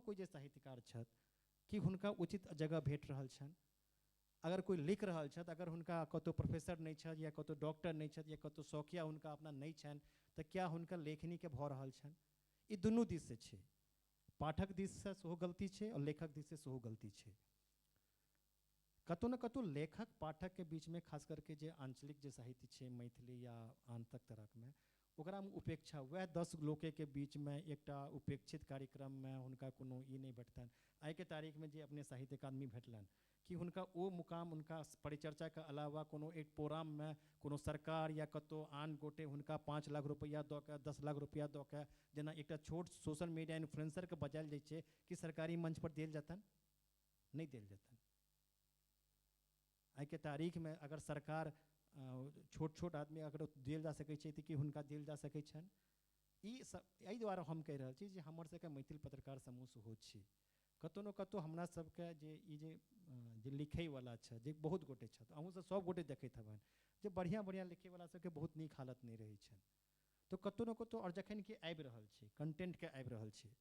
कोइ जे साहित्यकार छथि कि हुनका उचित जगह भेट रहल छनि? अगर कोइ लिख रहल छथि, अगर हुनका कतहु प्रोफेसर नहि छथि या कतहु डॉक्टर नहि छथि या कतहु शौकिया हुनका अपना नहि छनि, तऽ क्या हुनकर लेखनीके भऽ रहल छनि? ई दुनू दिससँ छै, पाठक दिससँ सेहो गलती छै आओर लेखक दिससँ सेहो गलती छै। कतहु ने कतहु लेखक पाठकके बीचमे खास करके जे आंचलिक जे साहित्य छै मैथिली या आन तक तरहकमे, ओकरामे उपेक्षा, वएह 10 लोकेके बीचमे एकटा उपेक्षित कार्यक्रममे हुनका कोनो ई नहि भेटतनि। आइके तारीखमे जे अपने साहित्य अकादमी भेटलनि कि हुनका ओ मुकाम, हुनका परिचर्चाके अलावा कोनो एक प्रोग्राममे कोनो सरकार या कतहु आन गोटे हुनका 5 लाख रुपैआ दऽ कऽ, 10 लाख रुपैआ दऽ कऽ, जेना एकटा छोट सोशल मीडिया इन्फ्लुएंसरके बजायल जाइ छै, कि सरकारी मंच पर देल जेतनि? नहि देल जेतनि। आइके तारीखमे अगर सरकार छोट छोट आदमी अगर देल जा सकै छै तऽ की हुनका देल जा सकै छनि? ई सब एहि दुआरे हम कहि रहल छी जे हमर सबके मैथिल पत्रकार समूह सेहो छी, कतहु ने कतहु हमरा सबके जे ई जे जे लिखैवला छथि, जे बहुत गोटे छथि, अहूँ सब सब गोटे देखैत हेबनि जे बढ़िआँ बढ़िआँ लिखैवला सबके बहुत नीक हालत नहि रहै छनि। तऽ कतहु ने कतहु, आओर जखन कि आबि रहल छै कंटेंटके आबि रहल छै,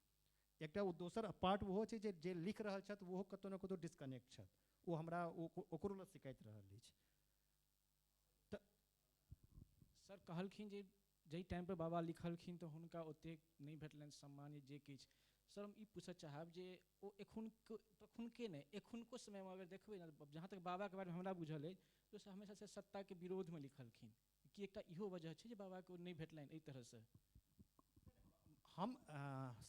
एकटा ओ दोसर पार्ट ओहो छै जे जे लिख रहल छथि ओहो कतहु ने कतहु डिस्कनेक्ट छथि, ओ हमरा ओकरो लए शिकायत रहल अछि। तऽ सर कहलखिन जे जाहि टाइमपर बाबा लिखलखिन तऽ हुनका ओतेक नहि भेटलनि सम्मान जे किछु। सर हम ई पूछऽ चाहब जे ओ एखुनको तखुनके नहि, एखुनको समयमे अगर देखबै ने, जहाँ तक बाबाके बारेमे हमरा बुझल अछि, तऽ ओ हमेशासँ सत्ताके विरोधमे लिखलखिन, कि एकटा इहो वजह छै जे बाबाके ओ नहि भेटलनि एहि तरहसँ? हम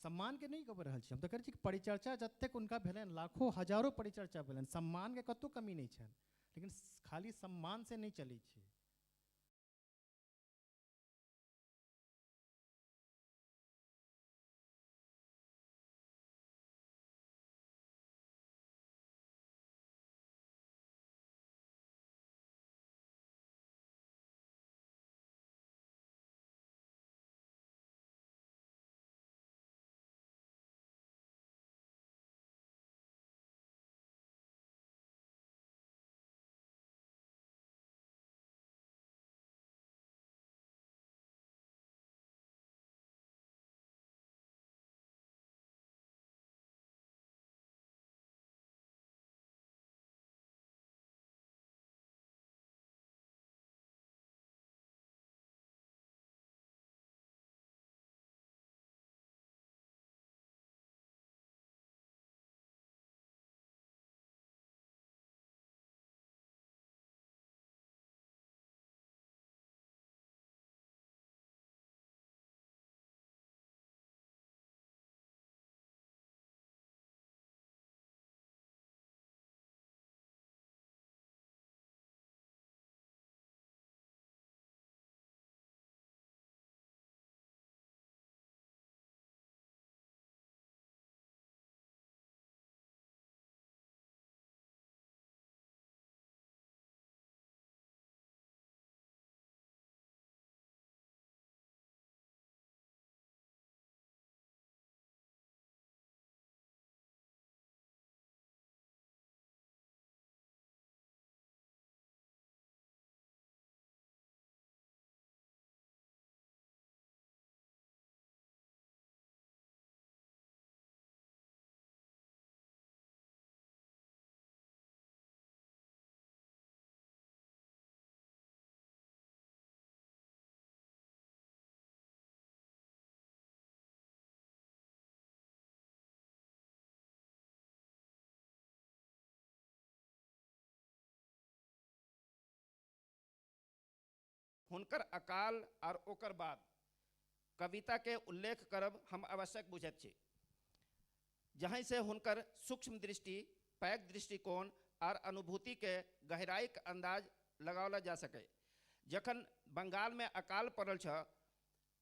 सम्मानके नहि कहि रहल छी, हम तऽ कहै छी कि परिचर्चा जतेक हुनका भेलनि, लाखों हजारों परिचर्चा भेलनि, सम्मानके कतहु कमी नहि छनि, लेकिन खाली सम्मानसँ नहि चलै छै। हुनकर अकाल और ओकर बाद कविता के उल्लेख करब हम आवश्यक बुझैत छी, जहाँ से हुनकर सूक्ष्म दृष्टि, पैघ दृष्टिकोण और अनुभूति के गहराई के अंदाज लगावल जा सके। जखन बंगाल में अकाल पड़ल छ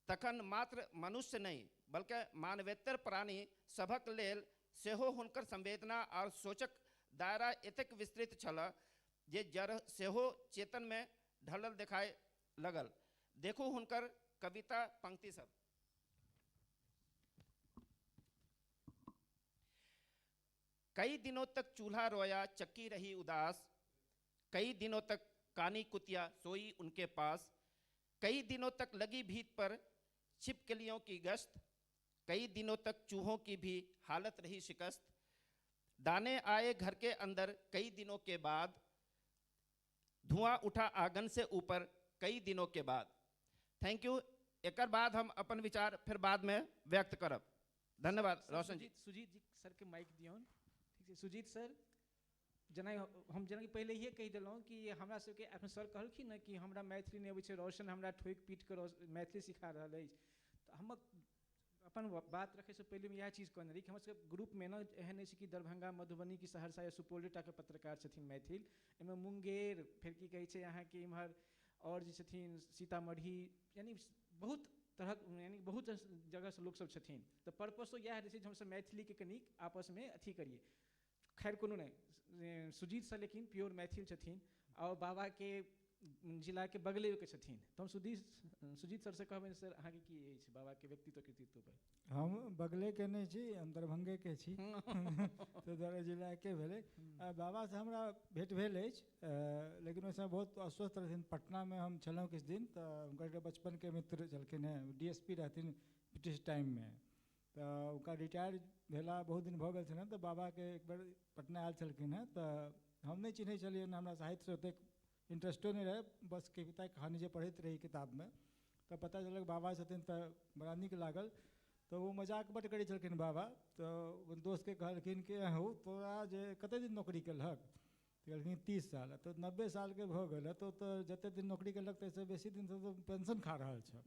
तखन मात्र मनुष्य नहीं बल्कि मानवेतर प्राणी सभक लेल सेहो हुनकर संवेदना और सोचक दायरा एतेक विस्तृत छल जे जड़ सेहो चेतन में ढलल देखाए लगल। देखू हुनकर कविता पंक्ति सब। कई दिनों तक चूल्हा रोया चक्की रही उदास, कई दिनों तक कानी कुतिया सोई उनके पास, कई दिनों तक लगी भीत पर छिपकलियों की गश्त, कई दिनों तक चूहों की भी हालत रही शिकस्त। दाने आए घर के अंदर कई दिनों के बाद, धुआं उठा आंगन से ऊपर कई दिनों के बाद। Thank you. एकर बाद हम अपन विचार फिर बाद में व्यक्त करब। धन्यवाद रोशन जी। सुजीत जी सर के माइक दियौन। ठीक छै सुजीत सर, जेना हम जेनाकि पहिलहिए कहि देलहुँ कि हमरा सबके एखन सर कहलखिन ने कि हमरा मैथिली नहि अबै छै, रोशन हमरा ठोकि पीट कऽ मैथिली सिखा रहल अछि। तऽ हम अपन बात रखैसँ पहिले हम इएह चीज कहने रही कि हमर सबके ग्रुपमे ने एहन नहि छै कि दरभंगा, मधुबनी कि सहरसा या सुपौले टाके पत्रकार छथिन मैथिल, एहिमे मुंगेर, फेर की कहै छै अहाँके इम्हर आओर जे छथिन सीतामढ़ी, यानी बहुत तरहक, यानी बहुत जगहसँ लोकसब छथिन। तऽ पर्पसो इएह रहै छै जे हमसब मैथिलीके कनिक आपसमे अथी करियै। खैर कोनो नहि, सुजीत सर लेकिन प्योर मैथिल छथिन आओर बाबाके जिलाके बगलेके छथिन। तऽ हम सुजीत सरसँ कहबनि, सर अहाँके की अछि बाबाके व्यक्तित्व कृतित्व पर? हम बगलेके नहि छी, हम दरभंगेके छी, तऽ दुआरे जिलाके भेलै। बाबासँ हमरा भेँट भेल अछि, लेकिन ओहि समय बहुत अस्वस्थ रहथिन। पटनामे हम छलहुँ किछु दिन, तऽ हुनकर एकटा बचपनके मित्र छलखिन हेँ, DSP रहथिन ब्रिटिश टाइममे, तऽ हुनका रिटायर भेला बहुत दिन भऽ गेल छलनि। तऽ बाबाके एक बेर पटना आयल छलखिन हेँ, तऽ हम नहि चिन्है छलियनि, हमरा साहित्यसँ ओतेक इंटरेस्टो नहि रहै, बस कविता कहानी जे पढ़ैत रही किताबमे। तऽ पता चलल बाबा छथिन, तऽ बड़ा नीक लागल। तऽ ओ मजाक बड्ड करै छलखिन बाबा, तऽ दोस्तके कहलखिन कि हौ तोरा जे कतेक दिन नौकरी केलहक? तऽ कहलखिन 30 साल। तऽ 90 सालके भऽ गेल, तऽ जतेक दिन नौकरी केलक ताहिसँ बेसी दिनसँ तऽ पेंशन खा रहल छह।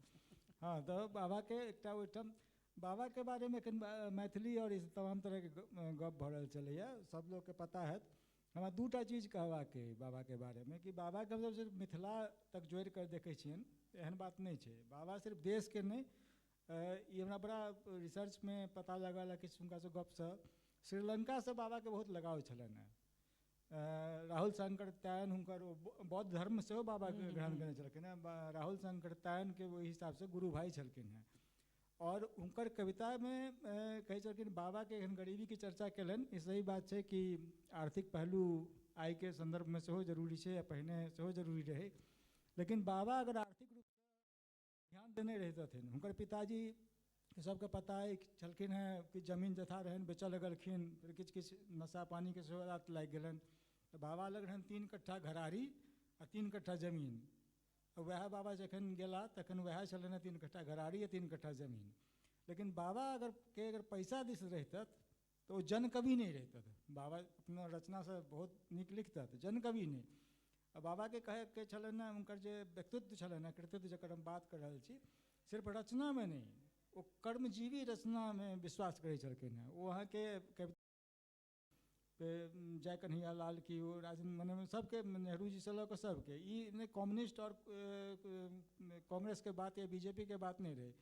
हँ, तऽ बाबाके एकटा ओहिठाम बाबाके बारेमे एखन मैथिली आओर ई तमाम तरहके गप भऽ रहल छलैए, सब लोकके पता हैत। हमरा दूटा चीज कहबाक अइ बाबाके बारेमे, कि बाबाके हमसब सिर्फ मिथिला तक जोड़ि कऽ देखै छियनि, एहन बात नहि छै। बाबा सिर्फ देशके नहि, ई हमरा बड़ा रिसर्चमे पता लागल है किछु हुनकासँ गपसँ, श्रीलंकासँ बाबाके बहुत लगाव छलनि हेँ। राहुल शंकर तायन हुनकर बौद्ध धर्म सेहो बाबाके ग्रहण केने छलखिन हेँ। राहुल शंकर तायनके ओहि हिसाबसँ गुरु भाई छलखिन हेँ। और हुनकर कवितामे कहै छलखिन बाबाके एहन गरीबीके चर्चा केलनि। ई सही बात छै कि आर्थिक पहलू आइके सन्दर्भमे सेहो जरूरी छै आ पहिने सेहो जरूरी रहै, लेकिन बाबा अगर आर्थिक रूपसँ ध्यान देने रहितथिन, हुनकर पिताजी सबके पता अइ छलखिन हेँ कि जमीन जथा रहनि बेचऽ लगलखिन, फेर किछु किछु नशा पानीके सेहो आदत लागि गेलनि। तऽ बाबा लग रहनि 3 कट्ठा घरारी आ 3 कट्ठा जमीन। वएह बाबा जखन गेला तखन वएह छलनि 3 कट्ठा घरारी आ 3 कट्ठा जमीन। लेकिन बाबा अगर पैसा दिस रहितथि तऽ ओ जनकवि नहि रहितथि। बाबा अपना रचनासँ बहुत नीक लिखतथि, जनकवि नहि। आ बाबाके कहैके छलनि हेँ, हुनकर जे व्यक्तित्व छलनि हेँ, कृतित्व जकर हम बात कऽ रहल छी, सिर्फ रचनामे नहि, ओ कर्मजीवी रचनामे विश्वास करै छलखिन हेँ। ओ अहाँके कविता जय कन्हैया लाल की ओ राजेंद्र मने सबके, नेहरू जीसँ लऽ कऽ सबके, ई नहि कम्युनिस्ट आओर कांग्रेसके बात या बीजेपीके बात नहि रहै।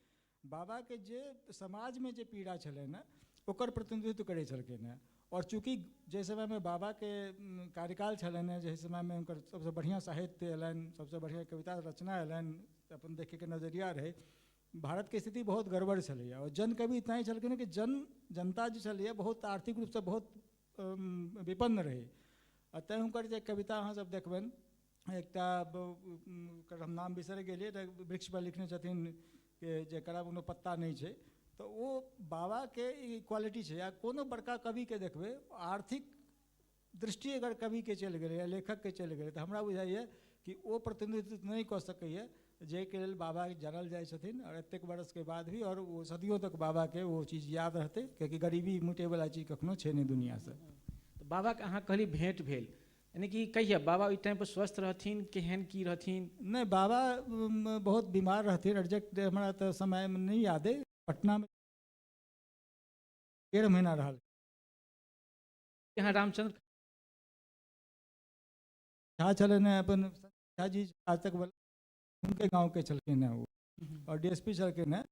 बाबाके जे समाजमे जे पीड़ा छलनि हेँ ओकर प्रतिनिधित्व करै छलखिन हेँ। और चूँकि जाहि समयमे बाबाके कार्यकाल छलनि हेँ, जाहि समयमे हुनकर सबसँ बढ़िआँ साहित्य अयलनि, सबसँ बढ़िआँ कविता रचना अयलनि, अपन देखैके नजरिया रहै, भारतके स्थिति बहुत गड़बड़ छलैए। और जनकवि तैँ छलखिन कि जनता जे छलैए बहुत आर्थिक रूपसँ बहुत विपन्न रहै। आ तैँ हुनकर जे कविता अहाँ सब देखबनि, एकटा हम नाम बिसरि गेलियै, वृक्षपर लिखने छथिन कि जकरा कोनो पत्ता नहि छै, तऽ ओ बाबाके ई क्वालिटी छै। आ कोनो बड़का कविके देखबै, आर्थिक दृष्टि अगर कविके चलि गेलै या लेखकके चलि गेलै, तऽ हमरा बुझाइए कि ओ प्रतिनिधित्व नहि कऽ सकैए, जाहिके लेल बाबा जानल जाइ छथिन। आओर एतेक बरसके बाद भी और ओ सदियों तक बाबाके ओ चीज याद रहतै, कियाकि गरीबी मिटैवला चीज कखनो छै नहि दुनिआँसँ। तऽ बाबाके अहाँ कहली भेँट भेल, यानी कि कहिया बाबा ओहि टाइमपर स्वस्थ रहथिन, केहन की रहथिन? नहि, बाबा बहुत बीमार रहथिन। एग्जैक्ट हमरा तऽ समयमे नहि याद अइ, पटनामे 1.5 महीना रहल। यहाँ रामचंद्र झा छलनि हेँ, अपन झा जी आज तक हुनके गाँवके छलखिन हेँ ओ, और DSP छलखिन हेँ।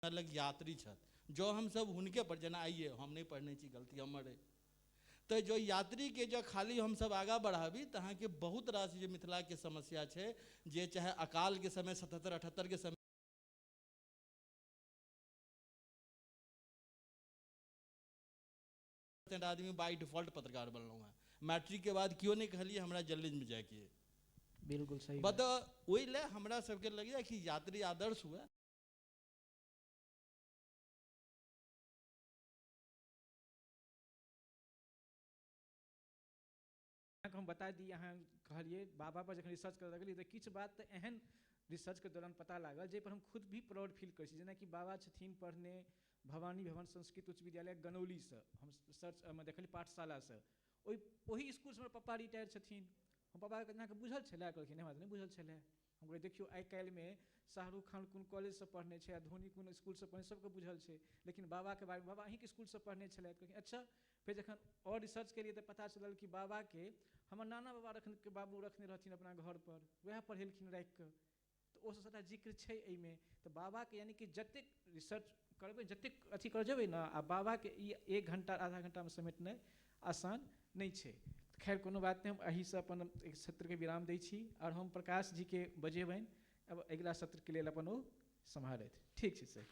लग यात्री छथि। जँ हमसब हुनके पर, जेना आइए हम नहि पढ़ने छी, गलती हमर अइ, तऽ जँ यात्रीके जँ खाली हमसब आगाँ बढ़ाबी तऽ अहाँके बहुत रास जे मिथिलाके समस्या छै, जे चाहे अकालके समय 77 78के समय आदमी बाई डिफॉल्ट पत्रकार बनलहुँ हेँ। मैट्रिकके बाद केओ नहि कहलियै हमरा जर्नलिज्म जाइके। बिल्कुल सही। बट ओहि लए हमरा सबके लगैए कि यात्री आदर्श हुए। अहाँके हम बता दी, अहाँ कहलियै बाबा पर जखन रिसर्च करऽ लगलियै तऽ किछु बात तऽ एहन रिसर्चके दौरान पता लागल जाहिपर हम खुद भी प्राउड फील करै छी। जेनाकि बाबा छथिन पढ़ने भवानी भवन संस्कृत उच्च विद्यालय गनौलीसँ, हम सर्चमे देखलियै पाठशालासँ, ओहि स्कूलसँ हमर पप्पा रिटायर छथिन। हम पापाके अहाँके बुझल छलै? कहलखिन हमरा तऽ नहि बुझल छलै। हम कहलियै देखियौ आइ काल्हिमे शाहरुख खान कोन कॉलेजसँ पढ़ने छै आ धोनी कोन स्कूलसँ पढ़ने सबके बुझल छै, लेकिन बाबाके बारेमे बाबा अहीँके स्कूलसँ पढ़ने छलथि। कहलखिन अच्छा। फेर जखन आओर रिसर्च केलियै तऽ पता चलल कि बाबाके हमर नाना बाबा रखने बाबू रखने रहथिन अपना घरपर, वएह पढ़ेलखिन राखिकऽ, तऽ ओ सब सबटा जिक्र छै एहिमे। तऽ बाबाके यानी कि जतेक रिसर्च करबै, जतेक अथी करऽ जेबै ने, आ बाबाके ई 1 घण्टा आधा घण्टामे समेटनाइ आसान नहि छै। खैर कोनो बात नहि, हम एहिसँ अपन एक सत्रके विराम दै छी आओर हम प्रकाश जीके बजेबनि अब अगिला सत्रके लेल अपन ओ सम्हारथि। ठीक छै सर।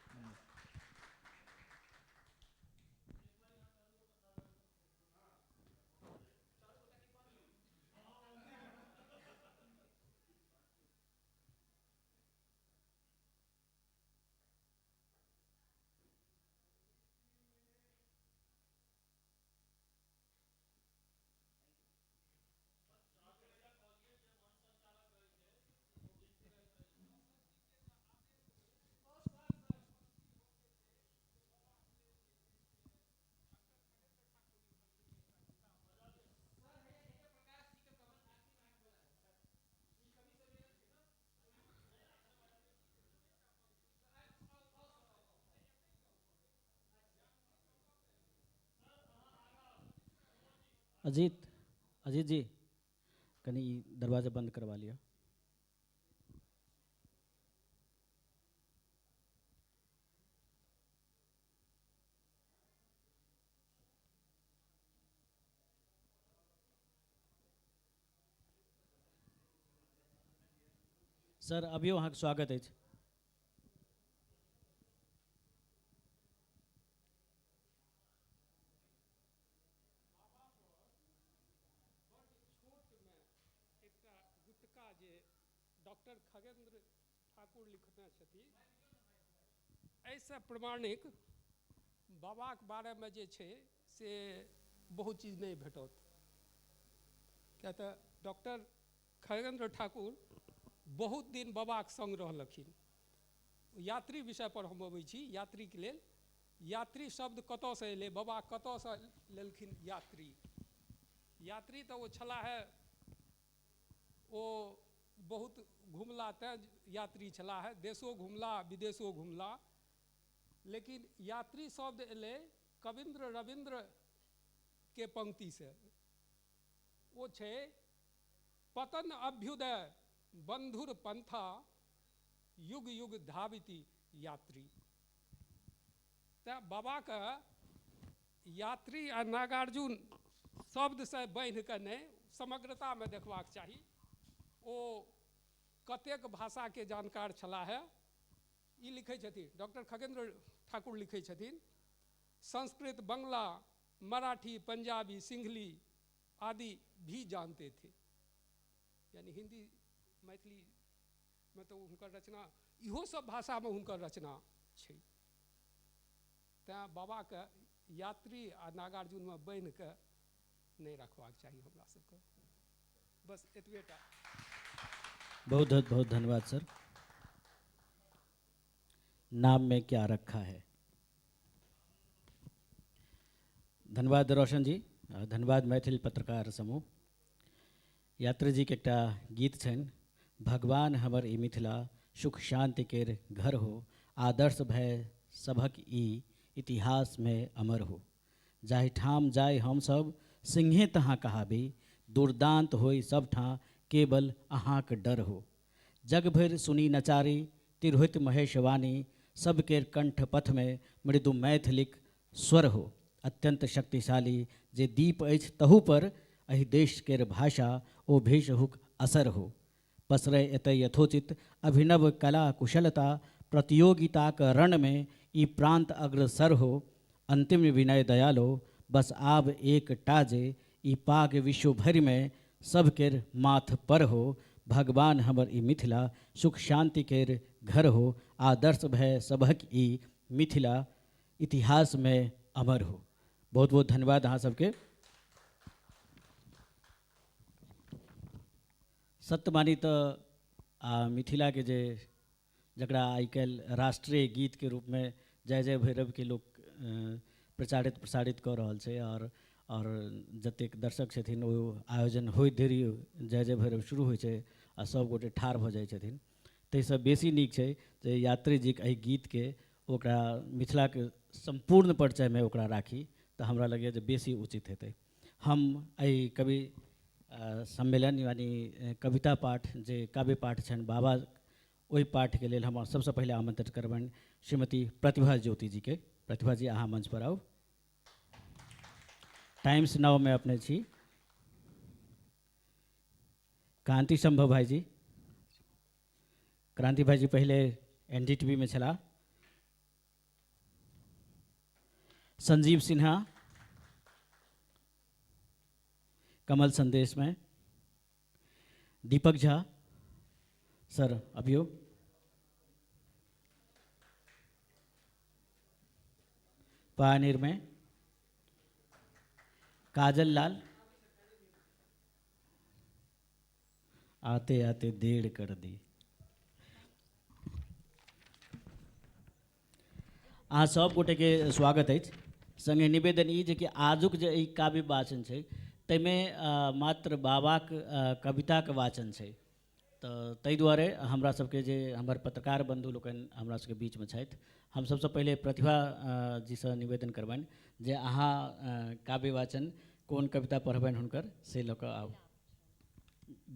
अजीत, अजीत जी कनि ई दरवाजा बंद करवा लिअ। सर अभियो अहाँके स्वागत अछि। गुटका जे डॉक्टर खगेंद्र ठाकुर लिखने छथिन, एहिसँ प्रमाणिक बाबाके बारेमे जे छै से बहुत चीज नहि भेटत, किया तऽ डॉक्टर खगेंद्र ठाकुर बहुत दिन बाबाके सङ्ग रहलखिन। यात्री विषय पर हम अबै छी। यात्रीके लेल यात्री शब्द कतऽसँ एलै, बाबा कतऽसँ लेलखिन यात्री? यात्री तऽ ओ छलाह है, ओ बहुत घुमला तैँ यात्री छलाह है, देशो घुमला विदेशो घुमला। लेकिन यात्री शब्द एलै कविन्द्र रविन्द्र के पंक्तिसँ, ओ छै पतन अभ्युदय बंधुर पंथा युग युग धाविति यात्री। तैँ बाबाके यात्री आ नागार्जुन शब्दसँ बान्हिकऽ नहि, समग्रतामे देखबाक चाही। ओ कतेक भाषाके जानकार छलाह है, ई लिखै छथिन डॉक्टर खगेंद्र ठाकुर लिखै छथिन, संस्कृत, बंगला, मराठी, पंजाबी, सिंघली आदि भी जानते थे। यानी हिंदी, मैथिली में तो हुनकर रचना, इहो सब भाषामे हुनकर रचना छै। तैँ बाबाके यात्री आ नागार्जुनमे बान्हिकऽ नहि रखबाक चाही हमरा सबके, बस एतबे टा। बहुत बहुत धन्यवाद सर। नाम में क्या रखा है। धन्यवाद रोशन जी, धन्यवाद मैथिल पत्रकार समूह। यात्री जी के एकटा गीत छनि, भगवान हमर ई मिथिला सुख शांति केर घर हो, आदर्श भय सभक ई इतिहास में अमर हो। जाहि ठाम जाय हम सब सिंहे तहाँ कहाबी, दुर्दांत होई सब ठाँ केवल अहाँक डर हो। जग भरि सुनी नचारी तिरहुत महेशवाणी, सबके कंठ पथमे मृदु मैथिलीक स्वर हो। अत्यंत शक्तिशाली जे दीप अछि तहू पर एहि देश केर भाषा ओ भेषहुक असर हो। पसरै एतय यथोचित अभिनव कला कुशलता, प्रतियोगिताक रणमे ई प्रांत अग्रसर हो। अंतिम विनय दयालो बस आब एक टा जे ई पाग विश्व भरिमे सबकेर माथ पर हो। भगवान हमर ई मिथिला सुख शांति केर घर हो, आदर्श भय सबहक ई मिथिला इतिहासमे अमर हो। बहुत बहुत धन्यवाद अहाँ सबके। सत्य मानी तऽ मिथिलाके जे जकरा आइ काल्हि राष्ट्रीय गीतके रूपमे जय जय भैरवके लोक प्रचारित प्रसारित कऽ रहल छै, आओर जतेक दर्शक छथिन ओ आयोजन होइत देरी जय जय भैरव शुरू होइ छै आ सब गोटे ठाढ़ भऽ जाइ छथिन। ताहिसँ बेसी नीक छै जे यात्रीजीके एहि गीतके ओकरा मिथिलाके सम्पूर्ण परिचयमे ओकरा राखी तऽ हमरा लगैए जे बेसी उचित हेतै। हम एहि कवि सम्मेलन यानी कविता पाठ जे काव्य पाठ छनि बाबा, ओहि पाठके लेल हम सबसँ पहिले आमंत्रित करबनि श्रीमती प्रतिभा ज्योति जीके। प्रतिभा जी अहाँ मंच पर आउ। टाइम्स now में अपने छी। क्रांति संभव भाईजी, क्रांति भाईजी पहिले एनडीटीवी में छलाह। संजीव सिन्हा कमल संदेश में, दीपक झा सर अभियो, पायनियर में काजल लाल, आते आते देर कर दी। अहाँ सब गोटे के स्वागत अछि। संगे निवेदन ई जे कि आजुक जे ई काव्य वाचन छै ताहिमे मात्र बाबाक कविताके वाचन छै, तऽ ताहि दुआरे हमरा सबके जे हमर पत्रकार बंधु लोकनि हमरा सबके बीचमे छथि, हम सबसँ पहिले प्रतिभा जीसँ निवेदन करबनि जे अहाँ काव्य वाचन कोन कविता पढ़बनि हुनकर से लऽ कऽ आउ।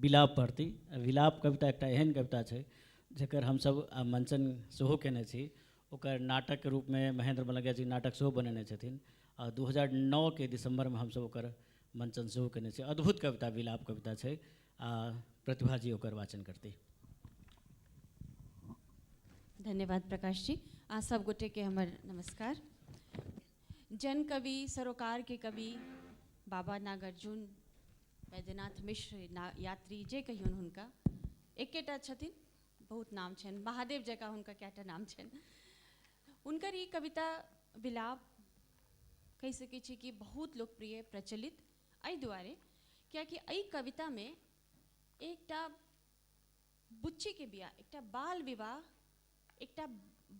विलाप पढ़ती। विलाप कविता एकटा एहन कविता छै जकर हमसब मंचन सेहो केने छी, ओकर नाटकके रूपमे महेंद्र मलंगिया जी नाटक सेहो बनेने छथिन आ 2009 के दिसंबरमे हमसब ओकर मंचन सेहो केने छी। अद्भुत कविता विलाप कविता छै आ प्रतिभा जी ओकर वाचन करती। धन्यवाद प्रकाश जी। आ सब गोटे के हमर नमस्कार। जन कवि सरोकार के कवि बाबा नागार्जुन वैद्यनाथ मिश्र यात्री जे कहियौन हुनका एकेटा छथिन, बहुत नाम छनि, महादेव जकाँ हुनका कएटा नाम छनि। हुनकर ई कविता विलाप कहि सकै छी कि बहुत लोकप्रिय प्रचलित एहि दुआरे कियाकि एहि कवितामे एकटा बुच्चीके बियाह, एकटा बाल विवाह, एकटा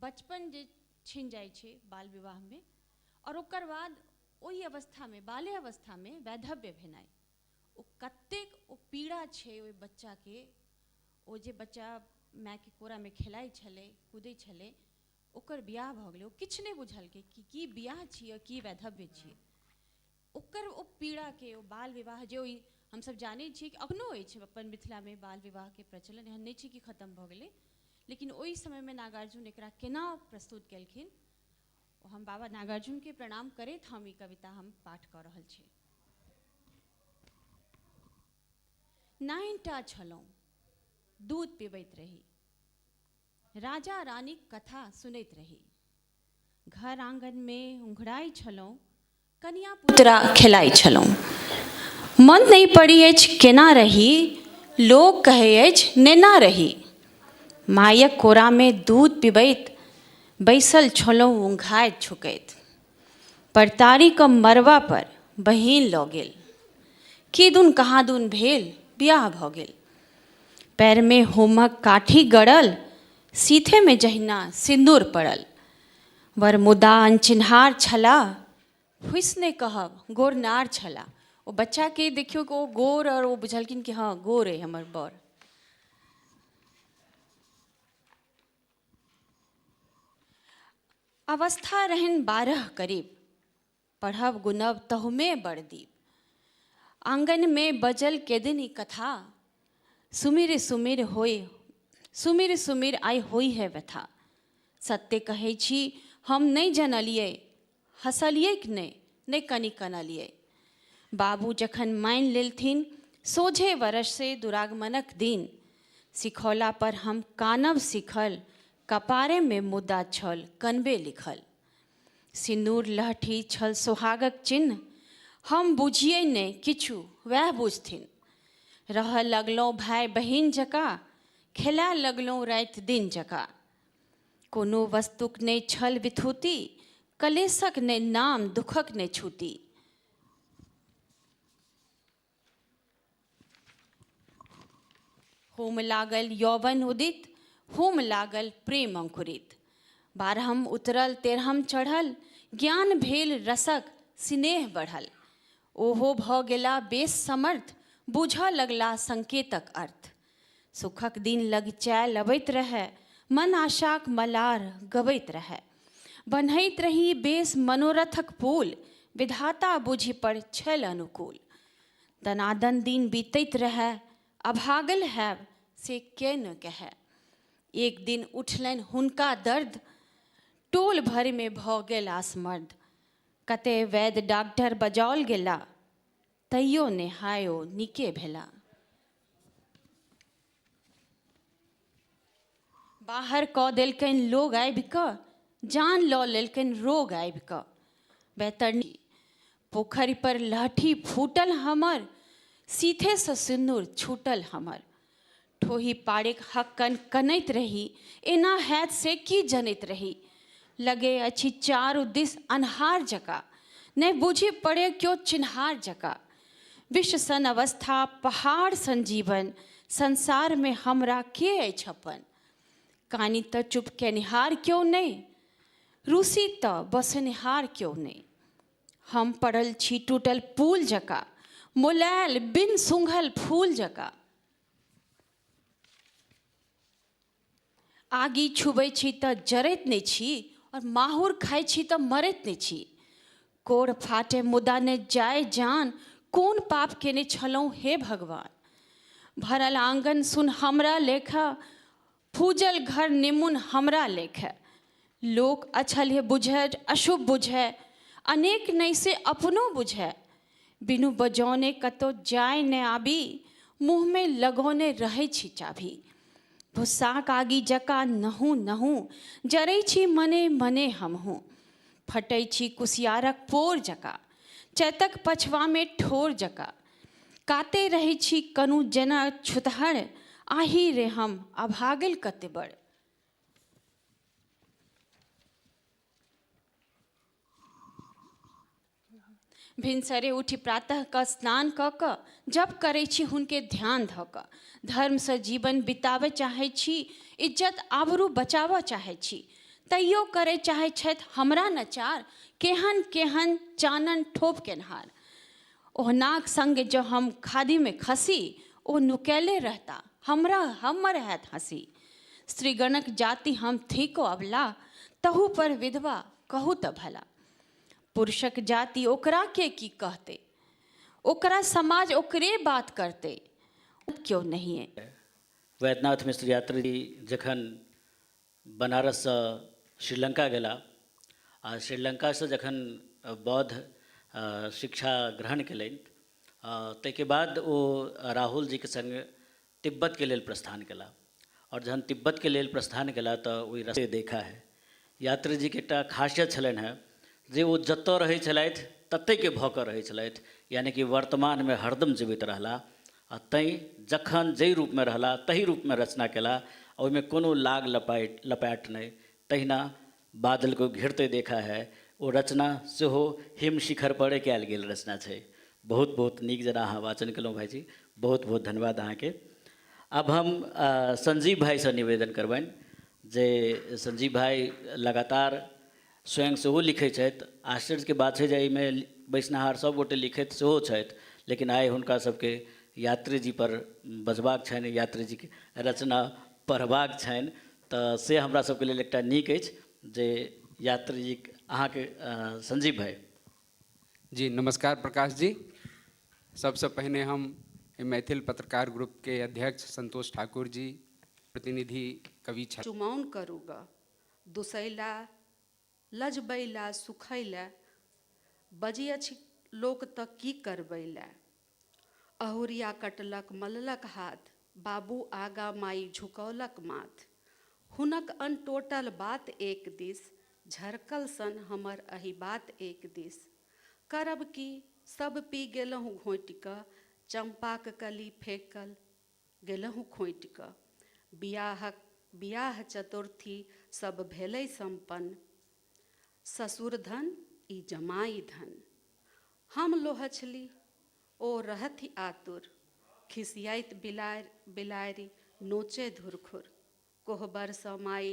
बचपन जे छिन जाइ छै बाल विवाहमे और ओकर बाद ओहि अवस्थामे बाले अवस्थामे वैधव्य भेनाइ, ओ कतेक ओ पीड़ा छै ओहि बच्चाके। ओ जे बच्चा मायके कोरामे खेलाइ छलै, कूदै छलै, ओकर बियाह भऽ गेलै, ओ किछु नहि बुझलकै कि की बियाह छियै की वैधव्य छियै। ओकर ओ पीड़ाके ओ बाल विवाह जे ओहि हमसब जानै छियै कि अखनो अछि अपन मिथिलामे बाल विवाहके प्रचलन, एहन नहि छै कि खत्म भऽ गेलै, लेकिन ओहि समयमे नागार्जुन एकरा केना प्रस्तुत केलखिन, ओ हम बाबा नागार्जुनके प्रणाम करैत हम ई कविता हम पाठ कऽ रहल छी। 9टा छलहुँ, दूध पिबैत रही, राजा रानीक कथा सुनैत रही, घर आंगनमे उंघराइ छलहुँ, कनिया पुतरा खेलाइ छलहुँ। मन नहि पड़ी अछि केना रही, लोक कहै अछि नेना रही, मायक कोरामे दूध पिबैत बैसल छलहुँ उंघाइत छुकैत, परतारी कऽ मरबा पर बहिन लऽ गेल, की दुन कहाँ दुन भेल बियाह भऽ गेल, पैरमे होमक काठी गड़ल, सीथेमे जहिना सिन्दूर पड़ल, वर मुदा अनचिन्हार छला, फुसि नहि कहब गोरनार छला। ओ बच्चाके देखियौ कि ओ गोर आओर ओ बुझलखिन कि हँ गोर अइ हमर बर। अवस्था रहनि 12 करीब, पढ़ब गुनब तहुमे बड़ दीप, आंगनमे बजल केदिन ई कथा, सुमिर सुमिर होय सुमिर सुमिर आइ होई है व्यथा, सत्य कहै छी हम नहि जनलियै, हँसलियैक नहि, नहि कनि कनलियै। बाबू जखन मानि लेलथिन सोझे वर्षे दुरागमनक दिन, सिखौला पर हम कानब सीखल, कपारेमे मुदा छल कनबे लिखल। सिन्दूर लहठी छल सोहागक चिन्ह, हम बुझियै नहि किछु वएह बुझथिन। रहऽ लगलहुँ भाय बहिन जकाँ, खेलाय लगलहुँ राति दिन जकाँ। कोनो वस्तुक नहि छल विथूति, कलेशक नहि नाम दुखक नहि छूति। होम लागल यौवन उदित, होम लागल प्रेम अंकुरित। बारहम उतरल तेरहम चढ़ल, ज्ञान भेल रसक स्नेह बढ़ल। ओहो भऽ गेला बेस समर्थ, बूझऽ लगला संकेतक अर्थ। सुखक दिन लगिचायल अबैत रहए, मन आशाक मलार गबैत रहए। बन्हैत रही बेस मनोरथक पुल, विधाता बुझि पर छल अनुकूल। दनादन दिन बीतैत रहए, अभागल हैब से के न कहए। एक दिन उठलनि हुनका दर्द, टोल भरिमे भऽ गेल आसमर्द। कते वैद्य डॉक्टर बजाओल गेला, तैयो ने हाय ओ नीके भेला। बाहर कऽ देलकनि लोग आबि कऽ, जान लऽ लेलकनि रोग आबि कऽ। बैतरणी पोखरि पर लहठी फूटल हमर, सीथेसँ सिन्दूर छूटल हमर। ठोही पाड़िक हक्कन कनैत रही, एना हैत से की जनैत रही। लगे अछि चारू दिस अन्हार जकाँ, नहि बूझि पड़े क्यो चिन्हार जकाँ। विष सन अवस्था पहाड़ सन जीवन, संसारमे हमरा के अछि अपन। कानी तऽ चुप केनिहार क्यो नहि, रूसी तऽ बसेनिहार क्यो नहि। हम पड़ल छी टूटल पुल जकाँ, मोलायल बिन सूँघल फूल जकाँ। आगि छुबै छी तऽ जरैत नहि छी, आओर माहुर खाइ छी तऽ मरैत नहि छी। कोढ़ फाटे मुदा ने जाय जान, कोन पाप केने छलहुँ हे भगवान। भरल आँगन सुन हमरा लेखा, फूजल घर निमुन हमरा लेखा। लोक अछल बुझै अशुभ बुझै, अनेक नहि से अपनो बुझै। बिनु बजौने कतौ जाय नहि आबी, मुँहमे लगौने रहै छी चाभी। भुस्साक आगि जकाँ नहु नहु जरै छी मने मने हमहूँ। फटै छी कुसियारक पोर जकाँ, चैतक पछवामे ठोर जकाँ। काते रहै छी कनु जेना छुतहर, आहि रे हम अभागल कते बड़। भिनसरे उठि प्रातः कऽ स्नान कऽ कऽ जप करै छी हुनके ध्यान धऽ कऽ। धर्मसँ जीवन बिताबय चाहै छी, इज्जत आबरू बचाबऽ चाहै छी, तैयो करै चाहै छथि हमरा नचार, केहन केहन चानन ठोप केनहार। ओहनाक संग जँ हम खाधिमे खसी, ओ नुकैले रहता हमरा हमर हैत हँसी। स्त्रीगणक जाति हम थिको अबला, तहू पर विधवा कहू तऽ भला। पुरुषक जाति ओकरा के की कहतै, ओकरा समाज ओकरे बात करतै, क्यो नहिए। वैद्यनाथ मिश्र यात्री जखन बनारससँ श्रीलङ्का गेला आ श्रीलङ्कासँ जखन बौद्ध शिक्षा ग्रहण केलनि ताहिके बाद ओ राहुल जीके सङ्ग तिब्बतके लेल प्रस्थान केला आओर जहन तिब्बतके लेल प्रस्थान केला तऽ ओहि रस्ते देखा है यात्री जीके एकटा खासियत छलनि हेँ जे ओ जतऽ रहै छलथि ततहिके भऽ कऽ रहै छलथि, यानि कि वर्तमानमे हरदम जीवित रहला आ तैँ जखन जाहि रूपमे रहला तही रूपमे रचना केला, ओहिमे कोनो लाग लपाटि लपाटि नहि। तहिना बादल को घिरते देखा है ओ रचना सेहो हिम शिखर पर कयल गेल रचना छै। बहुत बहुत नीक जेना अहाँ वाचन केलहुँ भाइजी, बहुत बहुत धन्यवाद अहाँके। आब हम संजीव भाइसँ निवेदन करबनि जे संजीव भाइ लगातार स्वयं सेहो लिखै छथि। आश्चर्यके बात छै जे एहिमे बैसनिहार सभगोटे लिखैत सेहो छथि, लेकिन आइ हुनका सबके यात्री जी पर बजबाक छनि, यात्री जीके रचना पढ़बाक छनि, तऽ से हमरा सबके लेल एकटा नीक अछि जे यात्री जी अहाँके संजीव भाइ। जी नमस्कार प्रकाश जी। सबसँ पहिने हम मैथिल पत्रकार ग्रुपके अध्यक्ष संतोष ठाकुर जी, प्रतिनिधि कवि छथि। चुमाओन करू ग दुसैला लजबैला सुखैला, बजै अछि लोक तऽ की करबैला। अहुरिया कटलक मललक हाथ, बाबू आगा माइ झुकौलक माथ। हुनक अनटोटल बात एक दिस, झरकल सन हमर अहि बात एक दिस। करब की सब पी गेलहुँ घोंटि कऽ, चम्पाक कली फेकल गेलहुँ खोंटि कऽ। बियाहक बियाह चतुर्थी सब भेलै सम्पन्न, ससुर धन ई जमाइ धन। हम लोहछली ओ रहथि आतुर, खिसियाइत बिलाड़ि बिलाड़ि नोचय धुरखुर। कोहबरसँ माइ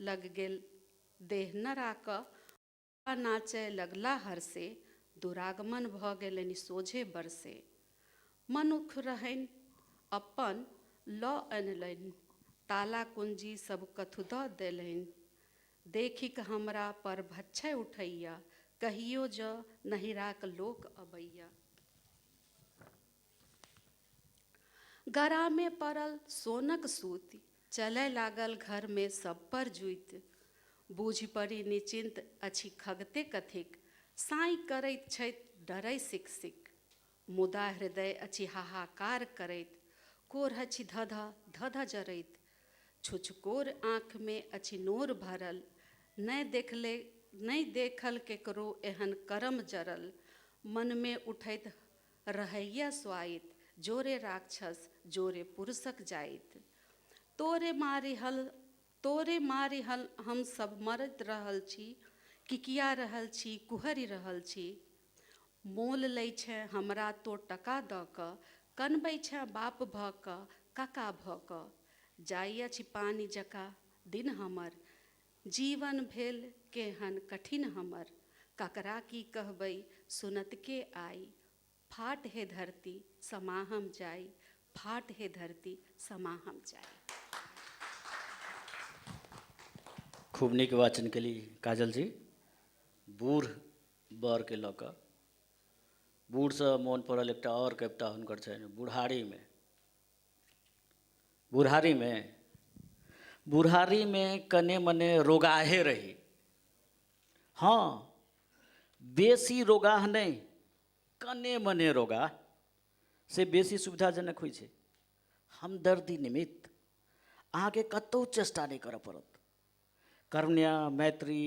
लग गेल देह नरा कऽ, नाचय लगला हर्षे, दुरागमन भऽ गेलनि सोझे बरसे। मनुख रहनि अपन लऽ अनलनि, ताला कुंजी सब कथु दऽ देलनि। देखिक हमरा पर भच्छय उठैया, कहियो जँ नहिराक लोक अबैया। गरामे पड़ल सोनक सूति, चलय लागल घरमे सब पर जूति। बूझि पड़ी निचिन्त अछि खगते कथिक, साँइ करैत छथि डरै सिक सिक। मुदा हृदय अछि हाहाकार करैत, कोढ़ अछि धध धध जरैत। छुछकोर आँखिमे अछि नोर भरल, नहि देखले नहि देखल केकरो एहन करम जरल। मनमे उठैत रहैया स्वाइत, जोरे राक्षस जोरे पुरुषक जाइत। तोरे मारि हल तोरे मारि हल हम सब मरैत रहल छी, किकिया रहल छी कुहरि रहल छी। मोल लै छेँ हमरा तोँ टका दऽ कऽ, कनबै छेँ बाप भऽ कऽ काका भऽ कऽ। जाइ अछि पानि जकाँ दिन हमर, जीवन भेल केहन कठिन हमर। ककरा की कहबै सुनत के आइ, फाट हे धरती समा हम जाइ, फाट हे धरती समा हम जाइ। खूब नीक वाचन केली काजल जी। बूढ़ बरके लऽ कऽ बूढ़सँ मोन पड़ल एकटा आओर कविता हुनकर छनि बुढ़ारीमे। बुढ़ारीमे बुढ़ारीमे कने मने रोगाहे रही, हँ बेसी रोगाह नहि, कने मने रोगाह से बेसी सुविधाजनक होइ छै। हमदर्दी निमित्त अहाँके कतहु चेष्टा नहि करऽ पड़त। करुणा, मैत्री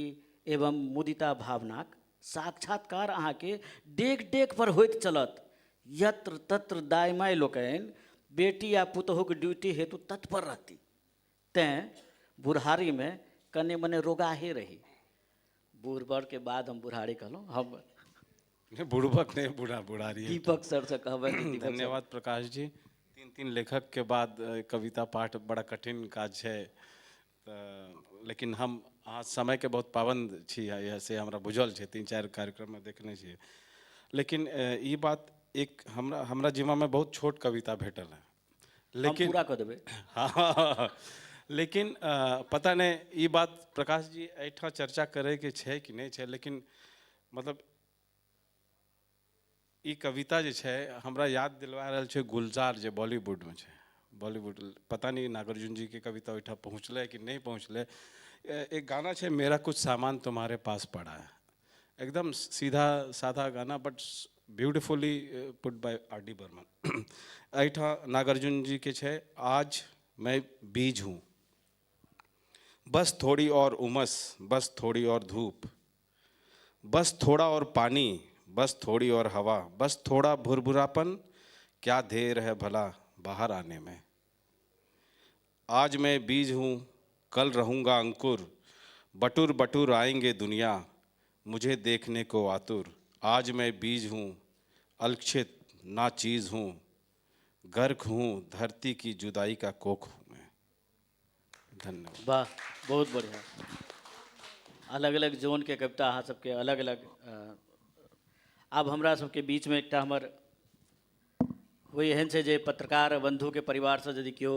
एवं मुदिता भावनाक साक्षात्कार अहाँके डेग डेग पर होइत चलत। यत्र तत्र दाइ माइ लोकनि बेटी आ पुतहुक ड्यूटी हेतु तत्पर रहती। तेँ बुढ़ारीमे कने मने रोगाहे रही। बूढ़ बरके बाद हम बुढ़ारी कहलहुँ। हम नहि, बुढ़बक नहि, बुढ़ा बुढ़ारी। दीपक सरसँ कहबनि। दीपक सर। धन्यवाद प्रकाश जी। तीन तीन लेखक के बाद कविता पाठ बड़ा कठिन काज छै, तऽ लेकिन हम अहाँ समयके बहुत पाबन्द छी से हमरा बुझल छै, 3-4 कार्यक्रममे देखने छियै। लेकिन ई बात एक हमरा हमरा जिम्मामे बहुत छोट कविता भेटल है, लेकिन पूरा कऽ देबै। हँ, लेकिन पता नहि ई बात प्रकाश जी एहिठाम चर्चा करैके छै कि नहि छै, लेकिन मतलब ई कविता जे छै हमरा याद दिलवा रहल छै गुलजार जे बॉलीवुडमे छै। बॉलीवुड पता नहि नागार्जुन जीके कविता ओहिठाम पहुँचलै कि नहि पहुँचलै। एक गाना छै मेरा कुछ सामान तुम्हारे पास पड़ा है, एकदम सीधा साधा गाना but beautifully put by R D Burman. एहिठाम नागार्जुन जीके छै आज मैं बीज हूँ, बस थोड़ी और उमस, बस थोड़ी और धूप, बस थोड़ा और पानी, बस थोड़ी और हवा, बस थोड़ा भुरभुरापन, क्या देर है भला बाहर आने में। आज मैं बीज हूँ, कल रहूँगा अंकुर, बटुर बटुर आएंगे दुनिया मुझे देखने को आतुर। आज मैं बीज हूँ, अलक्षित ना चीज़ हूँ, गर्क हूँ, धरती की जुदाई का कोख हूँ मैं। धन्यवाद। वाह, बहुत बढ़िया। अलग अलग जोनके कविता अहाँ सबके अलग अलग। आब हमरा सबके बीचमे एकटा हमर कोइ एहन छै जे पत्रकार बन्धुके परिवारसँ यदि केओ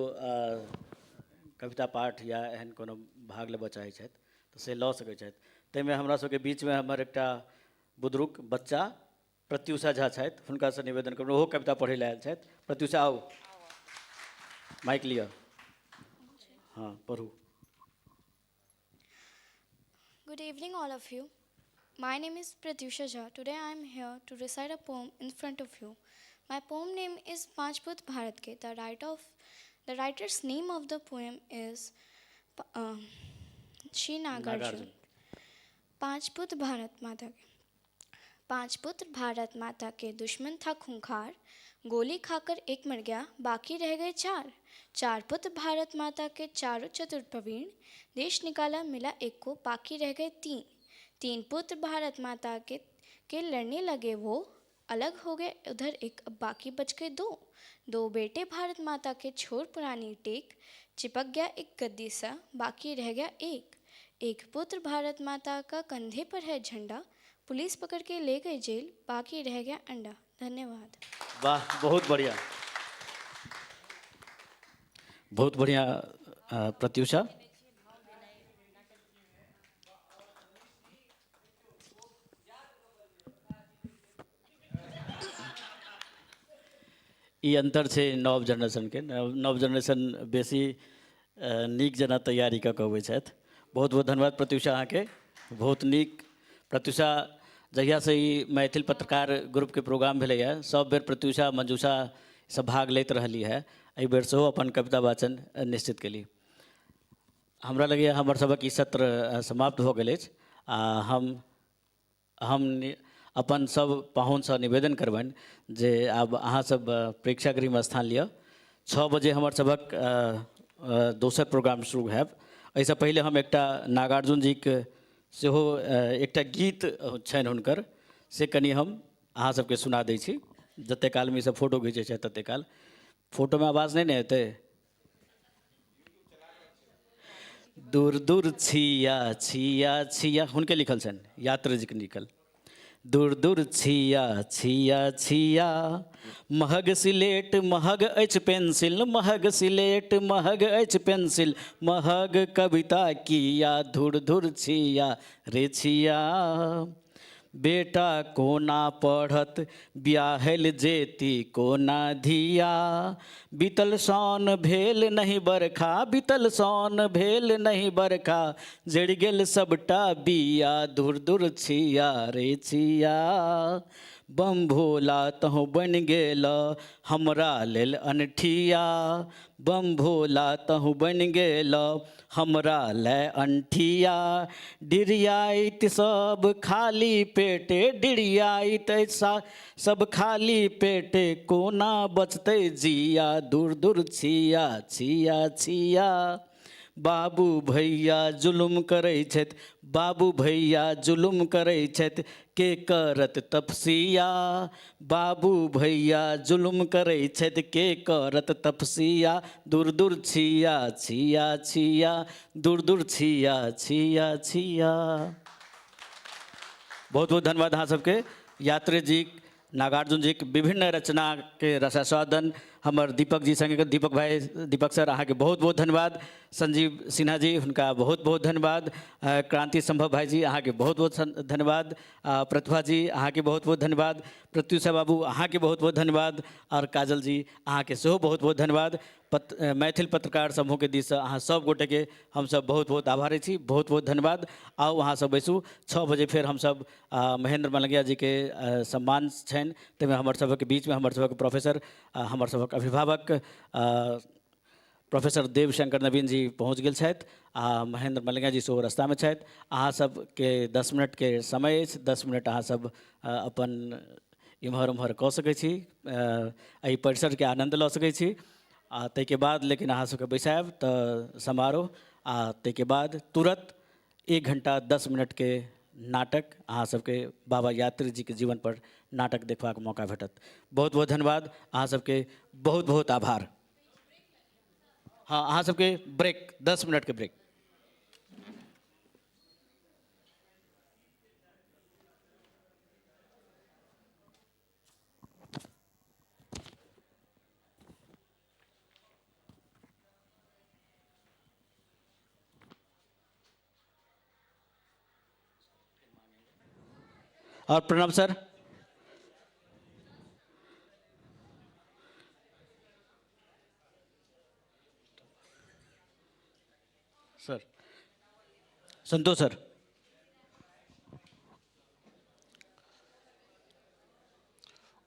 कविता पाठ या एहन कोनो भाग लेबऽ चाहै छथि तऽ से लऽ सकै छथि। ताहिमे हमरा सबके बीचमे हमर एकटा बुजुर्ग बच्चा प्रत्युषा झा छथि, हुनकासँ निवेदन करब, ओहो कविता पढ़ै लए आयल छथि। प्रत्युषा आउ, माइक लिअ, हँ पढ़ू। Good evening, all of you. My name is Pratyusha Jha. Today I am here to recite a poem in front of you. My poem name is Panch Put Bharat Ke. The writer's name of the poem is Shri Nagarjun. Nagarjun. पांच पुत्र भारत माता के। पांच पुत्र भारत माता के, दुश्मन था खूंखार, गोली खाकर एक मर गया, बाकी रह गए चार। चार पुत्र भारत माता के, चारों चतुर प्रवीण, देश निकाला मिला एक को, बाकी रह गए तीन। तीन पुत्र भारत माता के लड़ने लगे वो, अलग हो गए उधर एक, अब बाकी बच गए दो। दो बेटे भारत माता के, छोड़ पुरानी टेक, चिपक गया एक गद्दी सा, बाकी रह गया एक। एक पुत्र भारत माता का, कंधे पर है झंडा, पुलिस पकड़ के ले गई जेल, बाकी रह गया अंडा। धन्यवाद। वाह, बहुत बढ़िया, बहुत बढ़िया प्रत्युषा। ई अंतर छै नव जनरेशनके। नव जनरेशन बेसी नीक जेना तैयारी कऽ कऽ अबै छथि। बहुत बहुत धन्यवाद प्रत्युषा अहाँके, बहुत नीक। प्रत्युषा जहियासँ ई मैथिल पत्रकार ग्रुपके प्रोग्राम भेलैए सब बेर प्रत्युषा मंजूषा सब भाग लैत रहली है, एहि बेर सेहो अपन कविता वाचन निश्चित केली। हमरा लगैए हमर सबक ई सत्र समाप्त भऽ गेल अछि आ हम अपन सब पाहुनसँ निवेदन करबनि जे आब अहाँ सब प्रेक्षागृहमे स्थान लिअ। 6 बजे हमर सबक दोसर प्रोग्राम शुरू हैब। एहिसँ पहिले हम एकटा नागार्जुन जीके सेहो एकटा गीत छनि हुनकर, से कनि हम अहाँ सबके सुना दै छी। जतेक कालमे ईसब फोटो घिचै छथि ततेक काल फोटोमे आवाज नहि ने एतै। दूर दूर छिया छिया छिया, हुनके लिखल छनि, यात्री जीके लिखल। दूर दूर छिया छिया छिया, महग सिलेट महग अछि पेंसिल, महग सिलेट महग अछि पेंसिल, महग कविता किया धुर धुर छिया रे छिया। बेटा कोना पढ़त ब्याहल जेती कोना धिया, बीतल सौन भेल नहीं बरखा, बीतल सौन भेल नहीं बरखा, जड़ि गेल सबटा बिया धुर धुर छिया रे छिया। बम भोला तहु बनि गेल हमरा लेल अनठिया, बम भोला तहु बनि गेल हमरा ले अनठिया। डिरियाइत सब खाली पेटे, डिरियाइत सब खाली पेटे, कोना बचतै जिया दूर दूर छिया छिया छिया। बाबू भैया जुलुम करै छथि, बाबू भैया जुलुम करै छथि, के करत तपसिया। बाबू भैया जुलुम करै छथि, के करत तपसिया, दूर दूर छिया छिया छिया, दूर दूर छिया छिया छिया। बहुत बहुत धन्यवाद अहाँ सबके। यात्री जी नागार्जुन जी के विभिन्न रचना के रसास्वादन हमर दीपक जी संगे, दीपक भाई, दीपक सर अहाँके बहुत बहुत धन्यवाद। संजीव सिन्हा जी हुनका बहुत बहुत धन्यवाद। क्रांति संभव भाई जी अहाँके बहुत बहुत धन्यवाद। प्रतिभा जी अहाँके बहुत बहुत धन्यवाद। प्रत्युषा बाबू अहाँके बहुत बहुत धन्यवाद। और काजल जी अहाँके सेहो बहुत बहुत धन्यवाद। मैथिल पत्रकार समूहके दिससँ अहाँ सब गोटेके हमसब बहुत बहुत आभारी छी, बहुत बहुत धन्यवाद। आउ अहाँ सब बैसू। 6 बजे फेर हमसब महेंद्र मलंगिया जीके सम्मान छनि, ताहिमे हमर सबके बीचमे हमर सबके प्रोफेसर, हमर सबक अभिभावक प्रोफेसर देवशंकर नवीन जी पहुँच गेल छथि आ महेंद्र मलंगिया जी सेहो रास्तामे छथि। अहाँ सबके 10 मिनटके समय अछि, 10 मिनट अहाँ सब अपन इम्हर उम्हर कऽ सकै छी, एहि परिसरके आनन्द लऽ सकै छी। आ ताहिके बाद लेकिन अहाँ सबके बैसायब तऽ समारोह, आ ताहिके बाद तुरंत 1 घंटा 10 मिनटके नाटक अहाँ सबके बाबा यात्री जीके जीवन पर नाटक देखबाक मौका भेटत। बहुत बहुत धन्यवाद अहाँ सबके, बहुत बहुत आभार। हाँ, अहाँ सबके ब्रेक 10 मिनटके ब्रेक। और Pranav sir, sir Santosh sir.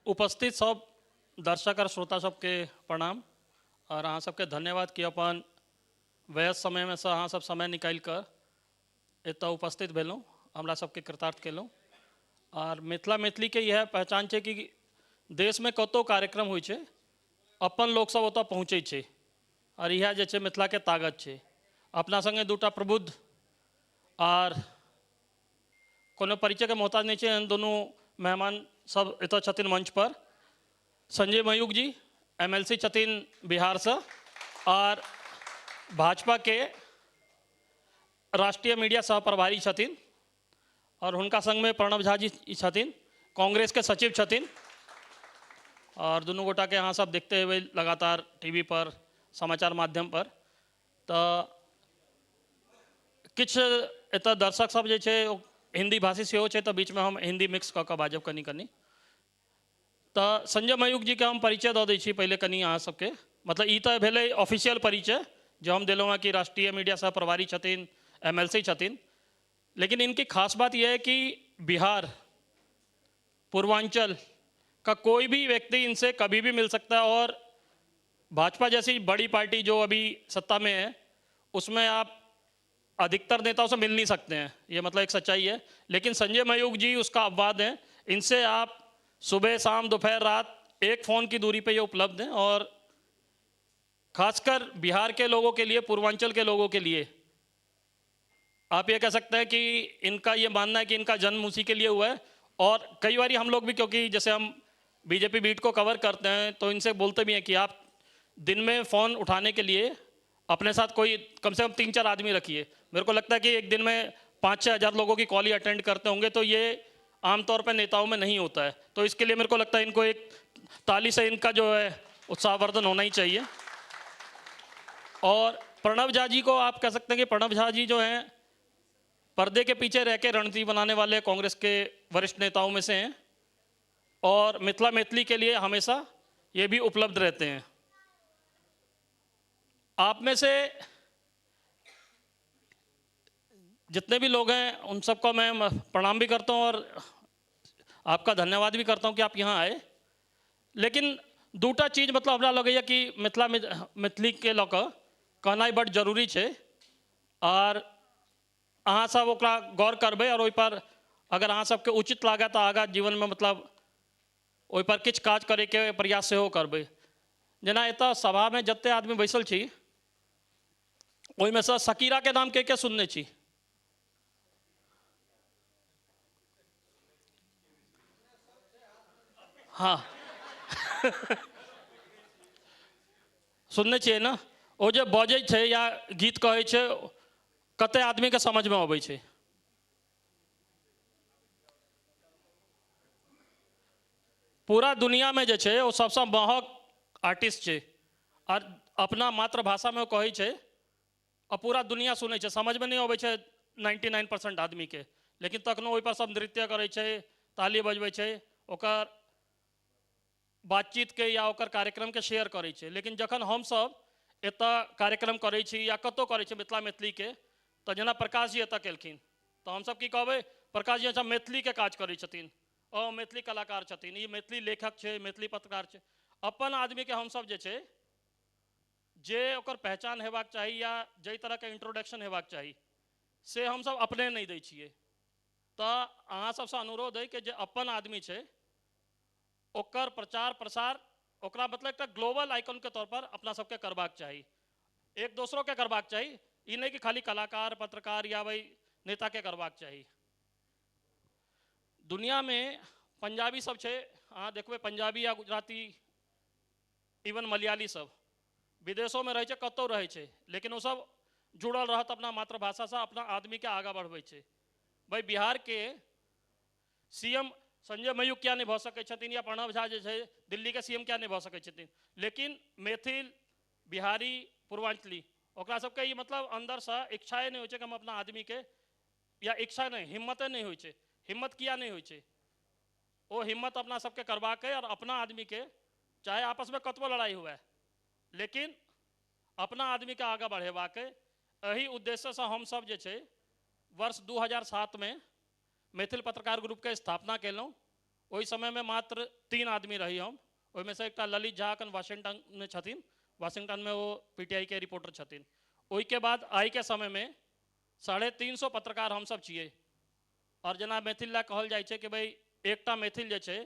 उपस्थित सब दर्शक और श्रोता सबके प्रणाम और अहाँ सबके धन्यवाद कि अपन व्यस्त समय में से अहाँ सब समय निकालि कऽ एतऽ उपस्थित भेलहुँ, हमरा सबके कृतार्थ केलहुँ। और मिथिला मैथिलीके इएह पहचान छै कि देशमे कतहु कार्यक्रम होइ छै अपन लोक सब ओतऽ पहुँचै छै और इएह जे छै मिथिलाके ताकत छै। अपना संगे दूटा प्रबुद्ध आर कोनो परिचयके मोहताज नहि छै एहन दुनू मेहमान सब एतऽ छथिन मंच पर। संजय मयूख जी MLC छथिन बिहारसँ और भाजपा के राष्ट्रीय मीडिया सह प्रभारी छथिन और हुनका संगमे प्रणव झा जी छथिन, कांग्रेस के सचिव छथिन। और दुनू गोटा के अहाँ सब देखते हेबै लगातार टीवी पर समाचार माध्यम पर। तऽ किछु एतऽ दर्शक सब जे छै हिंदी भाषी सेहो छै, तऽ बीचमे हम हिंदी मिक्स कऽ कऽ बाजब कनि कनि। तऽ संजय मयूख जी के हम परिचय दऽ दै छी पहिले कनि अहाँ सबके, मतलब ई तऽ भेलै ऑफिशियल परिचय जो हम देलहुँ हँ कि राष्ट्रीय मीडिया सह प्रभारी छथिन, MLC छथिन। लेकिन इनकी खास बात यह है कि बिहार पूर्वांचल का कोई भी व्यक्ति इनसे कभी भी मिल सकता है और भाजपा जैसी बड़ी पार्टी जो अभी सत्ता में है उसमें आप अधिकतर नेताओं से मिल नहीं सकते हैं, ये मतलब एक सच्चाई है। लेकिन संजय मयूख जी उसका अपवाद हैं, इनसे आप सुबह शाम दोपहर रात एक फ़ोन की दूरी पे ये उपलब्ध हैं। और खासकर बिहार के लोगों के लिए, पूर्वांचल के लोगों के लिए आप ये कह सकते हैं कि इनका ये मानना है कि इनका जन्म उसी के लिए हुआ है। और कई बार हम लोग भी, क्योंकि जैसे हम बीजेपी बीट को कवर करते हैं तो इनसे बोलते भी हैं कि आप दिन में फ़ोन उठाने के लिए अपने साथ कोई कम से कम 3-4 आदमी रखिए। मेरे को लगता है कि एक दिन में 5-6 हज़ार लोगों की कॉल ही अटेंड करते होंगे, तो ये आमतौर पर नेताओं में नहीं होता है। तो इसके लिए मेरे को लगता है इनको एक ताली से इनका जो है उत्साहवर्धन होना ही चाहिए। और प्रणव झा जी को आप कह सकते हैं कि प्रणव झा जी जो हैं पर्दे के पीछे रह के रणनीति बनाने वाले कांग्रेस के वरिष्ठ नेताओं में से हैं और मिथिला मैथिली के लिए हमेशा ये भी उपलब्ध रहते हैं। आप में से जितने भी लोग हैं उन सबको मैं प्रणाम भी करता हूं और आपका धन्यवाद भी करता हूं कि आप यहाँ आए। लेकिन दूटा चीज मतलब हमरा लगैया कि मिथिला मैथिली के लऽ कऽ कहनाइ बड्ड जरूरी छै और अहाँ सब ओकरा गौर करबै और ओहिपर अगर अहाँ सबके उचित लागत तऽ आगाँ जीवनमे मतलब ओहिपर किछु काज करैके प्रयास सेहो करबै। जेना एतऽ सभामे जते आदमी बैसल छी ओहिमे सँ शकीराके नाम के के सुनने छी? हाँ सुनने छियै ने? ओ जे बजै छै या गीत कहै छै कते आदमीके समझमे अबै छै? पूरा दुनियामे जे छै ओ सबसँ महग आर्टिस्ट छै और अपना मातृभाषामे ओ कहै छै आ पूरा दुनिया सुनै छै। समझमे नहि अबै छै 99% आदमीके, लेकिन तखनो ओहिपर सब नृत्य करै छै, ताली बजबै छै, ओकर बातचीतके या ओकर कार्यक्रमके शेयर करै छै। लेकिन जखन हमसब एतऽ कार्यक्रम करै छी या कतहु करै छी मिथिला मैथिलीके, तऽ जेना प्रकाश जी एतऽ केलखिन तऽ हमसब की कहबै, प्रकाश जी अच्छा मैथिलीके काज करै छथिन, ओ मैथिली कलाकार छथिन, ई मैथिली लेखक छै, मैथिली पत्रकार छै। अपन आदमीके हमसब जे छै जे ओकर पहचान हेबाक चाही या जाहि तरहके इंट्रोडक्शन हेबाक चाही से हमसब अपने नहि दै छियै। तऽ अहाँ सबसँ अनुरोध अइ कि जे अपन आदमी छै ओकर प्रचार प्रसार ओकरा मतलब एकटा ग्लोबल आइकॉनके तौर पर अपना सबके करबाक चाही, एक दोसरोके करबाक चाही। ई नहि कि खाली कलाकार पत्रकार या भाई नेताके करबाक चाही। दुनियामे पंजाबी सब छै, अहाँ देखबै पंजाबी या गुजराती इवन मलयाली सब विदेशोमे रहै छै, कतहु रहै छै, लेकिन ओ सब जुड़ल रहत अपना मातृभाषासँ, अपना आदमीके आगाँ बढ़बै छै। भाई बिहारके CM Sanjay Mayukh किया नहि भऽ सकै छथिन या प्रणव झा जे छै दिल्लीके CM किया नहि भऽ सकै छथिन, लेकिन मैथिल बिहारी पूर्वांचली ओकरा सबके ई मतलब अन्दरसँ इच्छाए नहि होइ छै कि हम अपना आदमीके, या इच्छा नहि हिम्मते नहि होइ छै। हिम्मत किया नहि होइ छै? ओ हिम्मत अपना सबके करबाक अइ और अपना आदमीके चाहे आपसमे कतबो लड़ाई हुए लेकिन अपना आदमीके आगाँ बढ़ेबाक अइ। एहि उद्देश्यसँ हमसब जे छै वर्ष 2007 में मैथिल पत्रकार ग्रुपके स्थापना केलहुँ ओहि समयमे मात्र 3 आदमी रही हम। ओहिमे से एकटा ललित झा अखन वाशिंगटनमे छथिन, वाशिंगटनमे ओ PTI के रिपोर्टर छथिन। ओहिके बाद आइके समयमे 350 पत्रकार हमसब छियै। और जेना मैथिल लए कहल जाइ छै कि भाई एकटा मैथिल जे छै,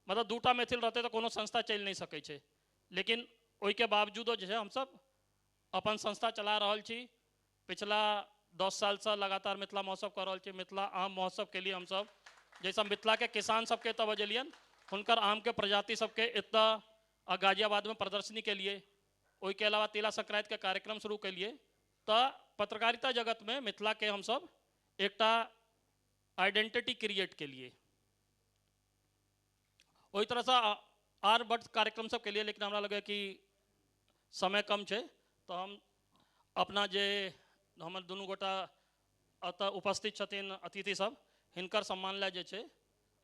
मतलब 2टा मैथिल रहतै तऽ कोनो संस्था चलि नहि सकै छै, लेकिन ओहिके बावजूदो जे छै हमसब अपन संस्था चला रहल छी। पिछला 10 सालसँ लगातार मिथिला महोत्सव कऽ रहल छी। मिथिला आम महोत्सव के लिए हमसब जैसे मिथिलाके किसान सबके एतऽ बजेलियनि, हुनकर आमके प्रजाति सबके एतऽ गाजियाबादमे प्रदर्शनी के लिए, ओहिके अलावा तिला संक्रांतिके कार्यक्रम शुरू केलिए। तऽ पत्रकारिता जगतमे मिथिलाके हमसब एकटा आइडेंटिटी क्रिएट केलिए। ओहि तरहसँ आर बड कार्यक्रम सब केलिए, लेकिन हमरा लगैए कि समय कम छै, तऽ हम अपना जे हमर दुनू गोटा एतऽ उपस्थित छथिन अतिथि सब, हिनकर सम्मान लए जे छै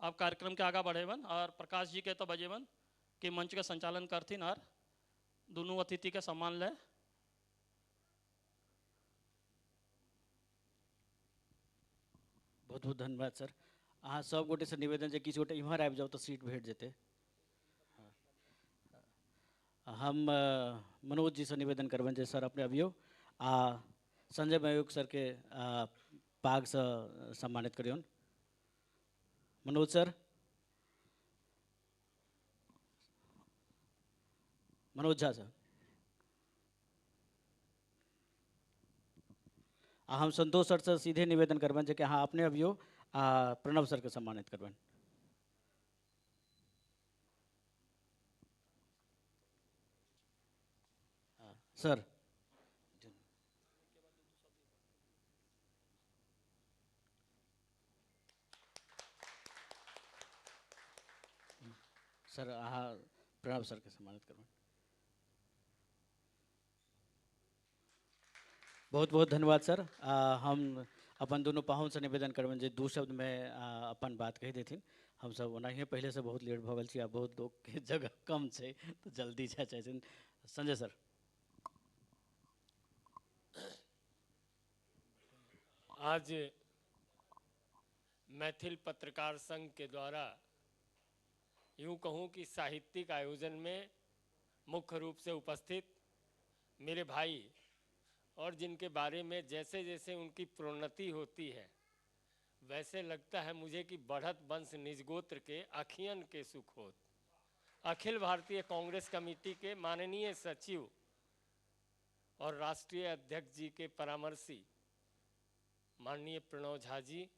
आब कार्यक्रमके आगाँ बढ़ेबनि और प्रकाश जी के एतऽ बजेबनि कि मंचके संचालन करथिन और दुनू अतिथिके सम्मान लए। बहुत बहुत धन्यवाद सर। अहाँ सब गोटेसँ निवेदन जे किछु गोटे इम्हर आबि जाउ तऽ सीट भेट जेतै। हम मनोज जीसँ निवेदन करबनि जे सर अपने अबियौ आ संजय मयूख सरके पागसँ सम्मानित करियौन। Manoj sir, Manoj Jha sir. आ हम संतोष सरसँ सीधे निवेदन करबनि जे कि अहाँ अपने अबियौ आ प्रणव सरके सम्मानित करबनि। सर सर अहाँ प्रणव सरके सम्मानित करबनि। बहुत बहुत धन्यवाद सर। हम अपन दुनू पाहुनसँ निवेदन करबनि जे 2 शब्दमे अपन बात कहि देथिन। हमसब ओनाहिए पहिलेसँ बहुत लेट भऽ गेल छी आ बहुत लोकके जगह कम छै तऽ जल्दी जाय चाहै छथिन। संजय सर। आज मैथिल पत्रकार संघ के द्वारा यूँ कहूँ कि साहित्यिक आयोजन में मुख्य रूप से उपस्थित मेरे भाई और जिनके बारे में जैसे जैसे उनकी प्रोन्नति होती है वैसे लगता है मुझे कि बढ़त वंश निजगोत्र के अखियन के सुख होत, अखिल भारतीय कांग्रेस कमेटी के माननीय सचिव और राष्ट्रीय अध्यक्ष जी के परामर्शी माननीय प्रणव झा जी,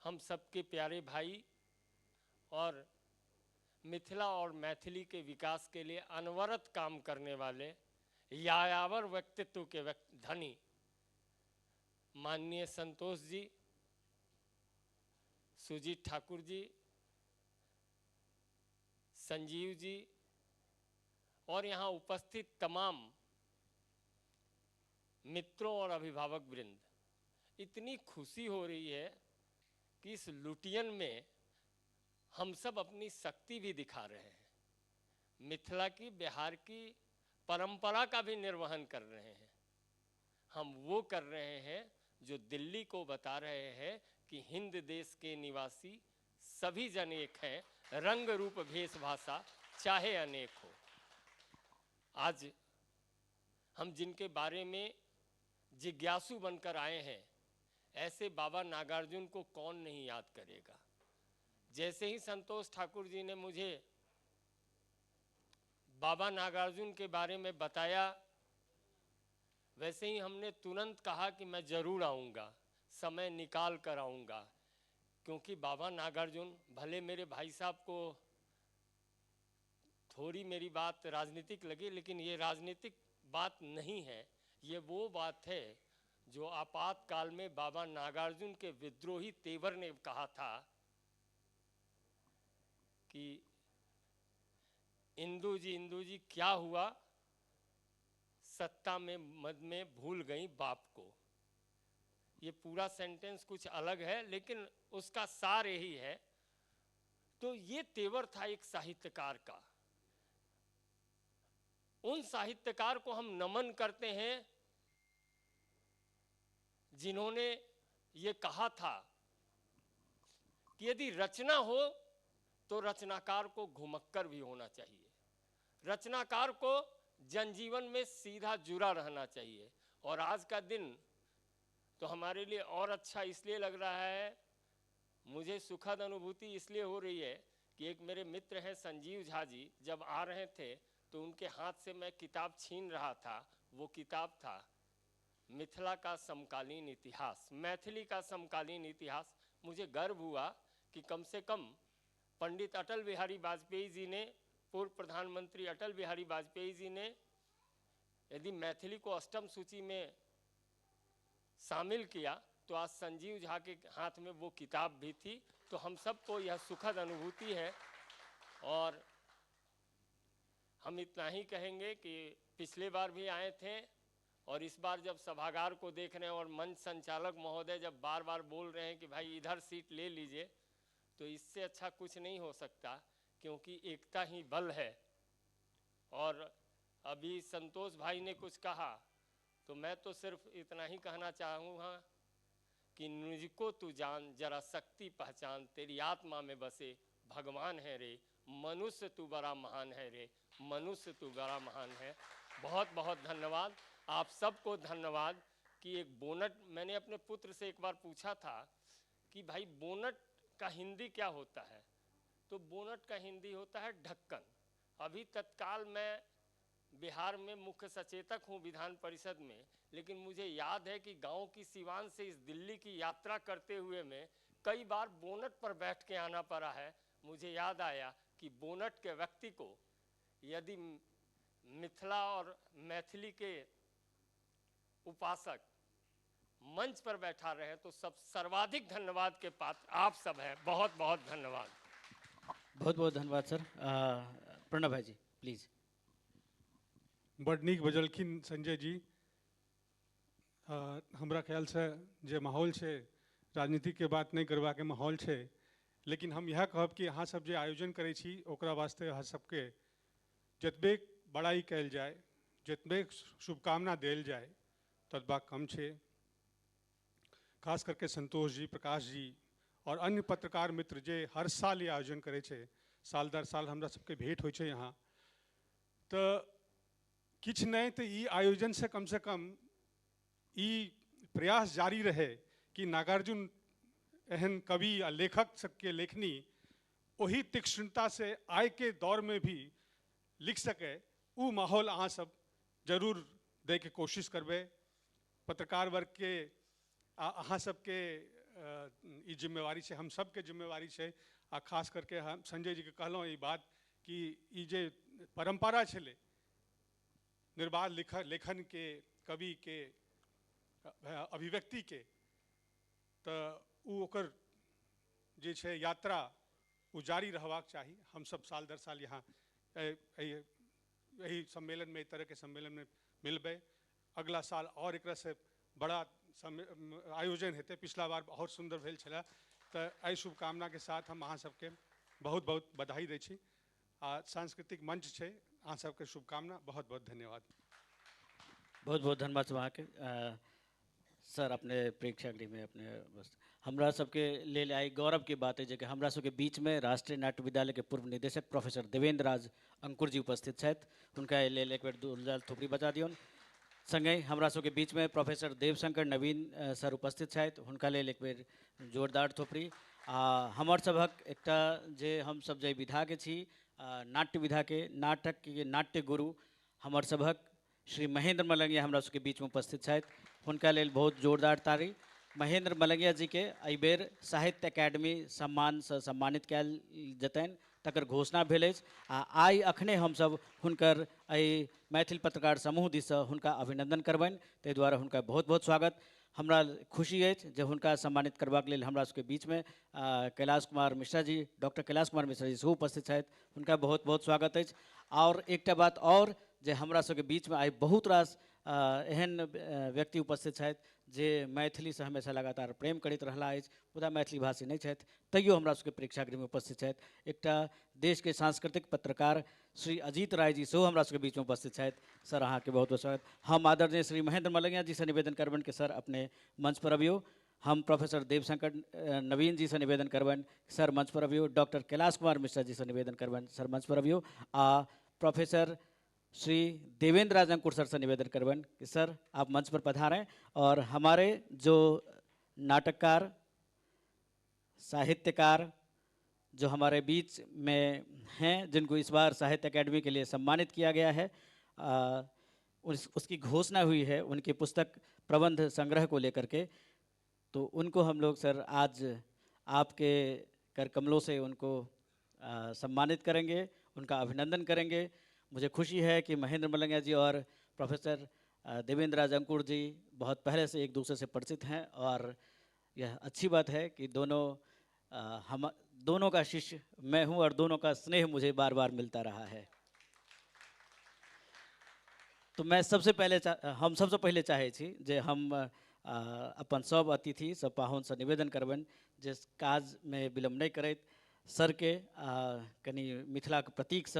हम सबके प्यारे भाई और मिथिला और मैथिली के विकास के लिए अनवरत काम करने वाले यायावर व्यक्तित्व के धनी माननीय संतोष जी, सुजीत ठाकुर जी, संजीव जी और यहाँ उपस्थित तमाम मित्रों और अभिभावक वृंद, इतनी खुशी हो रही है कि इस लुटियन में हम सब अपनी शक्ति भी दिखा रहे हैं, मिथिला की, बिहार की परंपरा का भी निर्वहन कर रहे हैं। हम वो कर रहे हैं जो दिल्ली को बता रहे हैं कि हिंद देश के निवासी सभी जन एक हैं, रंग रूप भेष भाषा चाहे अनेक हो। आज हम जिनके बारे में जिज्ञासु बनकर आए हैं, ऐसे बाबा नागार्जुन को कौन नहीं याद करेगा। जैसे ही संतोष ठाकुर जी ने मुझे बाबा नागार्जुन के बारे में बताया, वैसे ही हमने तुरंत कहा कि मैं ज़रूर आऊँगा, समय निकाल कर आऊँगा, क्योंकि बाबा नागार्जुन, भले मेरे भाई साहब को थोड़ी मेरी बात राजनीतिक लगी, लेकिन ये राजनीतिक बात नहीं है, ये वो बात है जो आपातकाल में बाबा नागार्जुन के विद्रोही तेवर ने कहा था कि इंदू जी, इंदू जी क्या हुआ, सत्ता में मद में भूल गई बाप को। ये पूरा सेंटेंस कुछ अलग है, लेकिन उसका सार यही है। तो ये तेवर था एक साहित्यकार का। उन साहित्यकार को हम नमन करते हैं जिन्होंने ये कहा था कि यदि रचना हो तो रचनाकार को घुमक्कर भी होना चाहिए, रचनाकार को जनजीवन में सीधा जुड़ा रहना चाहिए। और आज का दिन तो हमारे लिए और अच्छा इसलिए लग रहा है, मुझे सुखद अनुभूति इसलिए हो रही है कि एक मेरे मित्र हैं संजीव झा जी, जब आ रहे थे तो उनके हाथ से मैं किताब छीन रहा था। वो किताब था मिथिला का समकालीन इतिहास, मैथिली का समकालीन इतिहास। मुझे गर्व हुआ कि कम से कम पंडित अटल बिहारी वाजपेयी जी ने, पूर्व प्रधानमंत्री अटल बिहारी वाजपेयी जी ने यदि मैथिली को अष्टम सूची में शामिल किया तो आज संजीव झा के हाथ में वो किताब भी थी। तो हम सबको यह सुखद अनुभूति है। और हम इतना ही कहेंगे कि पिछले बार भी आए थे और इस बार जब सभागार को देख रहे हैं और मंच संचालक महोदय जब बार बार बोल रहे हैं कि भाई इधर सीट ले लीजिए, तो इससे अच्छा कुछ नहीं हो सकता, क्योंकि एकता ही बल है। और अभी संतोष भाई ने कुछ कहा तो मैं तो सिर्फ इतना ही कहना चाहूँगा कि मुझको तू जान, जरा शक्ति पहचान, तेरी आत्मा में बसे भगवान है रे, मनुष्य तू बड़ा महान है रे, मनुष्य तू बड़ा महान है। बहुत बहुत धन्यवाद आप सबको, धन्यवाद कि एक बोनट, मैंने अपने पुत्र से एक बार पूछा था कि भाई बोनट का हिंदी क्या होता है, तो बोनट का हिंदी होता है ढक्कन। अभी तत्काल मैं बिहार में मुख्य सचेतक हूँ विधान परिषद में, लेकिन मुझे याद है कि गांव की सिवान से इस दिल्ली की यात्रा करते हुए मैं कई बार बोनट पर बैठ के आना पड़ा है। मुझे याद आया कि बोनट के व्यक्ति को यदि मिथिला और मैथिली के उपासक मंच पर बैठा रहे तो सब सर्वाधिक धन्यवाद के पात्र आप सब हैं। बहुत बहुत धन्यवाद। बहुत बहुत धन्यवाद सर। प्रणव भाई जी प्लीज। बड नीक बजलखिन संजय जी। हमरा ख्याल से जे माहौल छै राजनीति के बात नहीं करबाक माहौल छै, लेकिन हम यह कहब कि अहाँ सब जे आयोजन करै छी ओकरा वास्ते अहाँ सबके जतबे बड़ाई कयल जाय, जतबे शुभकामना देल जाय ततबा कम छै। खास करके संतोष जी, प्रकाश जी और अन्य पत्रकार मित्र जे हर साल ये आयोजन करै छै, साल दर साल हमरा सबके भेंट होइ छै यहाँ, तऽ किछु नहि तऽ ई आयोजन से कम से कम ई प्रयास जारी रहे कि नागार्जुन एहन कवि आ लेखक सबके लेखनी ओही तीक्ष्णता से आय के दौर में भी लिख सके, उ माहौल अहाँ सब जरूर दै के कोशिश करबै। पत्रकार वर्ग के अहाँ सबके ई जिम्मेवारी छै, हम सबके जिम्मेवारी छै। आ खास करके हम संजय जी के कहलहुँ ई बात कि ई जे परम्परा छलै निर्बाध लेखन के, कवि के अभिव्यक्ति के, तऽ उ ओकर जे छै यात्रा उ जारी रहबाक चाही। हम सब साल दर साल यहाँ एहि सम्मेलन में, एहि तरहके सम्मेलन में मिलबै। अगला साल और एकरा से बड़ा आयोजन हेतै, पिछला बार बहुत सुंदर भेल छलै। तऽ एहि शुभकामना के साथ हम अहाँ सबके बहुत बहुत बधाई दै छी। आ सांस्कृतिक मंच छै, अहाँ सबके शुभकामना, बहुत बहुत धन्यवाद। बहुत बहुत धन्यवाद सब अहाँके। सर अपने प्रेक्षागृह में अपने बस हमरा सबके लेल आइ गौरव के बात है जे कि हमरा सबके बीच में राष्ट्रीय नाट्य विद्यालय के पूर्व निदेशक प्रोफेसर देवेंद्र राज अंकुर जी उपस्थित छथि, हुनका लेल एक बेर जोरदार थोपड़ी बजा दियौन। संगहि हमरा सबके बीच में प्रोफेसर देवशंकर नवीन सर उपस्थित छथि, हुनका लेल एक बेर जोरदार थोपड़ी। आ हमर सभक एकटा जे हम सब जे विधाके छी, नाट्य विधाके, नाटक के नाट्य गुरु हमर सभक श्री महेंद्र मलंगिया हमरा सबके बीच में उपस्थित छथि, हुनका लेल बहुत जोरदार ताली। महेंद्र मलंगिया जी के एहि बेर साहित्य अकादमी सम्मानसँ सम्मानित कयल जेतनि तकर घोषणा भेल अछि। आ आइ अखने हमसब हुनकर एहि मैथिल पत्रकार समूह दिससँ हुनका अभिनंदन करबनि, ताहि दुआरे हुनका बहुत बहुत स्वागत। हमरा खुशी अछि जे हुनका सम्मानित करबाक लेल हमरा सबके बीचमे कैलाश कुमार मिश्रा जी, डॉक्टर कैलाश कुमार मिश्रा जी सेहो उपस्थित छथि, हुनका बहुत बहुत स्वागत अछि। आओर एकटा बात आओर जे हमरा सबके बीचमे आइ बहुत रास एहन व्यक्ति उपस्थित छथि जे मैथिलीसँ हमेशा लगातार प्रेम करैत रहला अछि, मुदा मैथिली भाषी नहि छथि, तैयो हमरा सबके प्रेक्षागृहमे उपस्थित छथि। एकटा देशके सांस्कृतिक पत्रकार श्री अजीत राय जी सेहो हमरा सबके बीचमे उपस्थित छथि। सर अहाँके बहुत बहुत स्वागत। हम आदरणीय श्री महेंद्र मलंगिया जी से निवेदन करबनि कि सर अपने मंच पर अबियौ। हम प्रोफेसर देवशंकर नवीन जी से निवेदन करबनि सर मंच पर अबियौ, डॉक्टर कैलाश कुमार मिश्रा जी से निवेदन करबनि सर मंच पर अबियौ, आ प्रोफेसर श्री देवेंद्र राज अंकुर सर से निवेदन करबनि कि सर आप मंच पर पधारें और हमारे जो नाटककार साहित्यकार जो हमारे बीच में हैं, जिनको इस बार साहित्य अकेडमी के लिए सम्मानित किया गया है, उसकी घोषणा हुई है उनके पुस्तक प्रबंध संग्रह को लेकर के, तो उनको हम लोग सर आज आपके कर कमलों से उनको सम्मानित करेंगे, उनका अभिनंदन करेंगे। मुझे खुशी है कि महेंद्र मलंगिया जी और प्रोफेसर देवेंद्र राज अंकुर जी बहुत पहले से एक दूसरे से परिचित हैं और यह अच्छी बात है कि दोनों हम दोनों का शिष्य मैं हूं और दोनों का स्नेह मुझे बार बार मिलता रहा है। तो मैं सबसे पहले हम सबसे पहले चाहे छी जे हम अपन सब अतिथि सब पाहुन से निवेदन करबनि जे काज में विलम्ब नहीं करैत सर के कनि मिथिला के प्रतीक से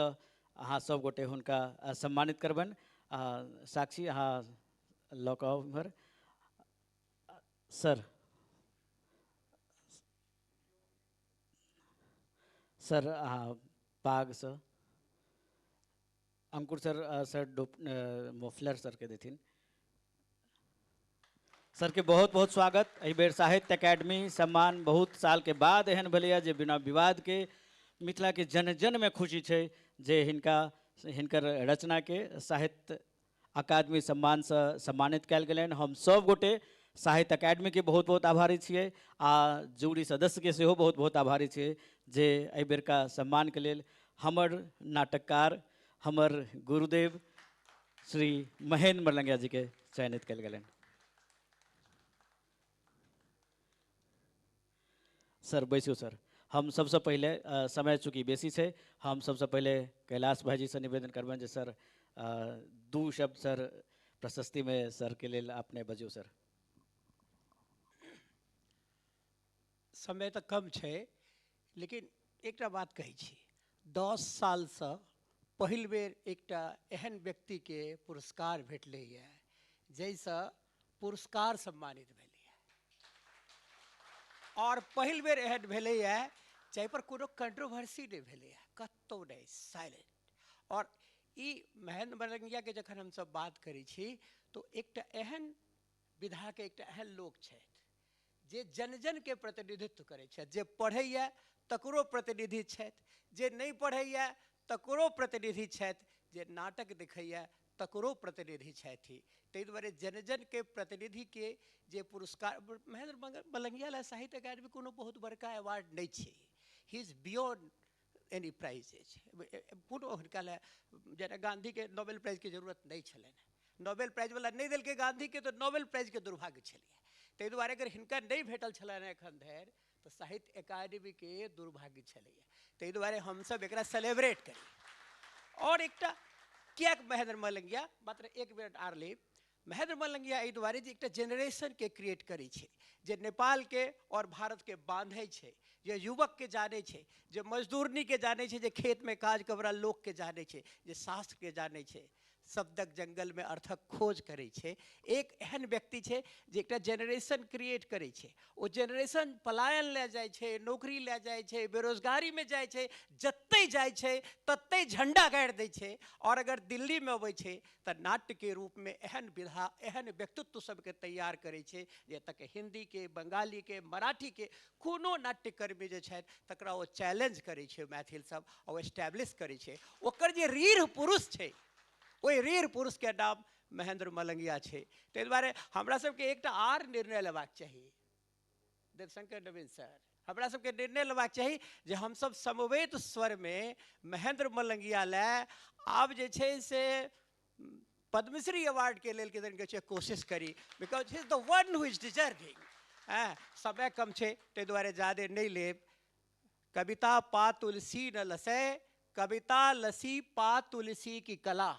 अहाँ सब गोटे हुनका सम्मानित करबनि। साक्षी अहाँ लऽ कऽ आउ इम्हर। सर सर अहाँ पागसँ अंकुर सर सर मोफलर सर के देथिन। सर के बहुत बहुत स्वागत। एहि बेर साहित्य अकेडमी सम्मान बहुत साल के बाद एहन भेलैए जे बिना विवाद के मिथिला के जन जन में खुशी छै जे हिनका हिनकर रचना के साहित्य अकादमी सम्मान से सम्मानित कयल गेलनि। हम सब गोटे साहित्य अकेडमी के बहुत बहुत आभारी छियै आ जूरी सदस्य के सेहो बहुत बहुत आभारी छियै जे एहि बेरका सम्मान के लेल हमर नाटककार हमर गुरुदेव श्री महेंद्र मलंगिया जी के चयनित कयल गेलनि। सर बैसू सर। हम सबसे पहले समय चूँकि बेसी छै, हम सबसे पहले कैलाश भाईजी से निवेदन करबनि जे सर दू शब्द सर प्रशस्ति में सर के लेल अपने बजियौ सर। समय तऽ कम छै लेकिन एकटा बात कहै छी, 10 सालसँ पहिल बेर एकटा एहन व्यक्तिके पुरस्कार भेटलैए जाहिसँ पुरस्कार सम्मानित भेलैए और पहिल बेर एहन भेलैए जाहिपर कोनो कंट्रोवर्सी नहि भेलैए, कतहु नहि, साइलेंट। और ई महेंद्र मलंगियाके जखन हमसब बात करै छी तो एकटा एहन विधाके एकटा एहन लोक छथि जे जन जन के प्रतिनिधित्व करै छथि, जे पढ़ैए तकरो प्रतिनिधि छथि, जे नहि पढ़ैए तकरो प्रतिनिधि छथि, जे नाटक देखैए तकरो प्रतिनिधि छथि। ताहि दुआरे जन जन के प्रतिनिधि के जे पुरस्कार महेंद्र मलंगिया ला साहित्य अकादमी कोनो बहुत बड़का अवार्ड नहीं छै, he is beyond any prizes. कोनो हुनका ला जेना गांधी के नोबेल प्राइज के जरूरत नहीं छलनि, नोबेल प्राइज वाला नहीं देलकै गांधी के तो नोबेल प्राइज के दुर्भाग्य छलैए। ताहि दुआरे अगर हिनका नहीं भेटल छलनि एखन धरि तो साहित्य अकादमी के दुर्भाग्य छलैए। ताहि दुआरे हमसब एकरा सेलिब्रेट करी। और एकटा किएक महेंद्र मलंगिया, मात्र एक मिनट आर लेब, महेंद्र मलंगिया एहि दुआरे जे एकटा जेनरेशनके क्रिएट करै छै, जे नेपालके और भारतके बांधै छै, जे युवकके जानै छै, जे मजदूरनीके जानै छै, जे खेतमे काज करवला लोकके जानै छै, जे शास्त्रके जानै छै, शब्दक जंगलमे अर्थक खोज करै छै। एक एहन व्यक्ति छै जे एकटा जेनरेशन क्रिएट करै छै। ओ जेनरेशन पलायन लए जाइ छै, नौकरी लए जाइ छै, बेरोजगारीमे जाइ छै, जतहि जाइ छै ततहि झंडा गाड़ि दै छै। और अगर दिल्लीमे अबै छै तऽ नाट्यके रूपमे एहन विधा एहन व्यक्तित्व सबके तैयार करै छै जे एतऽके हिन्दीके, बंगालीके, मराठीके कोनो नाट्यकर्मी जे छथि तकरा ओ चैलेंज करै छै मैथिल सब, ओ एस्टैब्लिश करै छै। ओकर जे रीढ़ पुरुष छै ओहि रीढ़ पुरुषके नाम महेंद्र मलंगिया छै। ताहि दुआरे हमरा सबके एकटा आर निर्णय लेबाक चाही, देवशंकर नवीन सर, हमरा सबके निर्णय लेबाक चाही जे हमसब समवेत स्वरमे महेंद्र मलंगिया लए आब जे छै से पद्मश्री अवार्डके लेल किदन कहै छै कोशिश करी, because he is the one who is deserving. समय कम छै ताहि दुआरे ज्यादे नहि लेब। कविता पा तुलसी न लसै, कविता लसी पा तुलसी की कला,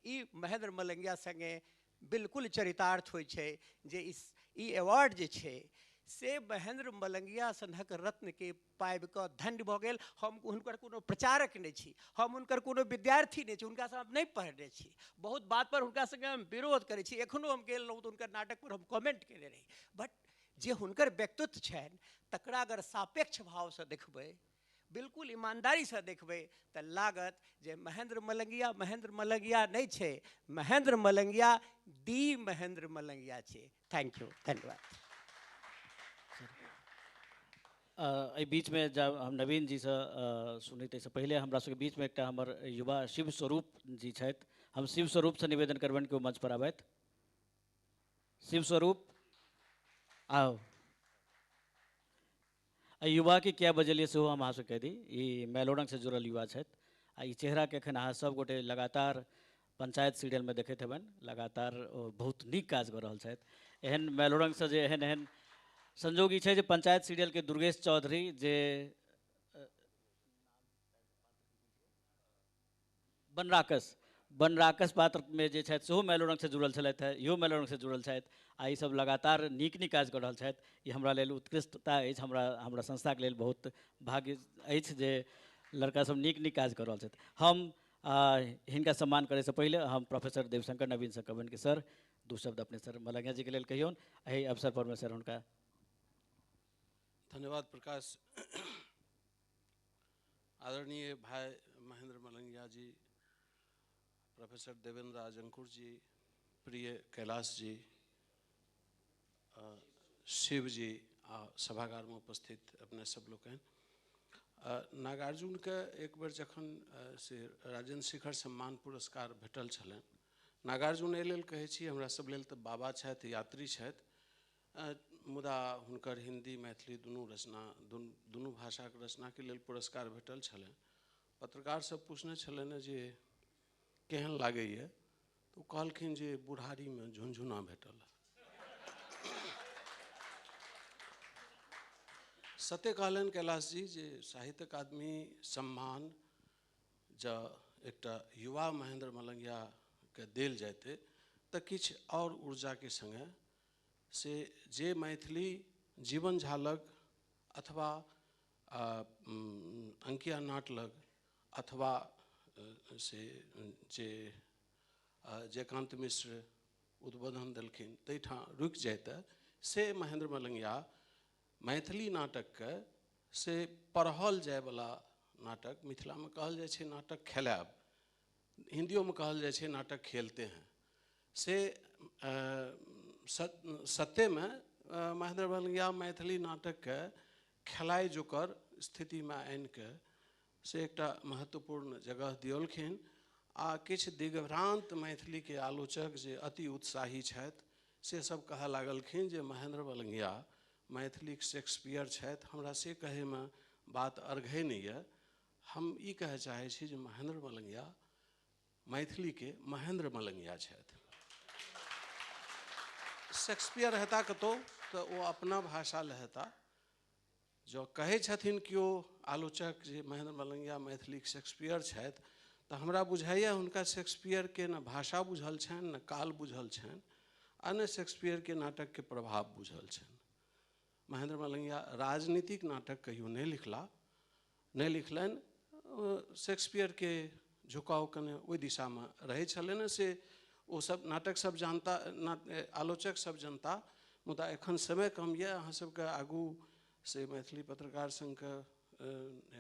ई महेंद्र मलंगिया संगे बिल्कुल चरितार्थ होइ छै जे इस ई अवार्ड जे छै से महेंद्र मलंगिया सनहक रत्नके पाबि कऽ धन्य भऽ गेल। हम हुनकर कोनो प्रचारक नहि छी, हम हुनकर कोनो विद्यार्थी नहि छी, हुनकासँ हम नहि पढ़ने छी, बहुत बात पर हुनका संगे हम विरोध करै छी। एखनो हम गेल रहूँ तऽ हुनकर नाटक पर हम कमेंट केने रही, बट जे हुनकर व्यक्तित्व छनि तकरा अगर सापेक्ष भावसँ देखबै, बिल्कुल ईमानदारीसँ देखबै, तऽ लागत जे महेंद्र मलंगिया महेंद्र मलंगिया नहि छै, महेंद्र मलंगिया दी महेंद्र मलंगिया छै। Thank you, धन्यवाद। एहि बीचमे जब हम नवीन जीसँ सुनी ताहिसँ पहिले हमरा सबके बीचमे एकटा हमर युवा शिव स्वरूप जी छथि। हम शिव स्वरूपसँ निवेदन करबनि कि ओ मंच पर आबथि। शिव स्वरूप आउ। एहि युवाके किया बजेलियै सेहो हम अहाँसँ कहि दी। ई मैलोरंगसँ जुड़ल युवा छथि आ ई चेहराके एखन अहाँ सब गोटे लगातार पंचायत सीरियलमे देखैत हेबनि, लगातार ओ बहुत नीक काज कऽ रहल छथि। एहन मैलोरंगसँ जे एहन एहन संजोग ई छै जे पंचायत सीरियलके दुर्गेश चौधरी जे बनराकस पात्रमे जे छथि सेहो मैलोरंगसँ जुड़ल छलथि हेँ, इहो मैलोरंगसँ जुड़ल छथि आ ईसब लगातार नीक नीक काज कऽ रहल छथि। ई हमरा लेल उत्कृष्टता अछि, हमरा संस्थाके लेल बहुत भाग्य अछि जे लड़का सब नीक नीक काज कऽ रहल छथि। हम हिनका सम्मान करैसँ पहिले हम प्रोफेसर देवशंकर नवीनसँ कहबनि कि सर दू शब्द अपने सर मलंगिया जीके लेल कहियौन एहि अवसर परमे सर हुनका। धन्यवाद प्रकाश। आदरणीय भाई महेंद्र मलंगिया जी, प्रोफेसर देवेंद्र राज अंकुर जी, प्रिय कैलाश जी, शिव जी आ सभागार में उपस्थित अपने सब लोकनि, नागार्जुन के एक बेर जखन से राजेंद्र शिखर सम्मान पुरस्कार भेटल छलनि, नागार्जुन एहि लेल कहै छी हमरा सब लेल तऽ बाबा छथि, यात्री छथि, मुदा हुनकर हिंदी मैथिली दुनू रचना दुनू भाषाके रचनाके लेल पुरस्कार भेटल छलनि। पत्रकार सब पूछने छलनि जे केहन लागैए, तऽ ओ कहलखिन जे बुढ़ारीमे झुनझुना भेटल। सत्य कहलनि कैलाश जी जे साहित्य अकादमी सम्मान जँ एकटा युवा महेंद्र मलंगियाके देल जैतै तऽ किछु आओर ऊर्जाके सङ्गे से जे मैथिली जीवन झा लग अथवा अंकिया नाट लग अथवा से जे जयकांत मिश्र उद्बोधन देलखिन ताहिठाम रुकि जैतै, से महेंद्र मलंगिया मैथिली नाटकके से पढ़ल जायवला नाटक, मिथिलामे कहल जाइ छै नाटक खेलायब, हिन्दियोमे कहल जाइ छै नाटक खेलते हैं, से सत्यमे महेंद्र मलंगिया मैथिली नाटकके खेलाइ जोकर स्थितिमे आनिके से एकटा महत्वपूर्ण जगह दियौलखिन। आ किछु दिग्भ्रांत मैथिलीके आलोचक जे अति उत्साही छथि से सब कहऽ लागलखिन जे महेंद्र मलंगिया मैथिलीके शेक्सपियर छथि। हमरा से कहैमे बात अर्घै नहि यऽ, हम ई कहऽ चाहै छी जे महेंद्र मलंगिया मैथिलीके महेंद्र मलंगिया छथि। शेक्सपियर हेता कतहु तऽ ओ अपना भाषा लए हेता। जँ कहै छथिन केओ आलोचक जे महेंद्र मलंगिया मैथिलीके शेक्सपियर छथि तऽ हमरा बुझाइए हुनका शेक्सपियरके ने भाषा बुझल छनि, ने काल बुझल छनि, आ ने शेक्सपियरके नाटकके प्रभाव बुझल छनि। महेंद्र मलंगिया राजनीतिक नाटक कहियो नहि लिखलनि। शेक्सपियरके झुकाव कने ओहि दिशामे रहै छलनि, से ओ सब नाटक सब जानता, आलोचक सब जनता। मुदा एखन समय कम यऽ, अहाँ सबके आगू से मैथिली पत्रकार संघके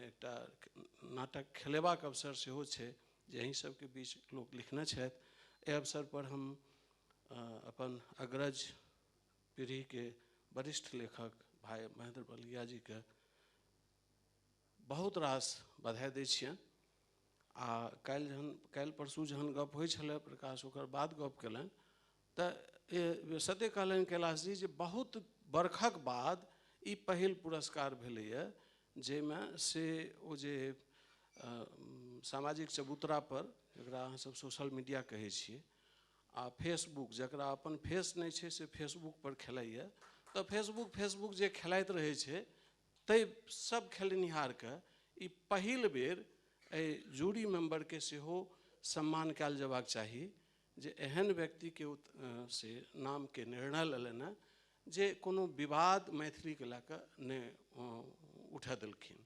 एकटा नाटक खेलेबाक अवसर सेहो छै जे अहीं सबके बीच लोक लिखने छथि। एहि अवसर पर हम अपन अग्रज पीढ़ीके वरिष्ठ लेखक भाई महेंद्र मलंगिया जीके बहुत रास बधाई दै छियनि। आ काल्हि परसू जहन गप होइ छलै प्रकाश ओकर बाद गप केलनि तऽ सत्य कहलनि कैलाश जी जे बहुत बरखक बाद ई पहिल पुरस्कार भेलैए जाहिमे से ओ जे सामाजिक चबूतरा पर जकरा अहाँ सब सोशल मीडिया कहै छियै आ फेसबुक, जकरा अपन फेस नहि छै से फेसबुक पर खेलाइए, तऽ फेसबुक जे खेलाइत रहै छै ताहि सब खेलनिहारके ई पहिल बेर एहि जूरी मेम्बरके सेहो सम्मान कयल जयबाक चाही जे एहन व्यक्तिके से नामके निर्णय लेलनि जे कोनो विवाद मैथिलीके लए कऽ नहि उठा देलखिन,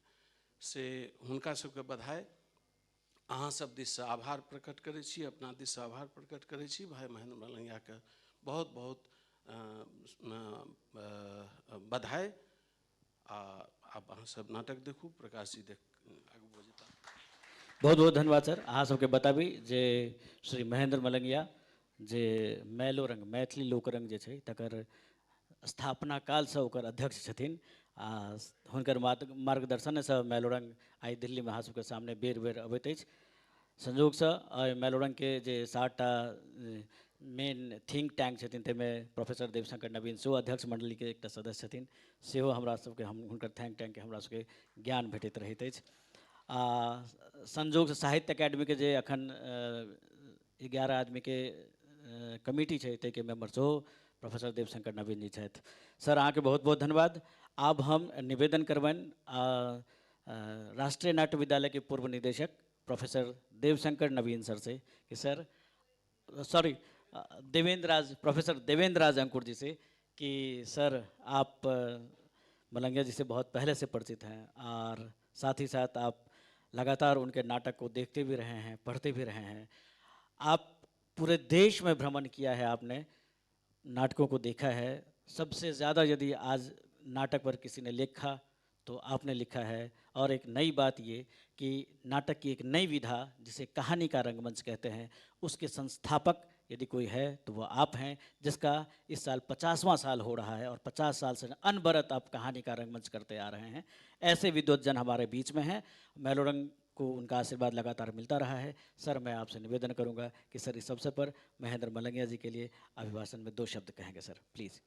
से हुनका सबके बधाई। अहाँ सब दिससँ आभार प्रकट करै छी, अपना दिससँ आभार प्रकट करै छी। भाई महेंद्र मलंगियाके बहुत बहुत बधाई। आ आब अहाँ सब नाटक देखू, प्रकाश जी देख आगू बजता। बहुत बहुत धन्यवाद सर। अहाँ सबके बताबी जे श्री महेंद्र मलंगिया जे मैलोरंग मैथिली लोकरंग जे छै तकर स्थापना कालसँ ओकर अध्यक्ष छथिन आ हुनकर मार्गदर्शनसँ मैलोरंग आइ दिल्लीमे अहाँ सबके सामने बेर बेर अबैत अछि। संजोगसँ एहि मैलोरंगके जे 7टा मेन थिंक टैंक छथिन ताहिमे प्रोफेसर देवशंकर नवीन सेहो अध्यक्ष मंडलीके एकटा सदस्य छथिन, सेहो हमरा सबके हम हुनकर थिंक टैंकके हमरा सबके ज्ञान भेटैत रहैत अछि। आ संजोगसँ साहित्य अकादमीके जे अखन 11 आदमीके कमिटी छै ताहिके मेम्बर सेहो प्रोफेसर देवशंकर नवीन जी छथि। सर अहाँके बहुत बहुत धन्यवाद। आब हम निवेदन करबनि राष्ट्रीय नाट्य विद्यालय के पूर्व निदेशक प्रोफेसर देवशंकर नवीन सर से कि sir sorry Devendra Raj professor Devendra Raj Ankur ji से कि सर आप मलंगिया जी से बहुत पहले से परिचित हैं और साथ ही साथ आप लगातार उनके नाटक को देखते भी रहे हैं, पढ़ते भी रहे हैं। आप पूरे देश में भ्रमण किया है, आपने नाटकों को देखा है। सबसे ज़्यादा यदि आज नाटक पर किसी ने लिखा तो आपने लिखा है। और एक नई बात ये कि नाटक की एक नई विधा जिसे कहानी का रंगमंच कहते हैं उसके संस्थापक यदि कोई है तो वह आप हैं, जिसका इस साल 50वां साल हो रहा है और 50 साल से अनवरत आप कहानी का रंगमंच करते आ रहे हैं। ऐसे विद्वज्जन हमारे बीच में हैं। मैलोरंग को उनका आशीर्वाद लगातार मिलता रहा है। सर मैं आपसे निवेदन करूंगा कि सर इस अवसर पर महेंद्र मलंगिया जी के लिए अभिभाषण में 2 शब्द कहेंगे। Sir please.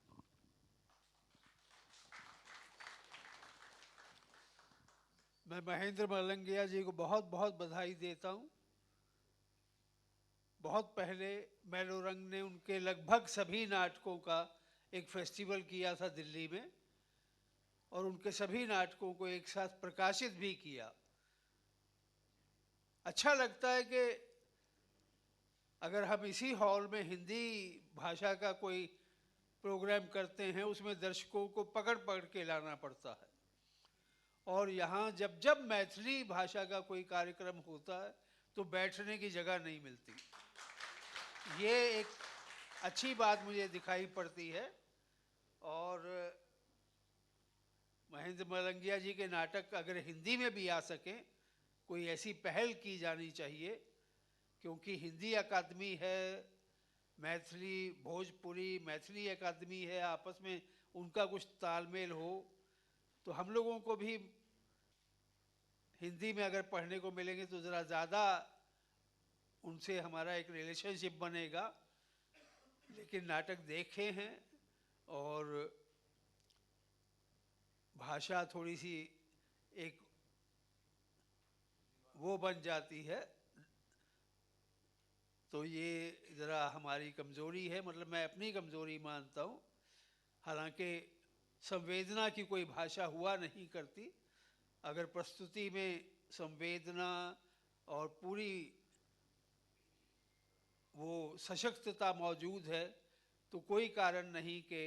मैं महेंद्र मलंगिया जी को बहुत बहुत बधाई देता हूँ। बहुत पहले मैलोरंग ने उनके लगभग सभी नाटकों का एक फेस्टिवल किया था दिल्ली में और उनके सभी नाटकों को एक साथ प्रकाशित भी किया। अच्छा लगता है कि अगर हम इसी हॉल में हिंदी भाषा का कोई प्रोग्राम करते हैं उसमें दर्शकों को पकड़ पकड़ के लाना पड़ता है और यहाँ जब जब मैथिली भाषा का कोई कार्यक्रम होता है तो बैठने की जगह नहीं मिलती। ये एक अच्छी बात मुझे दिखाई पड़ती है। और महेंद्र मलंगिया जी के नाटक अगर हिंदी में भी आ सकें, कोई ऐसी पहल की जानी चाहिए, क्योंकि हिंदी अकादमी है, मैथिली भोजपुरी मैथिली अकादमी है, आपस में उनका कुछ तालमेल हो तो हम लोगों को भी हिंदी में अगर पढ़ने को मिलेंगे तो ज़रा ज़्यादा उनसे हमारा एक रिलेशनशिप बनेगा। लेकिन नाटक देखे हैं और भाषा थोड़ी सी एक वो बन जाती है, तो ये ज़रा हमारी कमज़ोरी है, मतलब मैं अपनी कमज़ोरी मानता हूँ। हालांकि संवेदना की कोई भाषा हुआ नहीं करती, अगर प्रस्तुति में संवेदना और पूरी वो सशक्तता मौजूद है तो कोई कारण नहीं कि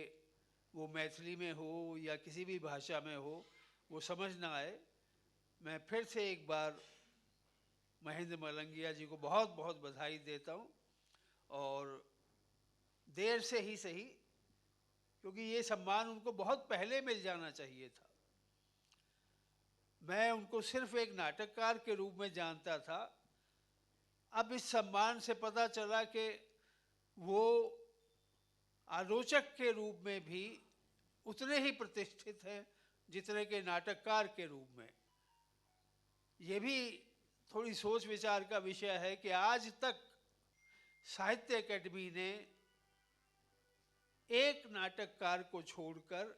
वो मैथिली में हो या किसी भी भाषा में हो वो समझ ना आए। मैं फिर से एक बार महेंद्र मलंगिया जी को बहुत बहुत बधाई देता हूँ और देर से ही सही, क्योंकि ये सम्मान उनको बहुत पहले मिल जाना चाहिए था। मैं उनको सिर्फ एक नाटककार के रूप में जानता था, अब इस सम्मान से पता चला कि वो आलोचक के रूप में भी उतने ही प्रतिष्ठित हैं जितने के नाटककार के रूप में। ये भी थोड़ी सोच विचार का विषय है कि आज तक साहित्य अकेडमी ने एक नाटककार को छोड़कर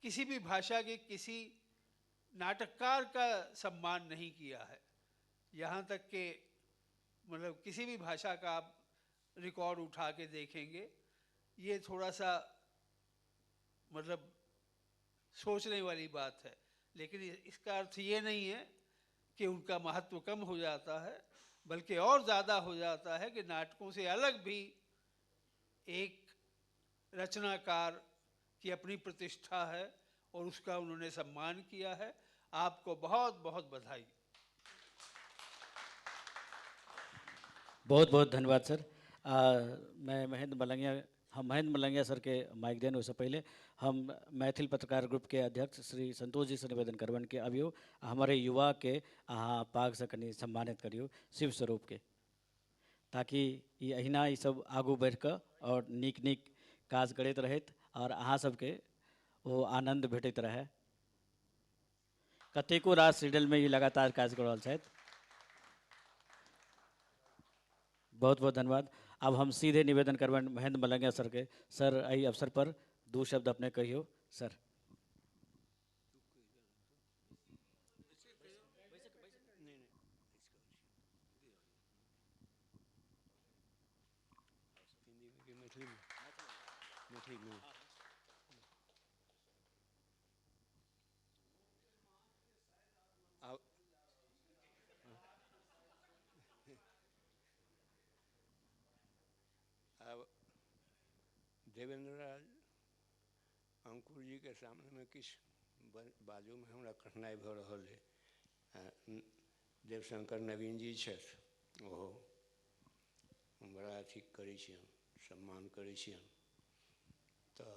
किसी भी भाषा के किसी नाटककार का सम्मान नहीं किया है। यहाँ तक कि मतलब किसी भी भाषा का आप रिकॉर्ड उठा के देखेंगे, ये थोड़ा सा मतलब सोचने वाली बात है। लेकिन इसका अर्थ ये नहीं है कि उनका महत्व कम हो जाता है, बल्कि और ज़्यादा हो जाता है कि नाटकों से अलग भी एक रचनाकार की अपनी प्रतिष्ठा है और उसका उन्होंने सम्मान किया है। आपको बहुत बहुत बधाई। बहुत बहुत धन्यवाद सर। मैं महेंद्र मलंगिया हम महेंद्र मलंगिया सर के माइक देन, ओहिसँ पहिले हम मैथिल पत्रकार ग्रुप के अध्यक्ष श्री संतोष जी से निवेदन करबनि कि अबियौ हमारे युवा के अहाँ पागसँ कनि सम्मानित करियौ शिव स्वरूप के, ताकि ई अहिना ई सब आगू बढ़ि कऽ और नीक नीक काज करैत रहैत और अहाँ सबके ओ आनन्द भेटैत रहै। कतेको रास सीरियलमे ई लगातार काज कऽ रहल छथि। बहुत बहुत धन्यवाद। अब हम सीधे निवेदन करबनि महेंद्र मलंगिया सर के। सर एहि अवसर पर दू शब्द अपने कहियौ सर। अब देवेंद्र राज अंकुर जी के सामने में किछु बाजूमे हमरा कठिनाइ भऽ रहल अइ। देवशंकर नवीन जी छथि, ओहो हम बड़ा अथी करै छियनि, सम्मान करै छियनि। तऽ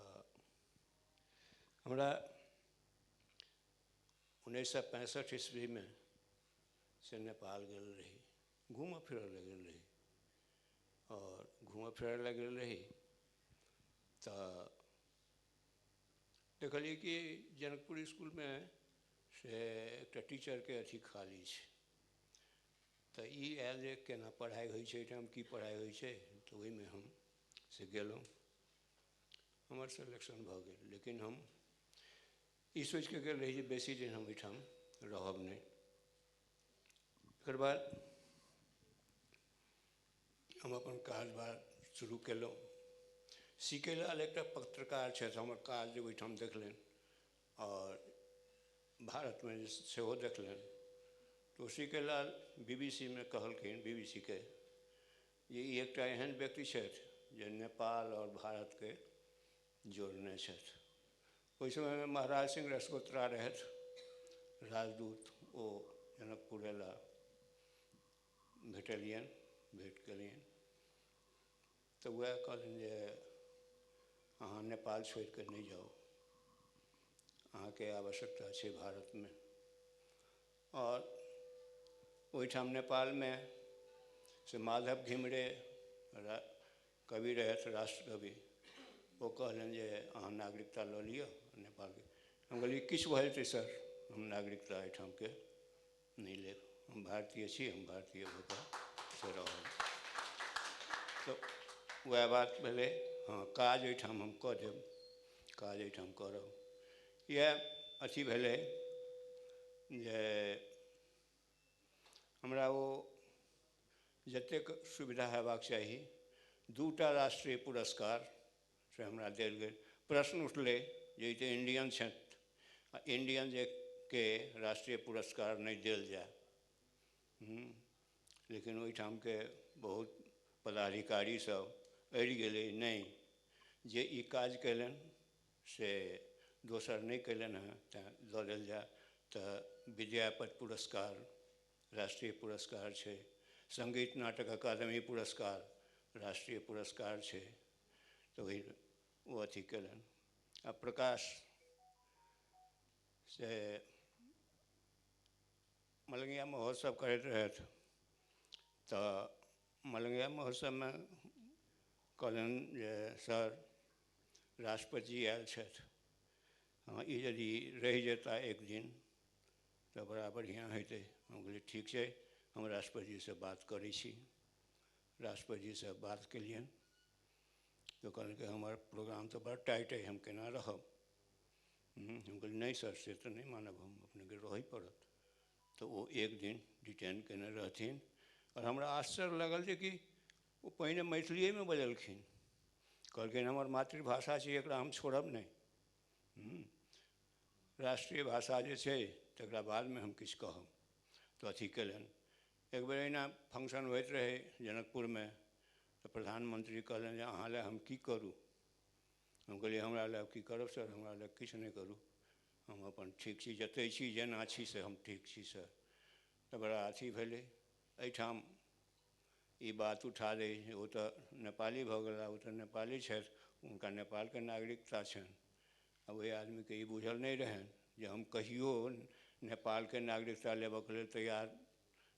हमरा 1965 ईस्वीमे से नेपाल गेल रही, घूमऽ फिरऽ लए गेल रही। और घूमऽ फिरऽ लए गेल रही तऽ देखलियै कि जनकपुर इसकुलमे से एकटा टीचरके अथी खाली छै। तऽ ई आयल जे केना पढ़ाइ होइ छै एहिठाम, की पढ़ाइ होइ छै, तऽ ओहिमे हम से गेलहुँ, हमर सिलेक्शन भऽ गेल। लेकिन हम ई सोचिके गेल रही जे बेसी दिन हम एहिठाम रहब नहि। एकर बाद हम अपन कारोबार शुरू केलहुँ। सी के लाल एकटा पत्रकार छथि, हमर काज जे ओहिठाम देखलनि और भारतमे सेहो देखलनि। तऽ सी के लाल BBC मे कहलखिन, BBC के जे ई एकटा एहन व्यक्ति छथि जे नेपाल और भारतके जोड़ने छथि। ओहि समयमे महाराज सिंह रसगोत्रा रहथि राजदूत, ओ जनकपुर अयला, भेटलियनि, भेट केलियनि। तऽ वएह कहलनि जे अहाँ नेपाल छोड़िकऽ नहि जाउ, अहाँके आवश्यकता छै भारतमे। और ओहिठाम नेपालमे से माधव घिमिरे कवि रहथि, राष्ट्रकवि, ओ कहलनि जे अहाँ नागरिकता लऽ लिअ नेपालके। हम कहलियै किछु भऽ जेतै सर, हम नागरिकता एहिठामके नहि लेब, हम भारतीय छी, हम भारतीय भऽ कऽ से रहब। तऽ वएह बात भेलै। हाँ, काज एहिठाम हम कऽ देब, काज एहिठाम करब। इएह अथी भेलै जे हमरा ओ जतेक सुविधा हेबाक चाही, 2टा राष्ट्रीय पुरस्कार से हमरा देल गेल। प्रश्न उठलै जे ई तऽ इंडियन छथि आ इंडियन जे के राष्ट्रीय पुरस्कार नहि देल जाय। लेकिन ओहिठामके बहुत पदाधिकारी सब अड़ि गेलै, नहि जे ई काज कयलनि से दोसर नहि कयलनि हँ, तेँ दऽ देल जाय। तऽ विद्यापति पुरस्कार राष्ट्रीय पुरस्कार छै, संगीत नाटक अकादमी पुरस्कार राष्ट्रीय पुरस्कार छै, तऽ ओहि ओ अथी कयलनि। आ प्रकाश से मलंगिया महोत्सव करैत रहथि, तऽ मलंगिया महोत्सवमे कहलनि जे सर राष्ट्रपति आयल छथि, हाँ ई यदि रहि जेता एक दिन तऽ बड़ा बढ़िआँ हेतै। हम कहलियै ठीक छै, हम राष्ट्रपतिसँ बात करै छी। राष्ट्रपतिसँ बात केलियनि तऽ कहलकै हमर प्रोग्राम तऽ बड़ टाइट अइ, हम केना रहब। हम कहलियै नहि सर, से तऽ नहि मानब, हम अपनेके रहै पड़त। तऽ ओ एक दिन डिटेन केने रहथिन। और हमरा आश्चर्य लगल जे कि ओ पहिने मैथिलीएमे बजलखिन, कहलखिन हमर मातृभाषा छी, एकरा हम छोड़ब नहि, राष्ट्रीय भाषा जे छै तकरा बादमे हम किछु कहब। तऽ अथी केलनि। एक बेर एहिना फंक्शन होइत रहै जनकपुरमे, तऽ प्रधानमंत्री कहलनि जे अहाँ लए हम की करू। हम कहलियै हमरा लए की करब सर, हमरा लए किछु नहि करू, हम अपन ठीक छी, जतय छी जेना छी से हम ठीक छी सर। तऽ बड़ा अथी भेलै। एहिठाम ई बात उठा दै, ओ तऽ नेपाली भऽ गेला, ओ तऽ नेपाली छथि, हुनका नेपालके नागरिकता छनि। आ ओहि आदमीके ई बुझल नहि रहनि जे हम कहियो नेपालके नागरिकता लेबऽके लेल तैयार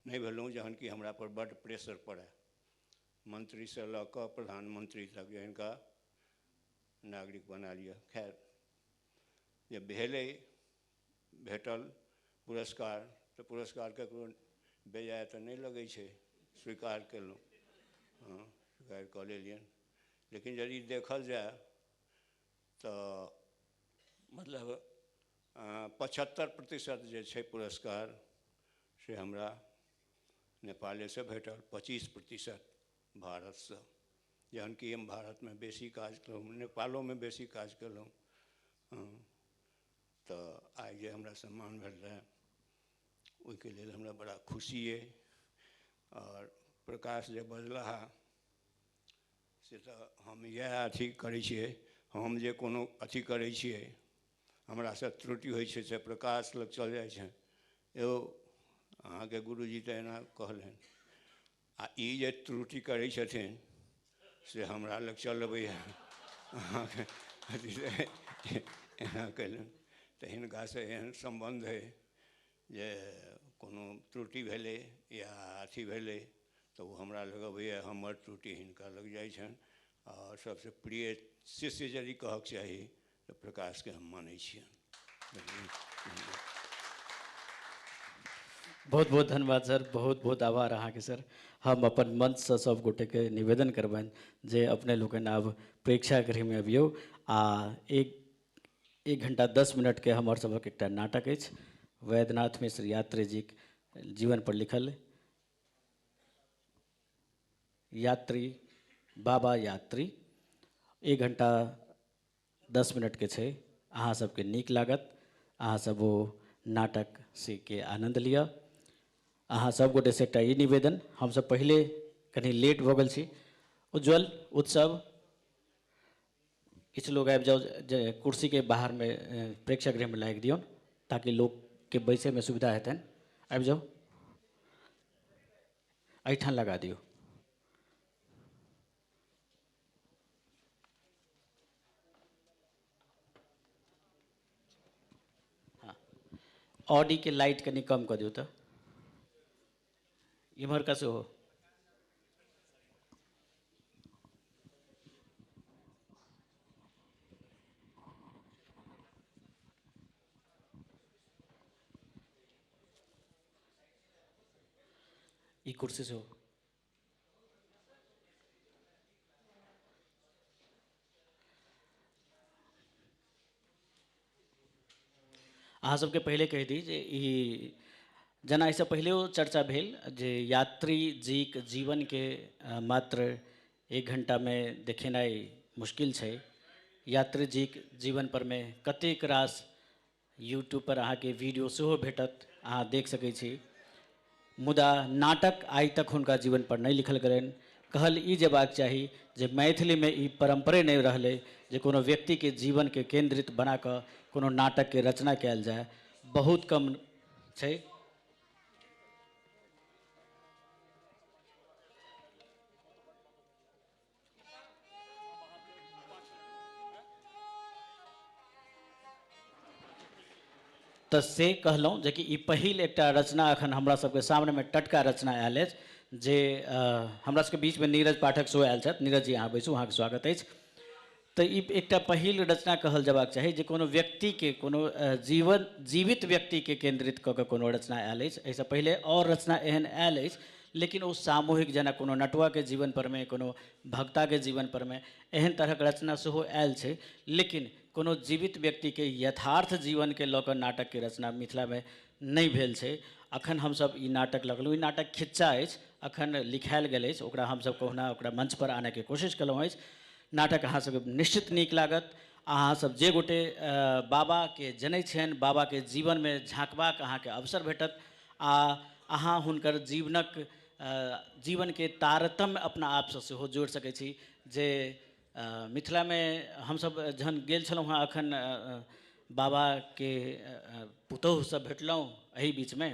नहि भेलहुँ, जहन कि हमरा पर बड्ड प्रेशर पड़य, मंत्रीसँ लऽ कऽ प्रधानमंत्री तक, जे हिनका नागरिक बना लिअ। खैर जे भेलै, भेटल पुरस्कार, तऽ पुरस्कार ककरो बेजाय तऽ नहि लगै छै, स्वीकार केलहुँ, हँ स्वीकार कऽ लेलियनि। लेकिन यदि देखल जाय तऽ मतलब 75% जे छै पुरस्कार से हमरा नेपालेसँ भेटल, 25% भारतसँ, जहन कि हम भारतमे बेसी काज केलहुँ, नेपालोमे बेसी काज केलहुँ। तऽ आइ जे हमरा सम्मान भेटलै ओहिके लेल हमरा बड़ा खुशी अइ। आओर प्रकाश जे बजलाह से तऽ हम इएह अथी करै छियै, हम जे कोनो अथी करै छियै हमरासँ त्रुटि होइ छै से प्रकाश लग चल जाइ छै, यौ अहाँके गुरुजी तऽ एना कहलनि, आ ई जे त्रुटि करै छथिन से हमरा लग चल अबैए, अहाँके अथी एना कयलनि। तऽ हिनकासँ एहन सम्बन्ध हइ जे कोनो त्रुटि भेलै या अथी भेलै तऽ ओ हमरा लग अबैए, हमर त्रुटि हिनका लग जाइ छनि। आओर सबसँ प्रिय शिष्य यदि कहक चाही तऽ प्रकाशके हम मानै छियनि। बहुत बहुत धन्यवाद सर, बहुत बहुत आभार अहाँके सर। हम अपन मंचसँ सब गोटेके निवेदन करबनि जे अपने लोकनि आब प्रेक्षागृहमे अबियौ आ 1 घंटा 10 मिनटके हमर सभक एकटा नाटक अछि, वैद्यनाथ मिश्र यात्री जीक जीवन पर लिखल यात्री बाबा यात्री, 1 घंटा 10 मिनटके छै। अहाँ सबके नीक लागत, अहाँ सब ओ नाटक से के आनन्द लिअ। अहाँ सब गोटेसँ एकटा ई निवेदन, हमसब पहिले कनि लेट भऽ गेल छी। उज्ज्वल उत्सव किछु लोग आबि जाउ, जे कुर्सीके बाहरमे प्रेक्षागृहमे लागि दियौन ताकि लोकके बैसैमे सुविधा हेतनि। आबि जाउ, एहिठाम लगा दियौ। हाँ, ऑडी के लाइट कनि कम कऽ दियौ तऽ इम्हरका सेहो। ई कुर्सी सेहो। अहाँ सबके पहिले कहि दी जे ई जेना एहिसँ पहिलेओ चर्चा भेल जे यात्री जीक जीवनके मात्र 1 घंटामे देखेनाइ मुश्किल छै। यात्री जीक जीवन परमे कतेक रास यूट्यूब पर अहाँके वीडियो सेहो भेटत, अहाँ देख सकै छी। मुदा नाटक आइ तक हुनका जीवन पर नहि लिखल गेलनि। कहल ई जेबाक चाही जे मैथिलीमे ई परम्परे नहि रहलै जे कोनो व्यक्तिके जीवनके केंद्रित बनाकऽ कोनो नाटकके रचना कयल जाय, बहुत कम छै। तऽ से कहलहुँ जेकि ई पहिल एकटा रचना अखन हमरा सबके सामनेमे टटका रचना आयल अछि जे हमरा सबके बीचमे नीरज पाठक सेहो आयल छथि। नीरज जी अहाँ बैसू, अहाँके स्वागत अछि। तऽ ई एकटा पहिल रचना कहल जेबाक चाही जे कोनो व्यक्तिके, कोनो जीवन जीवित व्यक्तिके केंद्रित कऽ कऽ कोनो रचना आयल अछि। एहिसँ पहिले आओर रचना एहन आयल अछि लेकिन ओ सामूहिक, जेना कोनो नटुआके जीवन परमे, कोनो भक्ताके जीवन परमे एहन तरहक रचना सेहो आयल छै, लेकिन कोनो जीवित व्यक्तिके यथार्थ जीवनके लऽ कऽ नाटकके रचना मिथिलामे नहि भेल छै। अखन हमसब ई नाटक लगलहुँ, ई नाटक खिच्चा अछि, अखन लिखायल गेल अछि, ओकरा हमसब कहुना ओकरा मंच पर आनयके कोशिश केलहुँ अछि। नाटक अहाँ सबके निश्चित नीक लागत। अहाँ सब जे गोटे बाबाके जनै छियनि, बाबाके जीवनमे झाँकबाक अहाँके अवसर भेटत आ अहाँ हुनकर जीवनके तारतम्य अपना आपसँ सेहो जोड़ि सकै छी। जे मिथिलामे हमसब जहन गेल छलहुँ हँ अखन बाबाके पुतोहुसँ भेटलहुँ एहि बीचमे,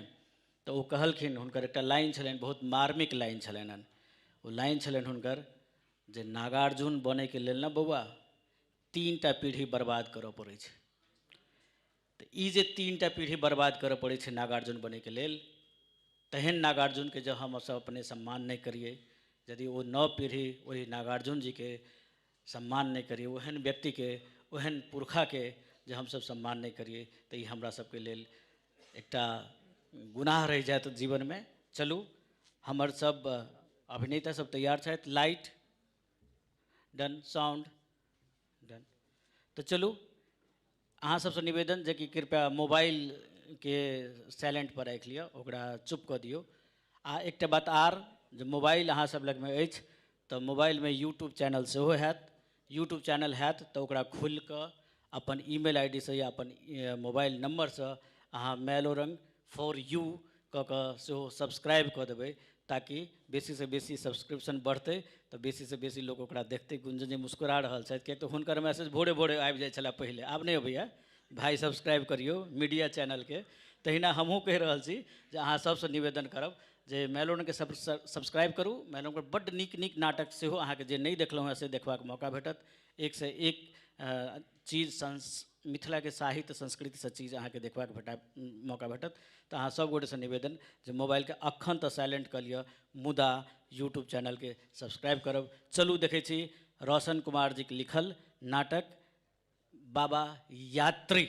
तऽ ओ कहलखिन, हुनकर एकटा लाइन छलनि, बहुत मार्मिक लाइन छलनि हन। ओ लाइन छलनि हुनकर जे नागार्जुन बनैके लेल ने बौआ 3टा पीढ़ी बर्बाद करऽ पड़ै छै। तऽ ई जे 3टा पीढ़ी बर्बाद करऽ पड़ै छै नागार्जुन बनैके लेल, तहन नागार्जुनके जँ हमसभ अपने सम्मान नहि करियै, यदि ओ नव पीढ़ी ओहि नागार्जुन जीके सम्मान नहि करियै, ओहन व्यक्तिके ओहन पुरखाके जे हमसभ सम्मान नहि करियै, तऽ ई हमरा सबके लेल एकटा गुनाह रहि जायत जीवनमे। चलू, हमर सब अभिनेता सब तैयार छथि, लाइट डन, साउंड डन। तऽ चलू, अहाँ सबसँ निवेदन जे कि कृपया मोबाइलके साइलेंट पर राखि लिअ, ओकरा चुप कऽ दियौ। आ एकटा बात आर, जे मोबाइल अहाँ सब लगमे अछि तऽ मोबाइलमे यूट्यूब चैनल सेहो हैत। यूट्यूब चैनल हैत तऽ ओकरा खोलि कऽ अपन ईमेल I D सँ या अपन मोबाइल नम्बरसँ अहाँ मैलोरंग फॉर यू कऽ कऽ सेहो सब्सक्राइब कऽ देबै, ताकि बेसीसँ बेसी सब्सक्रिप्शन बढ़तै तऽ बेसीसँ बेसी लोक ओकरा देखतै। गुंजन जी मुस्कुरा रहल छथि, किएक तऽ हुनकर मैसेज भोरे भोरे आबि जाइ छलै पहिले, आब नहि अबैए। भाइ सब्सक्राइब करियौ मीडिया चैनलके। तहिना हमहूँ कहि रहल छी जे अहाँ सबसँ निवेदन करब जे मैलोरंगके सब्सक्राइब करू। मैलोरंगपर बड्ड नीक नीक नाटक सेहो अहाँके जे नहि देखलहुँ हेँ से देखबाक मौका भेटत। एकसँ एक चीज मिथिलाके साहित्य संस्कृतिसँ चीज अहाँके देखबाक मौका भेटत। तऽ अहाँ सब गोटेसँ निवेदन जे मोबाइलके अखन तऽ साइलेंट कऽ लिअ, मुदा यूट्यूब चैनलके सब्सक्राइब करब। चलू देखै छी रोशन कुमार जीके लिखल नाटक बाबा यात्री।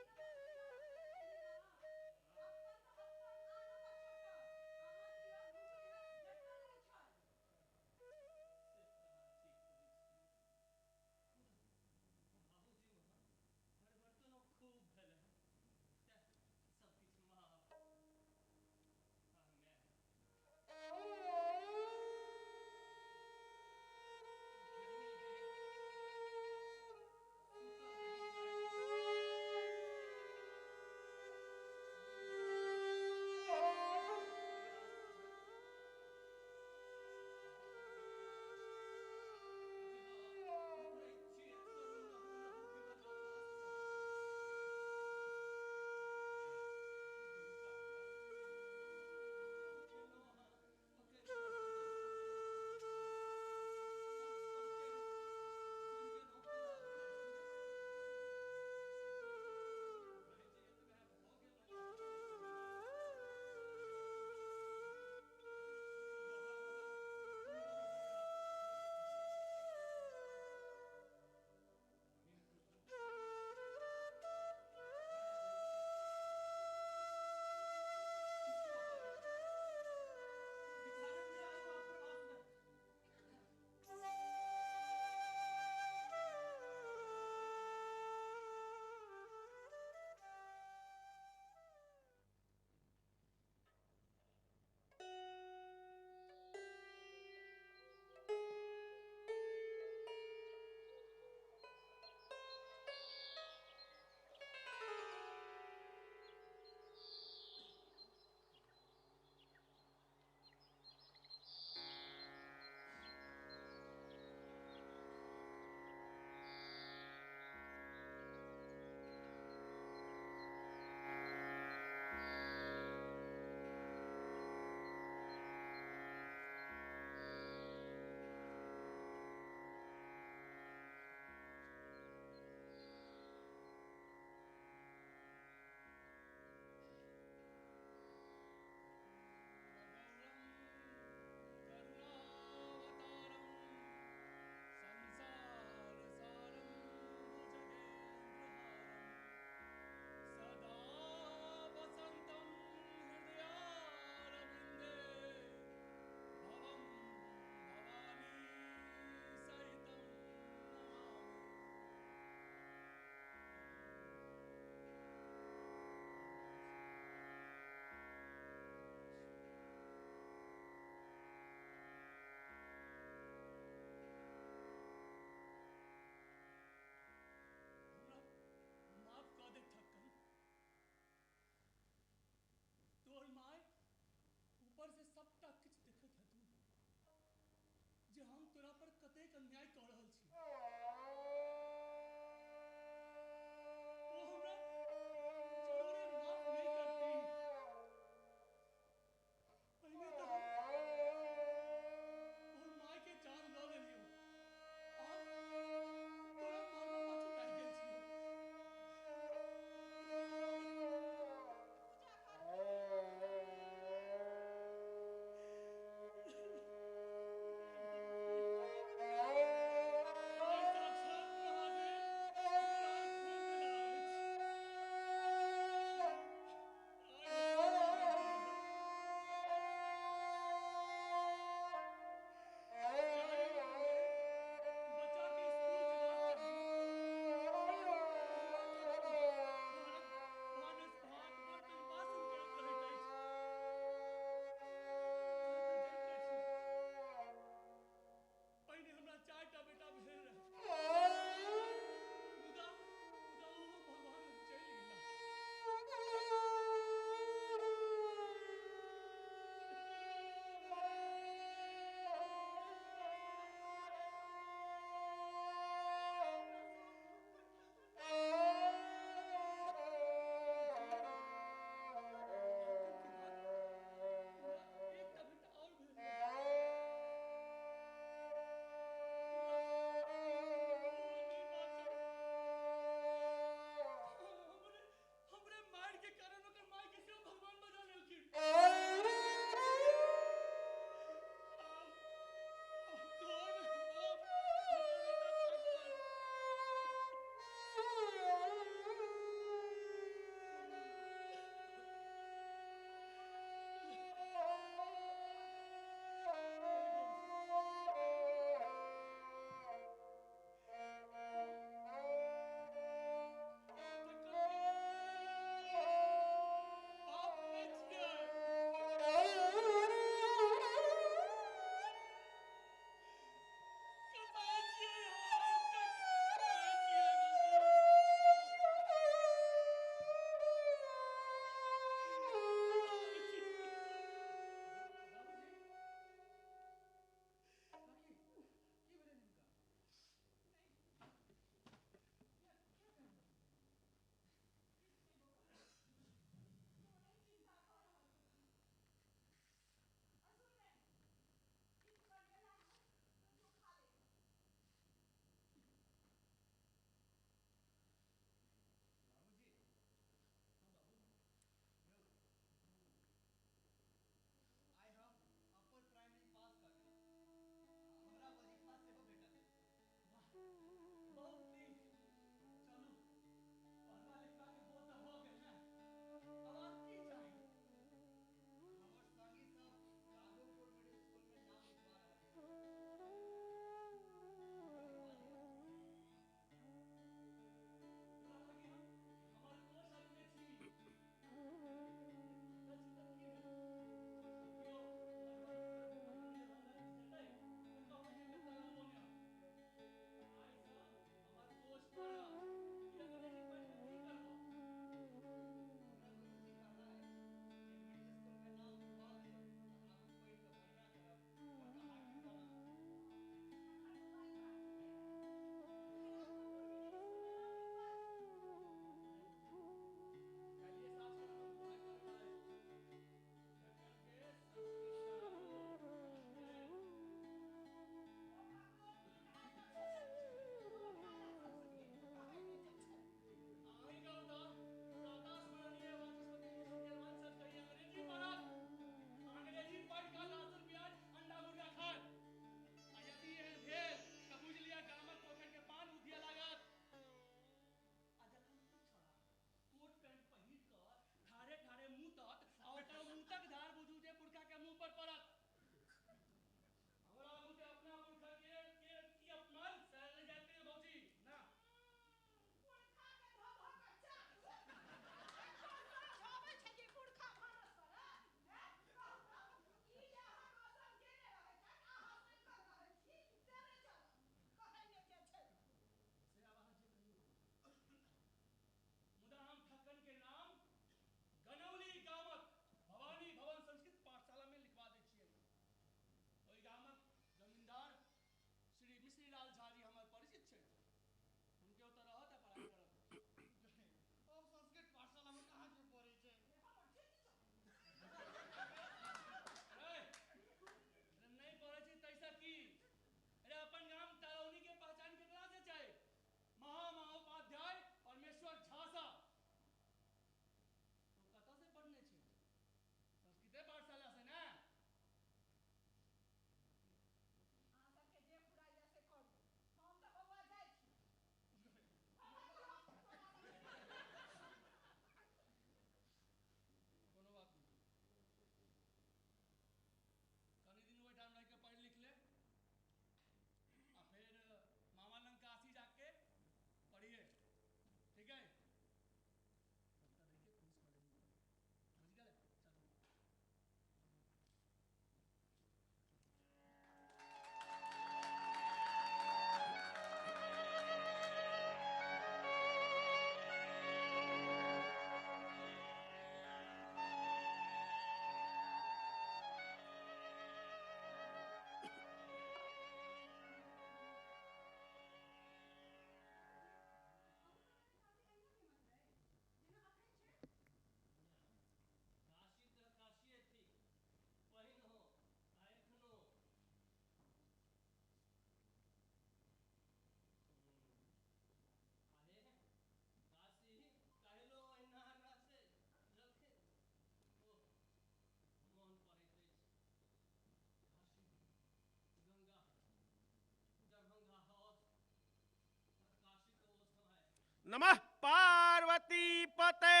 नमः पार्वती पते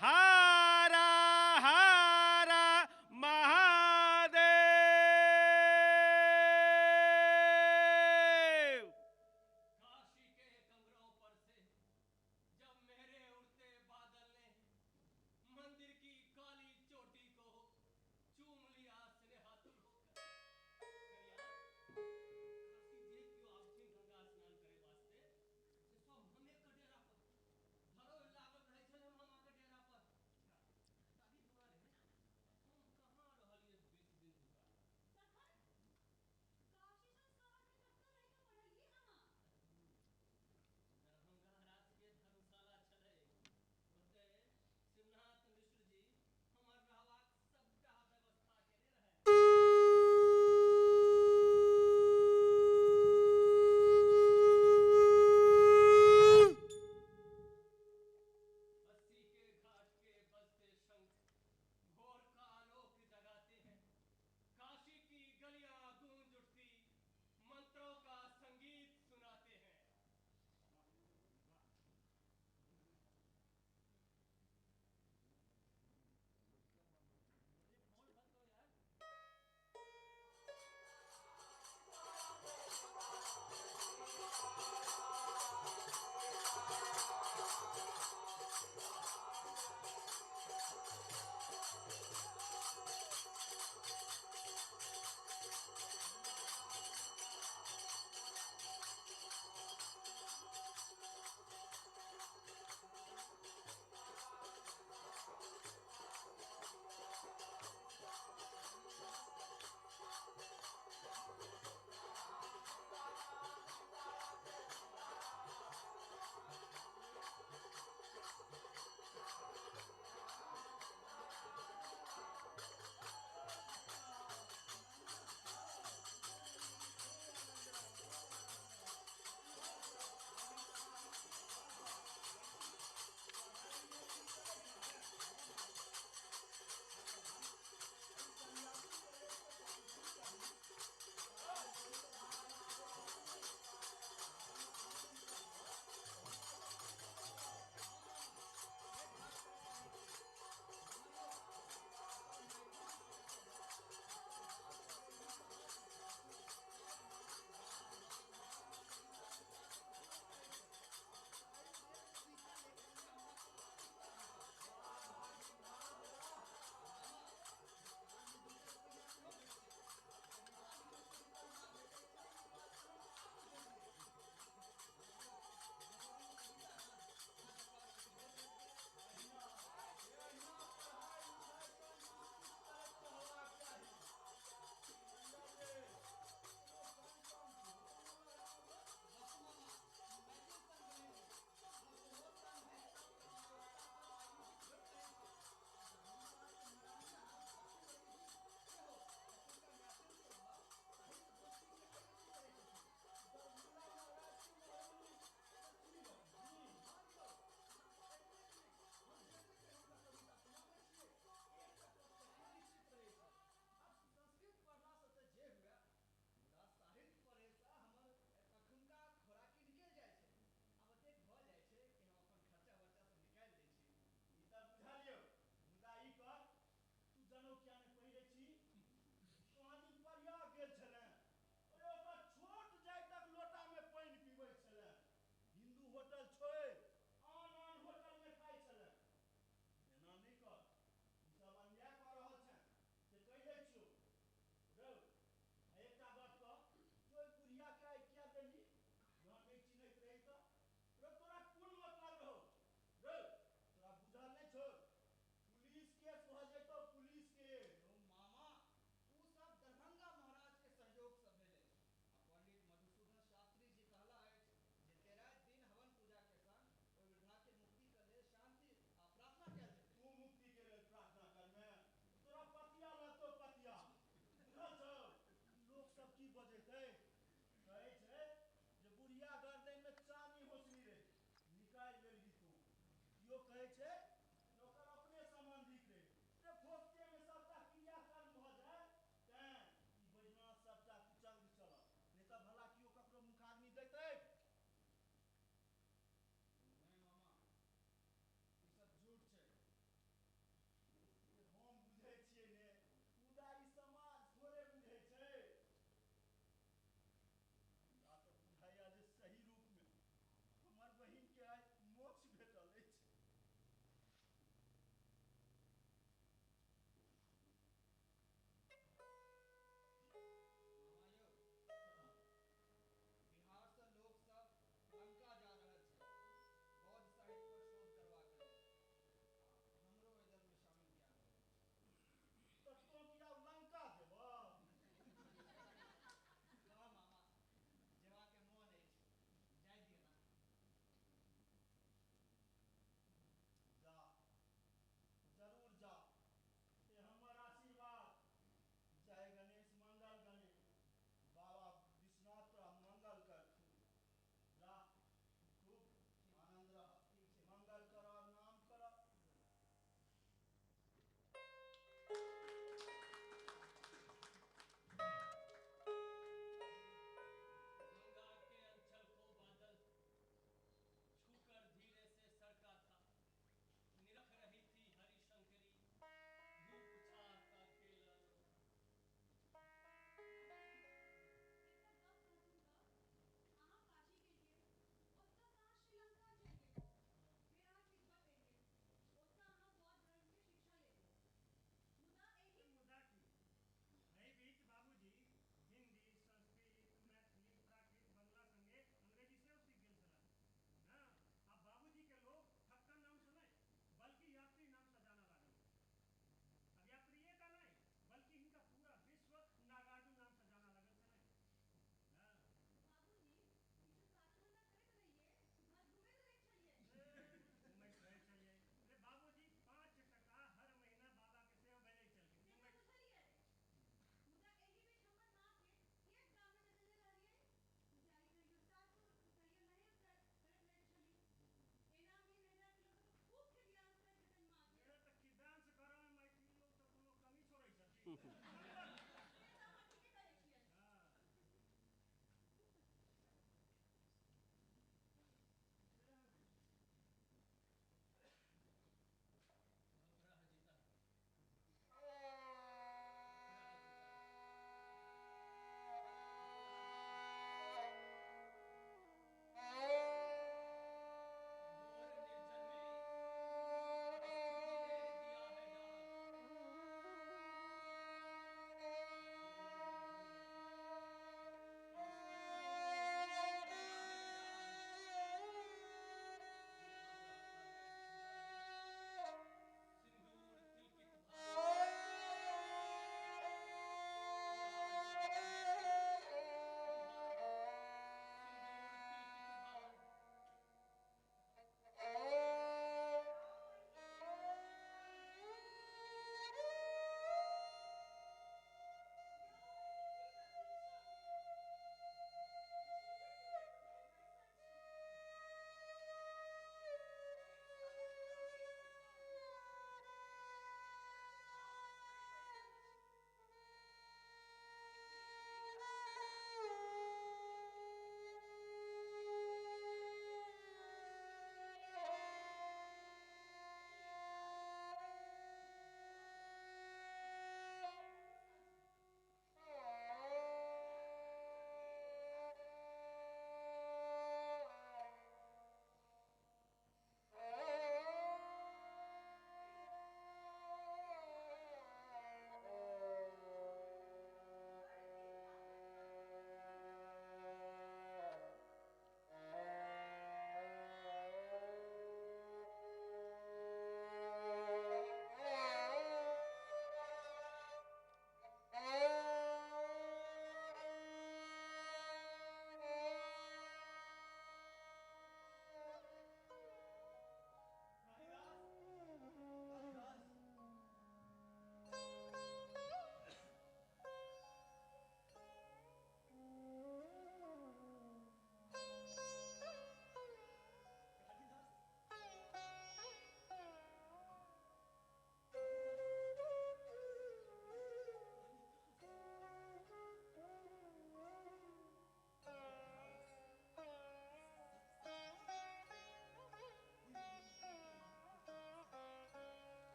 हर हर महादेव। काशी के कमरों पर से जब मेरे उड़ते बादल ने मंदिर की काली चोटी को चूम लिया स्नेहातुर होकर। काशी जे क्यों आवथिन गंगा स्नान करे वास्ते से सब हमें का डेरा पर।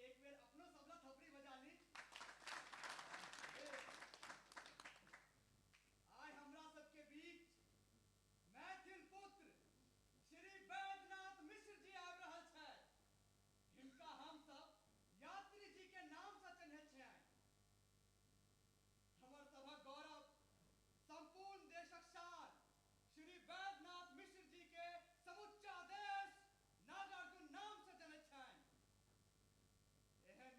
एक बेर अपनो सब ला थपड़ी बजा ली। आइ हमरा सबके बीच मैथिल पुत्र श्री वैद्यनाथ मिश्र जी आबि रहल छथि। हिनका हम सब यात्री जी के नाम से चिन्है छियनि। हमर सभक गौरव, संपूर्ण देशक शान श्री वैद्यनाथ मिश्र जी के समुच्चा देश नागार्जुन नाम से जनैत छनि। एहन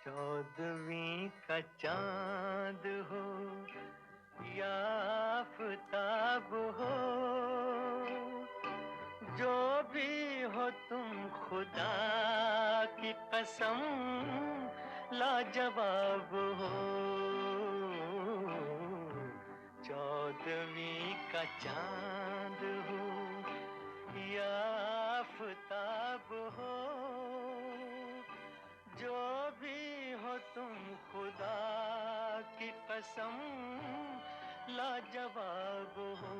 चौदहवीं का चांद हो या आफताब हो, जो भी हो तुम खुदा की कसम लाजवाब हो। चौदहवीं का चांद हो या आफताब हो, जो भी हो तुम खुदा की कसम लाजवाब हो।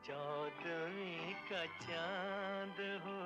चौदहवीं का चांद हो।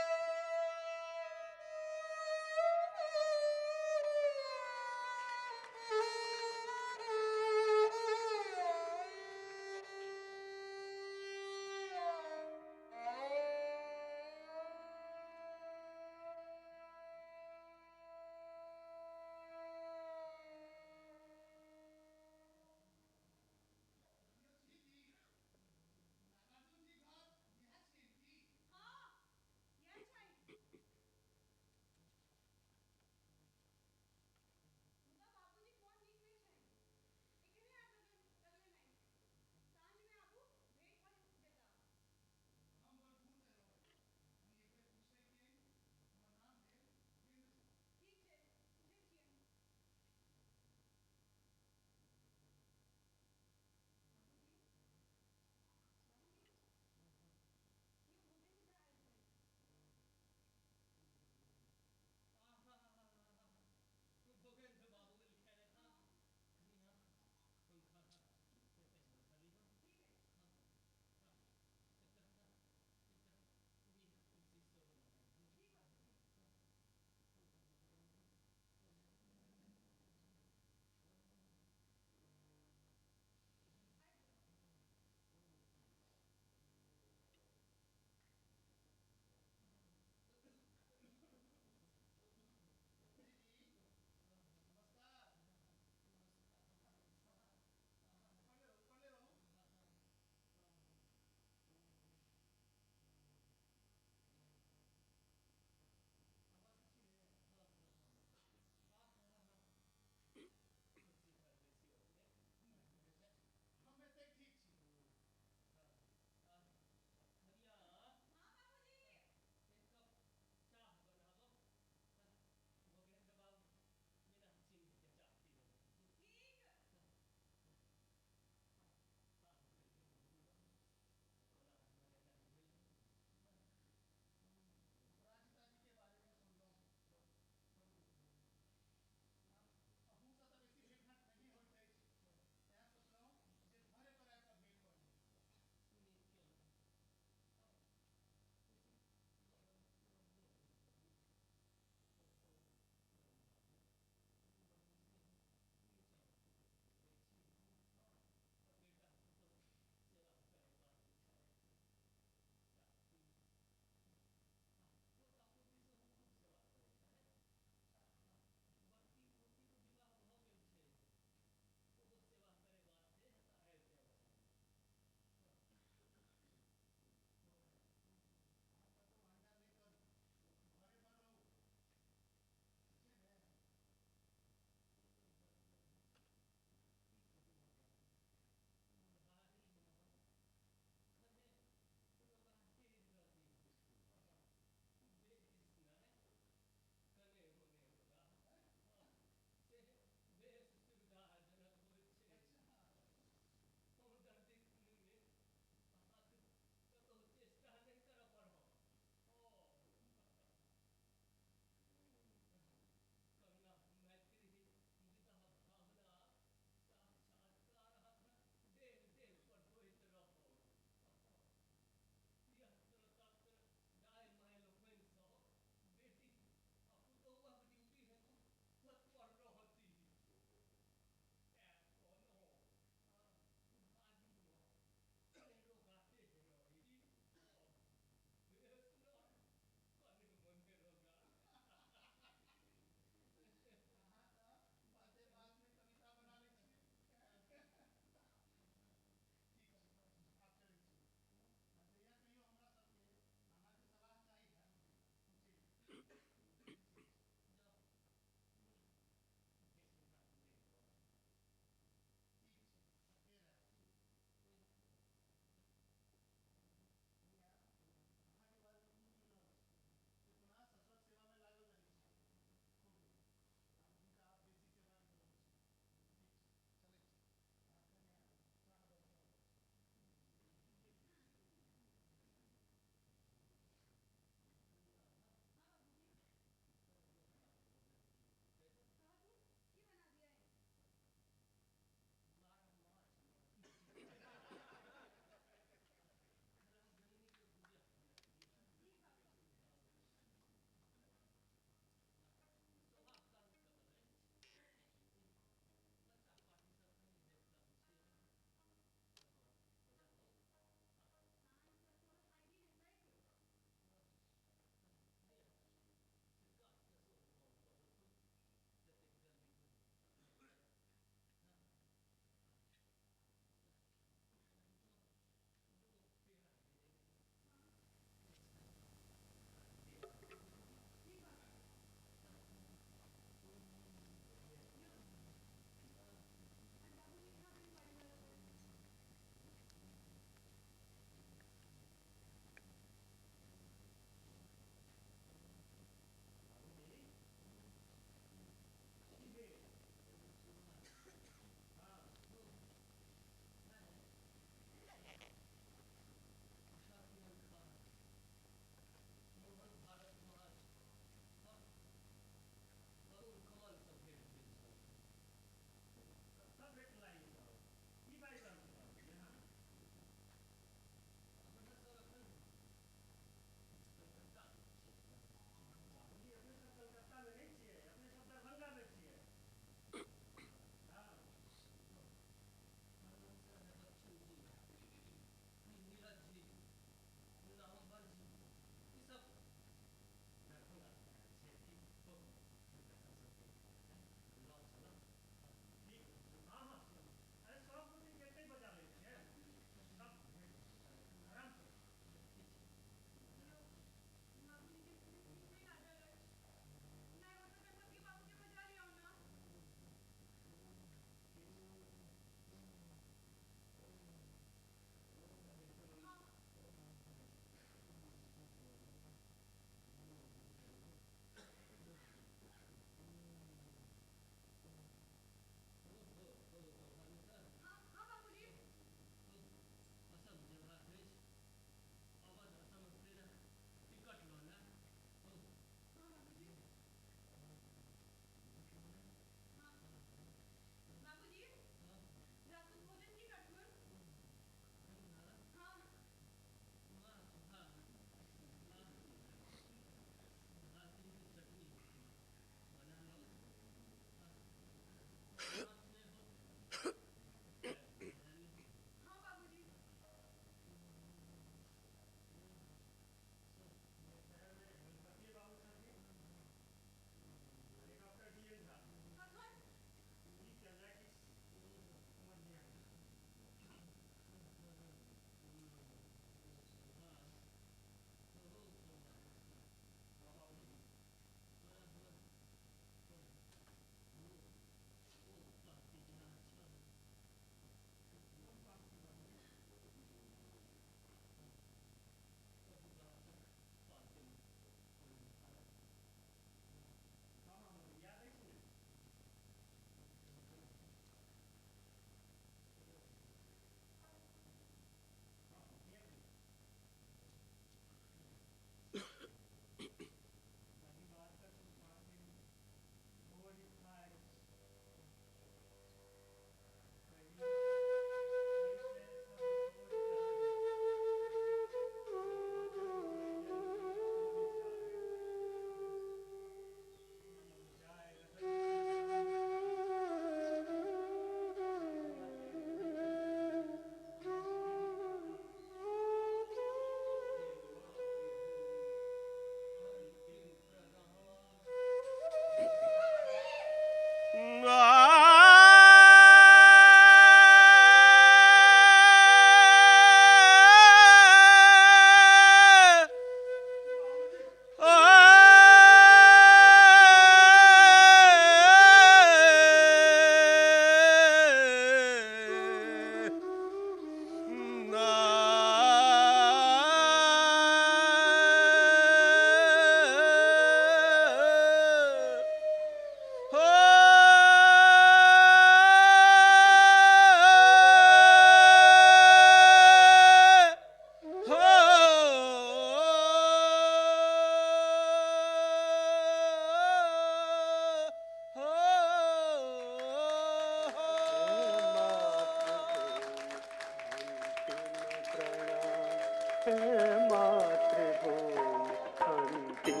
हे मातृभूमि अंतिम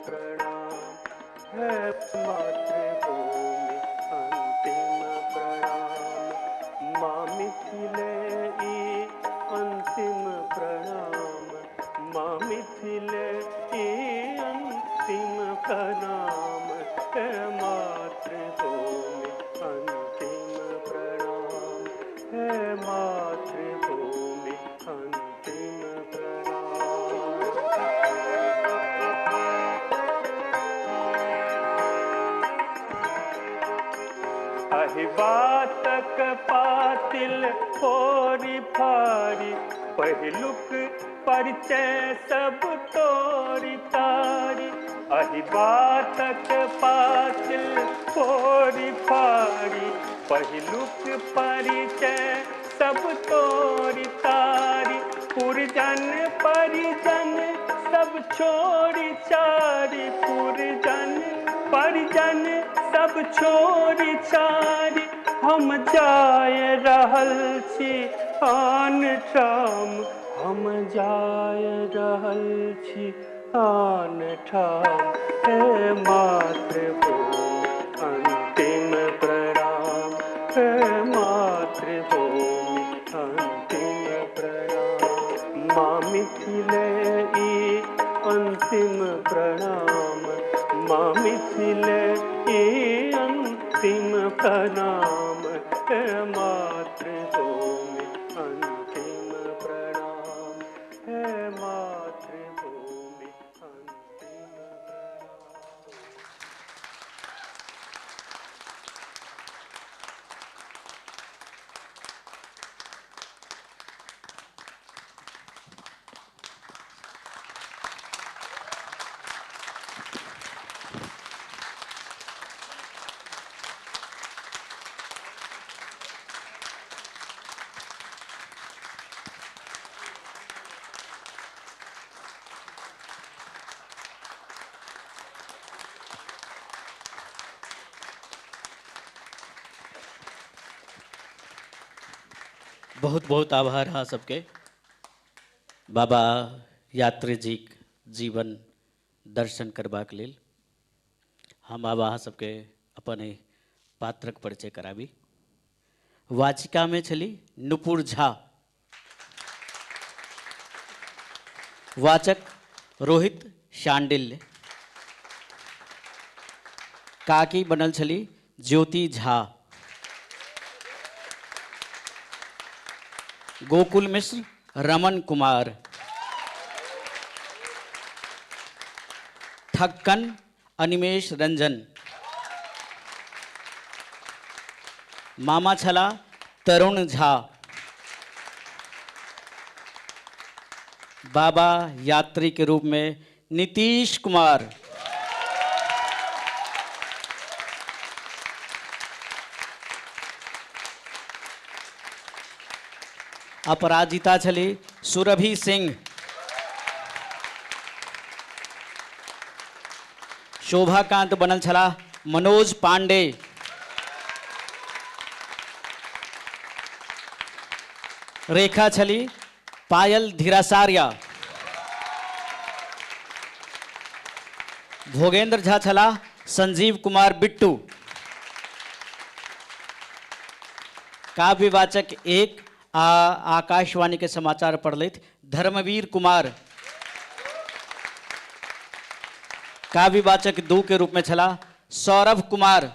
प्रणाम, हे मातृभूमि अंतिम प्रणाम। माँ मिथिले ई अंतिम प्रणाम, माँ मिथिले ई अंतिम प्रणाम, हे मातृभूमि अंतिम प्रणाम, हे मातृभूमि अंतिम प्रणाम। अहि बातक पातिल फोरी फारी, पहिलुक परिचय सब तोरी तारी। अहि बातक पातिल फोरी फारी, पहिलुक परिचय सब तोरी तारी। पुरजन परिजन सब छोड़ी चारी, पुरजन परिजन सब छोड़ी चारी। हम जाय रहल छी आन ठाम, हम जाय रहल छी आन ठाम, हे मातृभूमि अंतिम प्रणाम, हे मातृभूमि अंतिम प्रणाम। माँ मिथिले ई अंतिम प्रणाम, माँ मिथिले ई अंतिम प्रणाम, हे मातृभूमि अंतिम प्रणाम, हे मातृभूमि अंतिम प्रणाम। बहुत बहुत आभार अहाँ सबके। बाबा यात्री जीक जीवन दर्शन करबाक लेल हम आब अहाँ सबके अपन एहि पात्रक परिचय कराबी। वाचिका में छली नुपुर झा, वाचक रोहित शांडिल्य, काकी बनल छली ज्योति झा, गोकुल मिश्र रमन कुमार, ठक्कन अनिमेश रंजन, मामा छला तरुण झा, बाबा यात्री के रूप में नीतीश कुमार, अपराजिता छली सुरभि सिंह, शोभाकांत बनल छला मनोज पांडे, रेखा छली पायल धीरासारिया, भोगेंद्र झा छला संजीव कुमार बिट्टू, काव्यवाचक एक आ आकाशवाणी के समाचार पढ़लथि धर्मवीर कुमार, काव्यवाचक दू के रूप में छला सौरभ कुमार।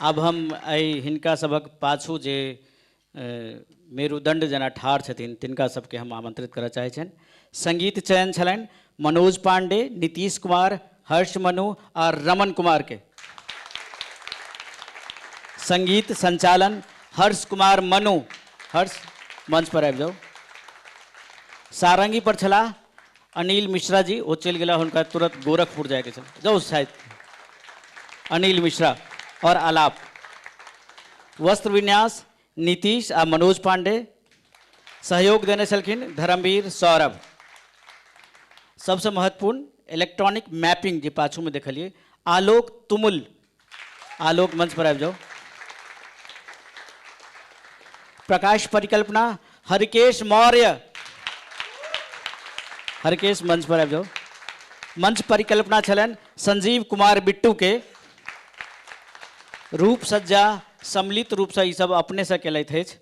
अब हम एहि हिनका सबक पाछू जे मेरुदंड जेना ठाढ़ छथिन तिनका सबके हम आमंत्रित करऽ चाहै छियनि। संगीत चयन छलनि मनोज पांडे, नीतीश कुमार, हर्ष मनु और रमन कुमार के। संगीत संचालन हर्ष कुमार मनु, हर्ष मंच पर आबि जाउ। सारंगी पर छला अनिल मिश्रा जी, ओ चलि गेला, हुनका तुरंत गोरखपुर जायके छल, जाउ शायद अनिल मिश्रा और आलाप। वस्त्र विन्यास नीतीश आ मनोज पांडे, सहयोग देने छलखिन धर्मवीर सौरभ। सबसे महत्वपूर्ण इलेक्ट्रॉनिक मैपिंग जे पाछू में देखलिए आलोक तुमुल, आलोक मंच पर आबि जाउ। प्रकाश परिकल्पना हरिकेश मौर्य। हरिकेश मंच पर आबि जाउ। मंच परिकल्पना छलनि संजीव कुमार बिट्टू के। रूप सज्जा सम्मिलित रूपसँ ई सब अपनेसँ केलथि अछि।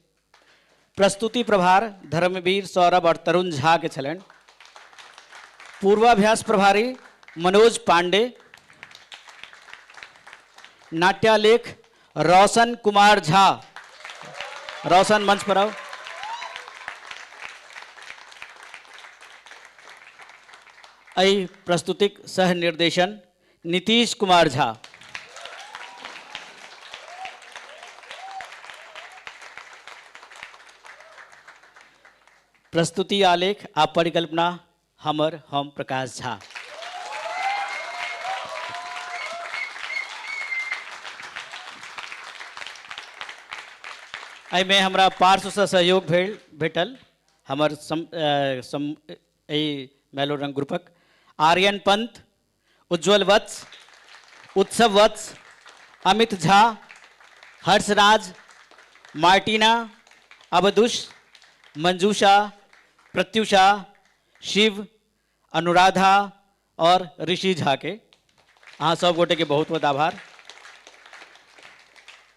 प्रस्तुति प्रभार धर्मवीर सौरभ और तरुण झा के छलनि। पूर्वाभ्यास प्रभारी मनोज पांडे। नाट्यालेख रोशन कुमार झा। रोशन मंच पर आओ। एहि प्रस्तुतिक सह निर्देशन नीतीश कुमार झा। प्रस्तुति आलेख आ परिकल्पना हमर हम प्रकाश झा। एहिमे हमरा पार्श्वसँ सहयोग भेटल हमर एहि मैलोरंग ग्रुपक आर्यन पंत, उज्ज्वल वत्स, उत्सव वत्स, अमित झा, हर्षराज, मार्टिना, अवधुष, मंजूषा, प्रत्युषा, शिव, अनुराधा और ऋषि झा के। अहाँ सब गोटे के बहुत बहुत आभार।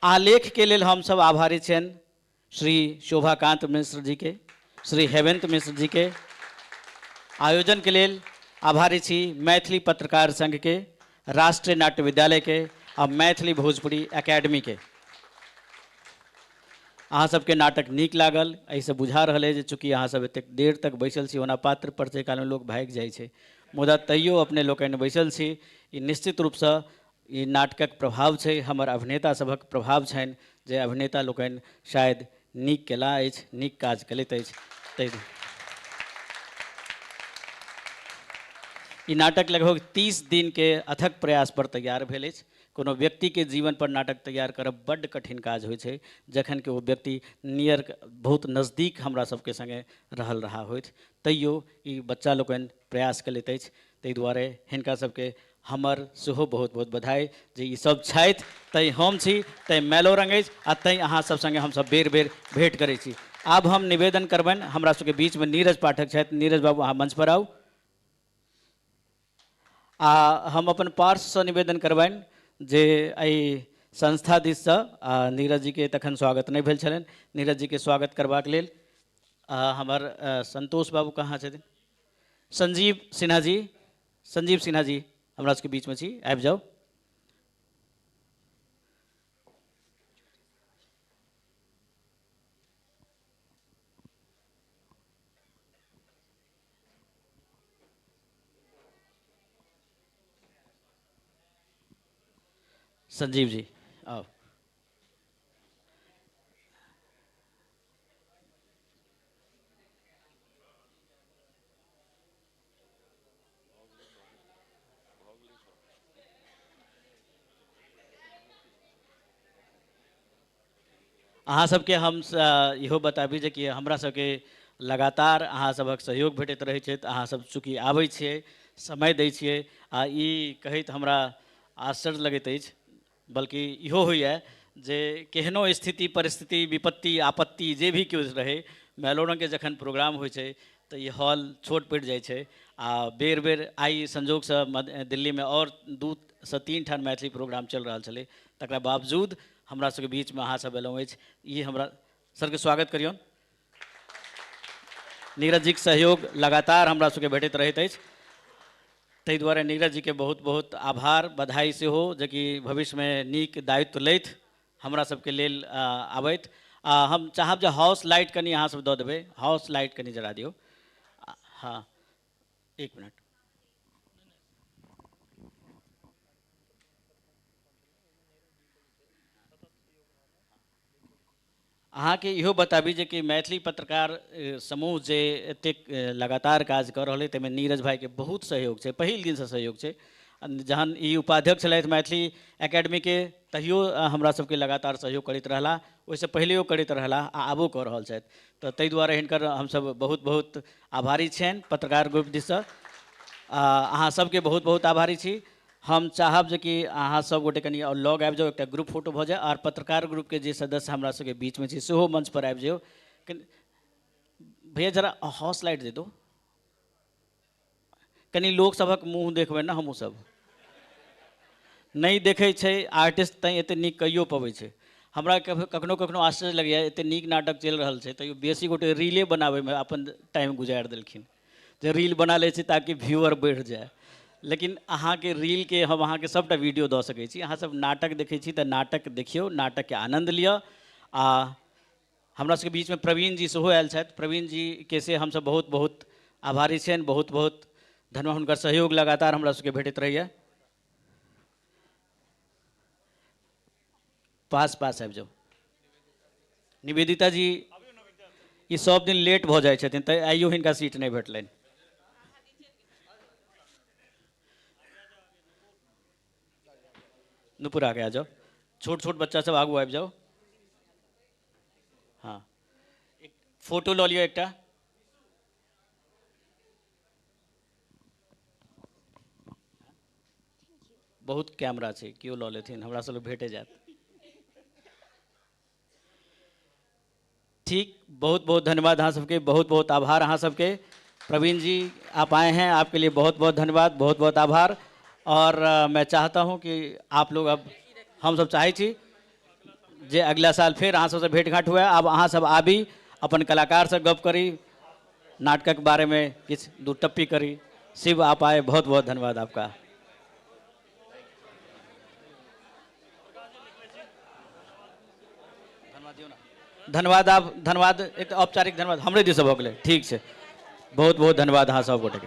आलेख के लेल हम सब आभारी छियनि श्री शोभाकांत मिश्र जी के, श्री हेमंत मिश्र जी के। आयोजन के लेल आभारी छी मैथिली पत्रकार संघ के, राष्ट्रीय नाट्य विद्यालय के आ मैथिली भोजपुरी एकेडमी के। अहाँ सबके नाटक नीक लागल एहिसँ बुझा रहल अइ जे चूँकि अहाँ सब एतेक देर तक बैसल छी, ओना पात्र परिचय कालमे लोक भागि जाइ छै, मुदा तैयो अपने लोकनि बैसल छी। ई निश्चित रूपसँ ई नाटकक प्रभाव छै, हमर अभिनेता सभक प्रभाव छनि जे अभिनेता लोकनि शायद नीक केला अछि, नीक काज केलथि अछि। ताहि ई नाटक लगभग 30 दिन के अथक प्रयास पर तैयार भेल अछि। कोनो व्यक्तिके जीवन पर नाटक तैयार करब बड्ड कठिन काज होइ छै, जखन कि ओ व्यक्ति नियर बहुत नजदीक हमरा सबके संगे रहल रहा होथि, तैयो ई बच्चा लोकनि प्रयास केलथि अछि। ताहि दुआरे हिनका सबके हमर सेहो बहुत बहुत बधाई जे ई सब छथि, तैँ हम छी, तैँ मैलोरंग अछि आ तैँ अहाँ सब संगे हमसब बेर बेर भेँट करै छी। आब हम निवेदन करबनि, हमरा सबके बीचमे नीरज पाठक छथि। नीरज बाबू अहाँ मंच पर आउ। आ हम अपन पार्श्वसँ निवेदन करबनि जे एहि संस्था दिससँ नीरज जीके तखन स्वागत नहि भेल छलनि, नीरज जीके स्वागत करबाक लेल हमर संतोष बाबू कहाँ छथिन, संजीव सिन्हा जी, संजीव सिन्हा जी हमरा सबके बीचमे छी, आबि जाउ। संजीव जी आओ। अहाँ सबके हम इहो बताबी जे कि हमरा सबके लगातार अहाँ सबक सहयोग भेटैत रहै छै, तऽ अहाँ सब चूँकि आबै छियै, समय दै छियै, आ ई कहैत हमरा आश्चर्य लगैत अछि, बल्कि इहो होइए जे केहनो स्थिति परिस्थिति विपत्ति आपत्ति जे भी केओ रहै, मैलोरंगके जखन प्रोग्राम होइ छै तऽ ई हॉल छोट पड़ि जाइ छै। आ बेर बेर आइ संजोगसँ दिल्लीमे आओर 2 से 3 ठाम मैथिली प्रोग्राम चलि रहल छलै, तकरा बावजूद हमरा सबके बीचमे अहाँ सब एलहुँ अछि। ई हमरा सरके स्वागत करियौन। नीरज जीके सहयोग लगातार हमरा सबके भेटैत रहैत अछि, ताहि दुआरे नीरज जीके बहुत बहुत आभार, बधाई सेहो जे कि भविष्यमे नीक दायित्व लैत हमरा सबके लेल आबैत। आ हम चाहब जे हाउस लाइट कनि अहाँ सब दऽ देबै, हाउस लाइट कनि जरा दियौ। हाँ 1 मिनट। अहाँके इहो बताबी जे कि मैथिली पत्रकार समूह जे एतेक लगातार काज कऽ रहल अइ ताहिमे नीरज भाइके बहुत सहयोग छै, पहिल दिनसँ सहयोग छै। जहन ई उपाध्यक्ष छलथि मैथिली एकेडमीके तहियो हमरा सबके लगातार सहयोग करैत रहला, ओहिसँ पहिलेओ करैत रहला आ आबो कऽ रहल छथि, तऽ ताहि दुआरे हिनकर हमसब बहुत बहुत आभारी छियनि पत्रकार ग्रुप दिससँ। अहाँ सबके बहुत बहुत आभारी छी। हम चाहब जे कि अहाँ सब गोटे कनि आओर लग आबि जाउ, एकटा ग्रुप फोटो भऽ जाय, आर पत्रकार ग्रुपके जे सदस्य हमरा सबके बीचमे छी सेहो मंच पर आबि जाउ। भैया जरा हॉस लाइट दे दो, कनि लोक सभक मुँह देखबै ने, हमहूँ सब नहि देखै छै आर्टिस्ट तैँ एते नीक कहियो पबै छै। हमरा कखनो कखनो आश्चर्य लगैए, एते नीक नाटक चलि रहल छै तैयो बेसी गोटे रीले बनाबैमे अपन टाइम गुजारि देलखिन, जे रील बना लै छै ताकि व्यूअर बढ़ि जाय। लेकिन अहाँके रीलके हम अहाँके सबटा वीडियो दऽ सकै छी। अहाँ सब नाटक देखै छी तऽ नाटक देखियौ, नाटकके आनन्द लिअ। आ हमरा सबके बीचमे प्रवीण जी सेहो आयल छथि। प्रवीण जीके से हमसब बहुत बहुत आभारी छियनि, बहुत बहुत धन्यवाद। हुनकर सहयोग लगातार हमरा सबके भेटैत रहैए। पास पास आबि जाउ। निवेदिता जी ई सब दिन लेट भऽ जाइ छथिन, तऽ आइयो हिनका सीट नहि भेटलनि। नुपुर आगे आ जाओ, छोट छोट बच्चा सब आगू आबि जाओ। हाँ, एक फोटो लऽ लिअ एकटा। बहुत कैमरा छै, केओ लऽ लेथिन, हमरा सब भेटे जायत। ठीक, बहुत बहुत धन्यवाद अहाँ सबके, बहुत बहुत आभार अहाँ सबके। प्रवीण जी आप आए हैं, आपके लिए बहुत बहुत धन्यवाद, बहुत बहुत आभार। और मैं चाहता हूँ कि आप लोग, अब हम सब चाहै छी जे अगला साल फेर अहाँ सबसँ भेंट घाट हुए। आब अहाँ सब आबी, अपन कलाकार से गप करी, नाटकक बारे में किछु दू टप्पी करी। शिव आप आए, बहुत बहुत धन्यवाद आपका। धन्यवाद आप, धन्यवाद, एक औपचारिक धन्यवाद हमरे दिस भऽ गेलै। ठीक छै, बहुत बहुत धन्यवाद अहाँ सब गोटेके।